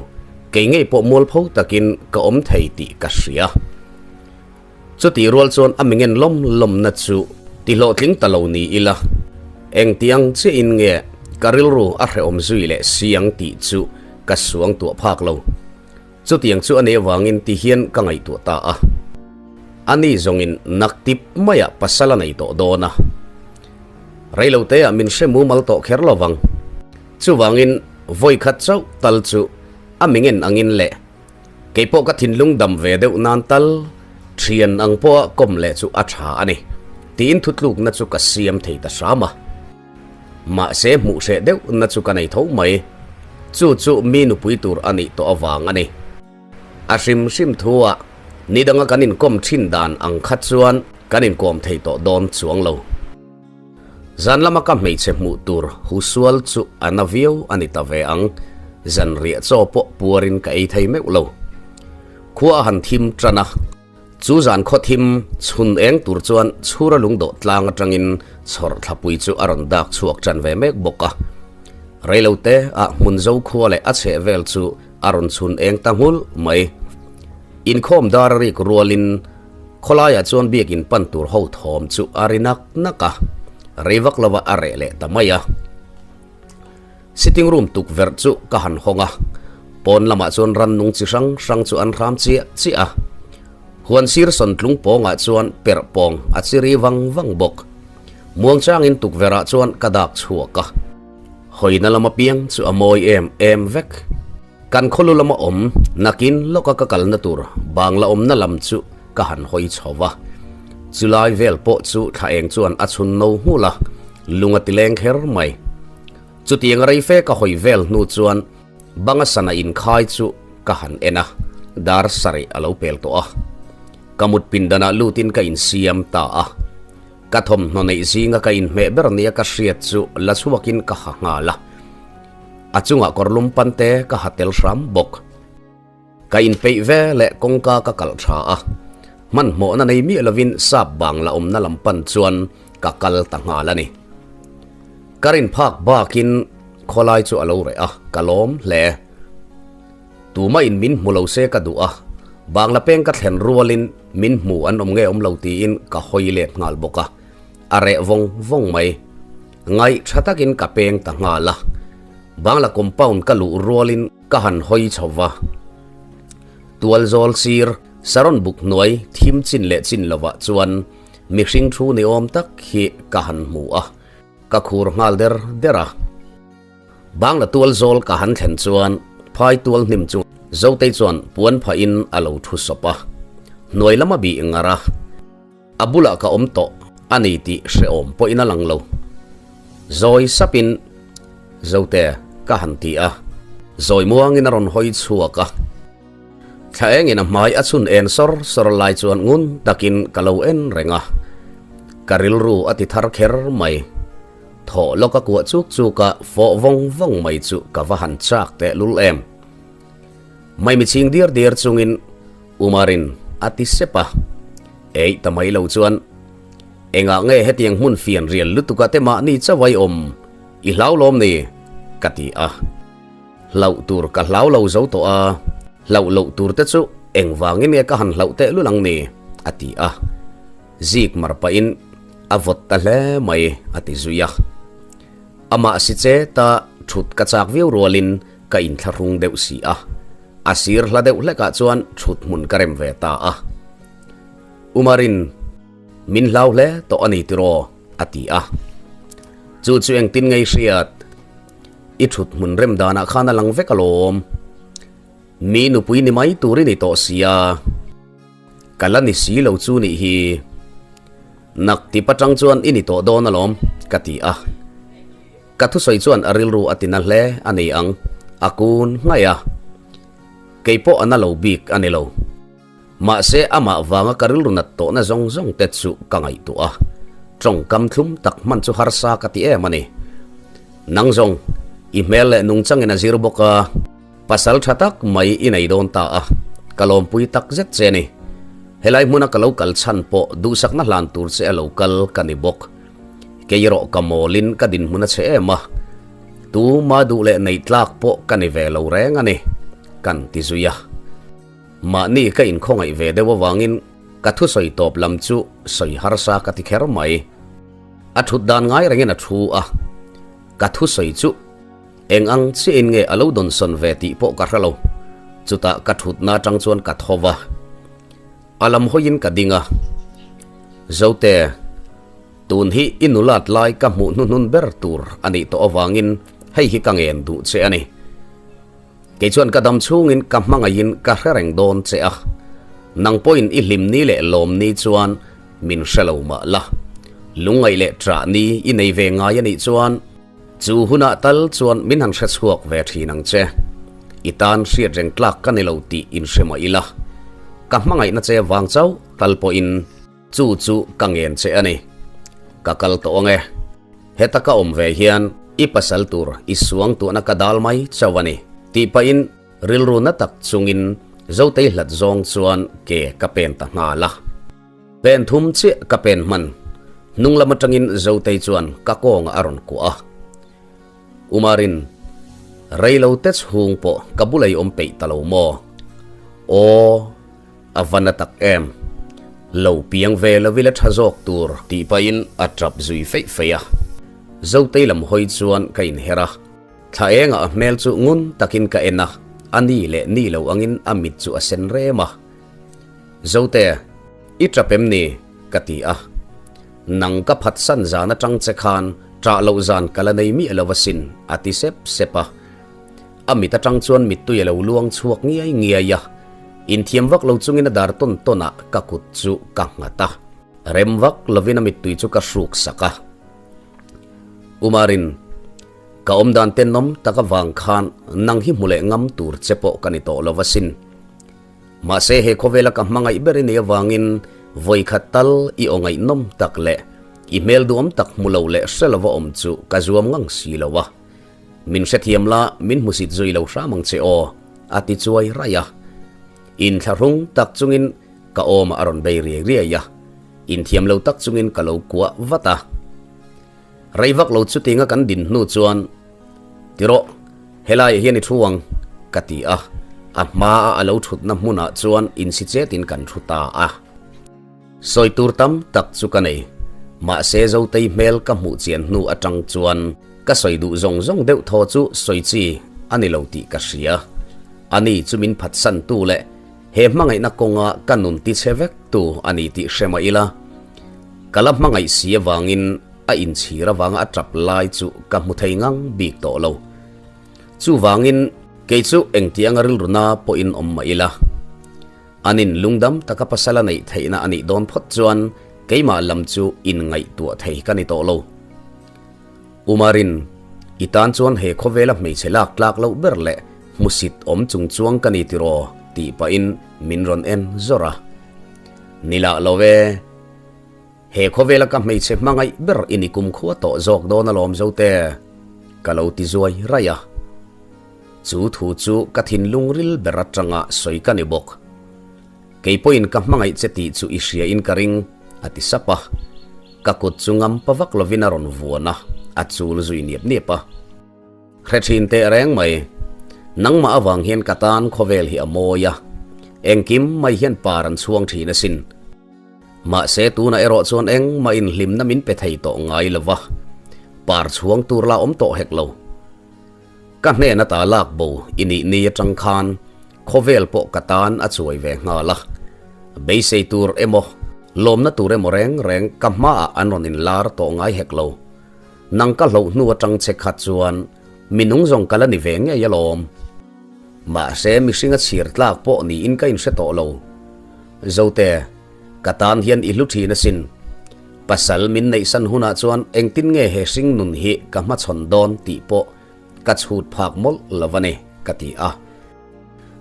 kei ngei pawh mualpho takin ka awm thei tih ka hria. Chutih rual chuan a mingen lawm lawmna chu tihlawhtling ta lo ni ila, engtiang chiahin nge ka rilru a hrehawm zui leh si ang tih chu ka suangtuah phak lo. Chutiang chu a nih avangin ti hian ka ngaihtuah ta a. Ani zawngin naktip maiah pasal a nei tawh dawn a. Reiloteah min hre mumal tawh kher lo vang. Chuvangin vawikhat chauh tal chu a mingen angin leh Kei pawh ka thinlung dam ve deuh nan tal thian ang pawha kawm leh chu a tha a ni, tiin thutlukna chu ka siam thei ta hram a. Mahse hmuh hreh deuhna chu ka nei tho mai, chu chu mi nupui tur a nih tawh avang a ni. A hrim hrim thuah ni danga kan inkawm thin dan ang kha chuan kan inkawm thei tawh dawn chuang lo. Zan lama ka hmeichhe hmuh tur husual chu a na viau a ni ta ve ang, zan riah chaw pawh puarin ka ei thei meuh lo. Khua a han thim tan a, chu zan khaw thim chhun eng tur chuan chhura lungdawh tlang atangin chhawrh thlapui chu a rawn dak chhuak tan ve mek bawk a. Reilote ah hmun zo khua leh a chheh vel chu a rawn chhun eng ta nghulh mai. Inkhawm dar a rik rualin Khawlaiah chuan biakin pan tur ho thawm chu a ri nak nak a, rei vak lova a reh leh ta mai a. Sitting room tukverh chu ka han hawng a, pawn lamah chuan rannung chi hrang hrang chu an hram chiah chiah a. Huan sir sawn tlung pawngah chuan perh pawng a chi ri vang vang bawk. Muangchangin tukverhah chuan ka dak chhuak a, hawina lama piang chu a mawi em em vek. Kan khawlu lama awm nakin lawka ka kalna tur bangla awmna lam chu ka han hawi chho va. Chulai vel pawh chu thla eng chuan a chhun no nghulh a, lung a ti leng kher mai. Chutiang a reife ka hawi vel hnu chuan banga sana inkhai chu ka han en a, dar sarih a lo pel tawh a. Ka mut pindanah lutin ka insiam ta a. Ka thawmhnaw neih zinga ka inhmeh ber nia ka hriat chu la chhuakin ka ha nghal a. A chungah kawrlum pante ka ha tel hram bawk. Ka inpeih ve leh kawngka ka kalh tha a, hmanhmawhna nei miah lovin sap bang la awmna lam pan chuan ka kal ta nghal a ni. Ka rin phak bakin khawlai chu a lo reh a, ka lawm hle. Tumah in min hmu lo se ka duh a, bangla peng ka thlen rualin min hmu an awm nge awm lo tiin ka hawi let nghal bawk a, a reh vawng vawng mai. Ngaih tha takin ka peng ta nghal a, bangla compound ka luh rualin ka han hawi chho va. Tualzawl sir, saron buk hnuai thim chin leh chin lovah chuan mihring thu ni awm tak hi ka han hmu a, ka khur nghal der der a. Bangla tualzawl ka han thlen chuan phai tual hnim chu Zotei chuan puan phahin a lo thu sawp a, hnuai lama bih ngar a. A bulah ka awm tawh a ni tih hrehawm pawhin a lang lo. Zawi sapin Zote ka han ti a, zawi muangin a rawn hawi chhuak a. Thla engin a hmai a chhun en sawr sawr lai chuan ngun takin ka lo en reng a, ka rilru a ti thar kher mai. Thawh lawk a kuah chuk chuk a, fawh vawng vawng mai chu ka va han chak tehlul em. Maimi chhing diar diar chungin Umarin a ti sep a, Eih ta mai lo chuan engah nge hetiang hmun fian rial lutuk ah te mahni chauh ai awm i hlau lawm ni? ka ti a. Hlauh tur ka hlau lo zo tawh a, hlauh loh tur te chu engvangin nge ka han hlauh tehlul ang ni? a ti a. Zik mar pahin a vawt ta hle mai a ti zui a. Amah si che ta thut ka chak viau rualin ka inthlahrung deuh si a, a sir hla deuh hlekah chuan thut hmun ka rem ve ta a. Umarin, Min hlau hle tawh a ni tiraw? a ti a. Chu chu engtin ngei hriat? I thut hmun rem danah khan a lang vek alawm. Mi nupui ni mai tur i ni tawh sia. Ka la ni si lo chu nih hi. Nak ti patang chuan i ni tawh dawn alawm, ka ti a. Ka thusawi chuan a rilru a tina hle a ni ang, a kun nghaih a. Kei pawh a na lo bik a ni lo. Mahse amah vanga ka rilru nat tawhna zawng zawng te chu ka ngaihtuah a. Tawngkam thlum tak hman chu harsa ka ti em a ni. Nang zawng, i hmel leh nungchangin a zir bawk a, pasal tha tak mai i nei dawn ta a, ka lawmpui tak zet che ni. Helai hmuna ka lo kal chhan pawh duhsakna hlan tur che a lo kal ka ni bawk. Kei erawh ka mawlin ka dinhmun a chhe em a, tuma duh leh nei tlak pawh ka ni ve lo reng a ni, kan ti zui a. Mahni ka inkhawngaih ve deuh avangin ka thusawi tawp lam chu sawi harsa ka ti kher mai. A thut dan ngai rengin a thu a, ka thusawi chu eng ang chiahin nge a lo dawnsawn ve tih pawh ka hre lo. Chutah ka thutna atang chuan ka tho va. A lam hawiin ka ding a, Zote, tun hi i nulat lai ka hmuh hnuhnun ber tur a nih tawh avangin hei hi ka ngen duh che a ni. Kei chuan ka dam chhungin ka hmangaihin ka hre reng dawn che a, nang pawhin i hlim ni leh lawm ni chuan min hre lo mah la. Lungngaih leh ṭah ni i nei ve ngai a nih chuan chu hunah tal chuan min han hre chhuak ve ṭhin ang che. I tan hriat reng tlak ka ni lo tih inhre mah ila, ka hmangaihna che vang chauh tal pawhin chu chu ka ngen che a ni. Ka kal tawh ang e. Heta ka awm ve hian i pasal tur i suang tuhna ka dal mai chauh a ni, tih pahin rilru na tak chungin Zotei hlat zawng chuan ke ka pen ta nghal a. Pen thum chiah ka pen hman, hnung lam atangin Zotei chuan ka kawngah a rawn kuah a. Umarin, Rei lo te chhung pawh ka bulei awm peih ta lo maw? Aw, a va na tak em! Lo piang ve lo ila tha zawk tur tih pahin a tap zui feih feih a. Zotei lam hawi chuan ka inher a, thla engah a hmel chu ngun takin ka en a, a ni leh ni lo angin a mit chu a sen rem a. Zote, i tap em ni? ka ti a. Nang ka phatsan zan atang che khan ṭah loh zan ka la nei miah lo asin, a ti sep sep a. A mit atang chuan mittui a lo luang chhuak ngiai ngiai a. Inthiam vak lo chungin a dar tawn tawnah ka kut chu ka nghat a. Rem vak lovin a mittui chu ka hruk sak a. Umarin, Ka awmdan tenawm tak avang khan nang hi hmu leh ngam tur che pawh ka ni tawh lo asin. Mahse he khawvela ka hmangaih ber i nih avangin vawikhat tal i aw ngaihnawm tak leh I hmel duam tak hmu lo leh hre lova awm chu ka zuam ngang si lo a. Min hrethiam la, min hmusit zui lo hram ang che aw, a ti chuai raih a. Inthlahrung tak chungin ka awmah a rawn bei riai riai a, inthiam lo tak chungin ka lo kuah vat a. Rei vak lo chutinga kan din hnu chuan, Ti rawh, helaiah hian i thu ang, ka ti a. A hmaa a lo thutna hmunah chuan insi chetin kan thu ta a. Sawi tur tam tak chu ka nei. Mahse Zotei hmel ka hmuh chian hnu atang chuan ka sawi duh zawng zawng deuh thaw chu sawi chi a ni lo tih ka hria. Ani chu min phatsan tu leh he hmangaihna kawnga ka nun ti che vek tu a ni tih hre mah ila, ka la hmangaih si avangin a inchhir avanga a tap lai chu ka hmu thei ngang bik tawh lo. Chuvangin kei chu engtianga rilruna pawhin awm mah ila. Anin lungdam taka pasal a neih theihna a nih dawn phawt chuan keimah lam chu inngaihtuah thei ka ni tawh lo. Umarin, I tan chuan he khawvela hmeichhe lak tlak loh ber leh hmusit awm chung chuang ka ni tiraw? tih pahin min rawn en zawr a. Ni lah lo e. He khawvela ka hmeichhe hmangaih ber i ni kumkhua tawh zawk dawn alawm Zote, ka lo ti zuai raih a. Chu thu chu ka thinlung ril ber atanga sawi ka ni bawk. Kei pawhin ka hmangaih che tih chu i hria in ka ring, a ti sap a. Ka kut chu ngam pa vak lovin a rawn vuan a, a chul zui niap niap a. Hre thin teh reng mai. Nangmah avang hian ka tan khawvel hi a mawi a, engkim mai hian par an chhuang thin asin. Mahse tunah erawh chuan engmah inhlimna min pe thei tawh ngai lo va, par chhuang tur la awm tawh hek lo. Ka hnen ata lak bo i nih ni atang khan khawvel pawh ka tan a chuai ve nghal a. Beisei tur emaw, lawmna tur emaw reng reng ka hmaah an rawn inlar tawh ngai hek lo. Nang ka hloh hnu atang che khat chuan mi nung zawng ka la ni ve ngei alawm. Mahse mihring a chhir tlak pawh niin ka inhre tawh lo. Zote, ka tan hian i hlu thin asin. Pasal min neihsan hunah chuan engtin nge he hring nun hi ka hmachhawn dawn tih pawh ka chhut phak mawlh lo a ni, ka ti a.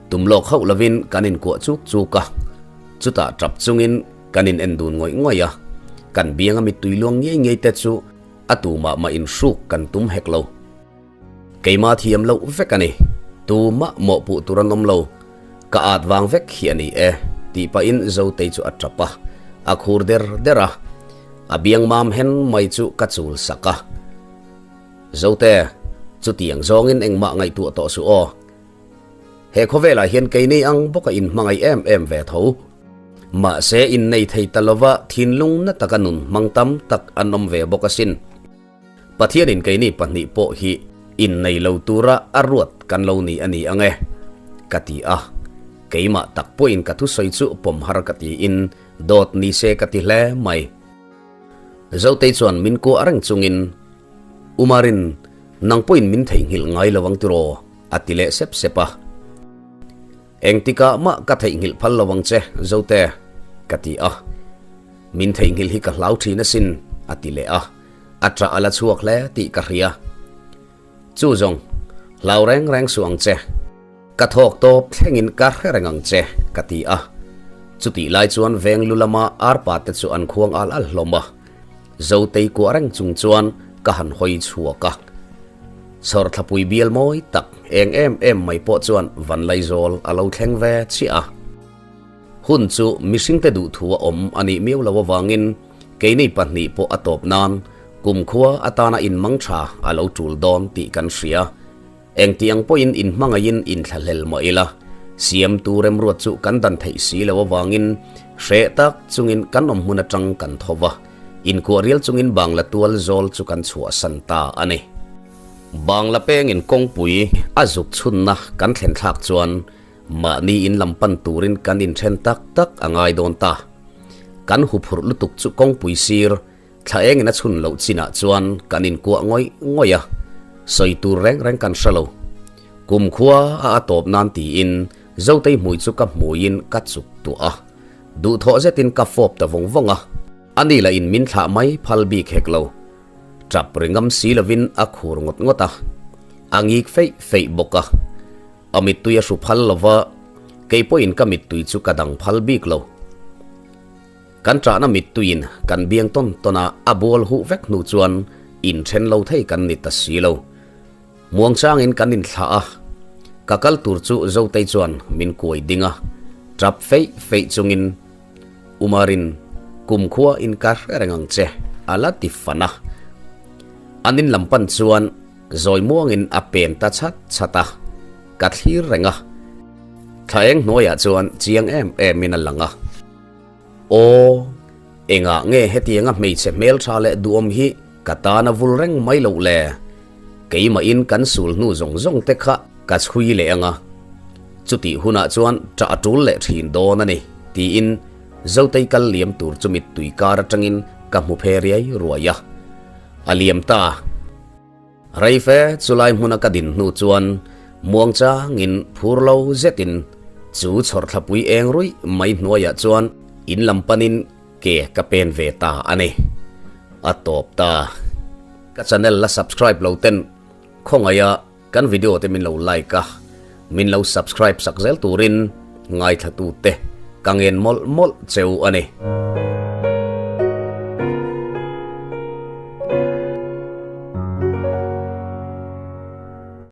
Tum lawk hauh lovin kan inkuah chuk chuk a, chutah tap chungin kan in en dun ngawih ngawih a, kan bianga mittui luang ngei ngei te chu a tumah mah inhruk kan tum hek lo. Keimah thiam loh vek a ni. Tumah mawhpuh tur an awm lo. Ka at vang vek hi a ni e, tih pahin Zotei chu a tap a, a khur der der a. A biang mam hen mai chu ka chul sak a. Zote, chutiang zawngin engmah ngaihtuah tawh suh aw. He khawvelah hian keini ang bawka inhmangaih em em ve tho. Mahse innei thei ta lova thinlung na taka nun hmang tam tak an awm ve bawk asin. Pathianin keini pahnih pawh hi innei lo tura a ruat kan lo ni a ni ang e, ka ti a. Keimah tak pawhin ka thusawi chu pawm har ka tiin dawt ni se ka ti hle mai. Zotei chuan min kuah reng chungin, Umarin, nang pawhin min theihnghilh ngai lo ang tiraw? a ti leh sep sep a. Engtikah mah ka theihnghilh phal lo ang che, Zote, ka ti a. Min theihnghilh hi ka hlau thin asin, a ti leh a. A ṭah a la chhuak hle tih ka hria. Chu zawng, hlau reng reng suh ang che. Ka thawk tawp thlengin ka hre reng ang che, ka ti a. Chutih lai chuan veng lu lama arpa te chu an khuang al al hlawm a. Zotei kuah reng chung chuan ka han hawi chhuak a. Chhawrthlapui bial mawi tak eng em em mai pawh chuan Vanlaizawl a lo thleng ve chiah a. Hun chu mihringte duhthu a awm a nih miau lo avangin keini pahnih pawh a tawp nan kumkhua atana inmang tha a lo tul dawn tih kan hria. Engtiang pawhin inhmangaihin inthlahlel mah ila, siamtu remruat chu kan dan theih si lo avangin hreh tak chungin kan awm hmun atang kan tho va, inkuah rial chungin Bangla tual zawl chu kan chhuahsan ta a ni. Bangla pengin kawngpui a zuk chhunna kan thlen thlak chuan Mahni in lam pan turin kan inthen tak tak a ngai dawn ta. Kan huphurh lutuk chu kawngpui sir, thla engin a chhun loh chinah chuan kan inkuah ngawih ngawih a, sawi tur reng reng kan hre lo. Kumkhua a a tawp nan tiin Zotei hmui chu ka hmuiin ka chuk tuah a, duhthawh zetin ka fawp ta vawng vawng a. Ani lah in min thlah mai phal bik hek lo. Tap ri ngam si lovin a khur ngawt ngawt a, a ngik feih feih bawk a. A mittui a hru phal lo va, kei pawhin ka mittui chu ka dang phal bik lo. Kan ṭahna mittuiin kan biang tawn tawn a, a bual huh vek hnu chuan inṭhen lo thei kan ni ta si lo. Muangchangin kan inthlah a, ka kal tur chu Zotei chuan min kuai ding a, ṭap feih feih chungin Umarin kumkhua in ka hre reng ang che a la ti fan a. An in lam pan chuan zawi muangin a pen ta chhat chhat a, ka thlir reng a. Thla eng hnuaiah chuan chiang em emin a lang a. Aw, engah nge hetianga hmeichhe hmeltha leh duhawm hi ka tan a vul reng mai loh le? Keimahin kan sul hnu zawng zawng te kha ka chhui leh ang a, chutih hunah chuan ṭah a ṭul leh ṭhin dawn a ni, tiin Zotei kal liam tur chu mittui kar aṭangin ka hmu phe riai ruai a. A liam ta. Reife chulai hmuna ka din hnu chuan muangchangin phur lo zetin chu chhawrthlapui eng ruih mai hnuaiah chuan in lam panin ke ka pen ve ta a ni. A tawp ta. Ka channel la subscribe lo ten khawngaih a kan video te min lo like a, min lo subscribe sak zel turin ngaithla tute ka ngen mawlh mawlh cheu a ni.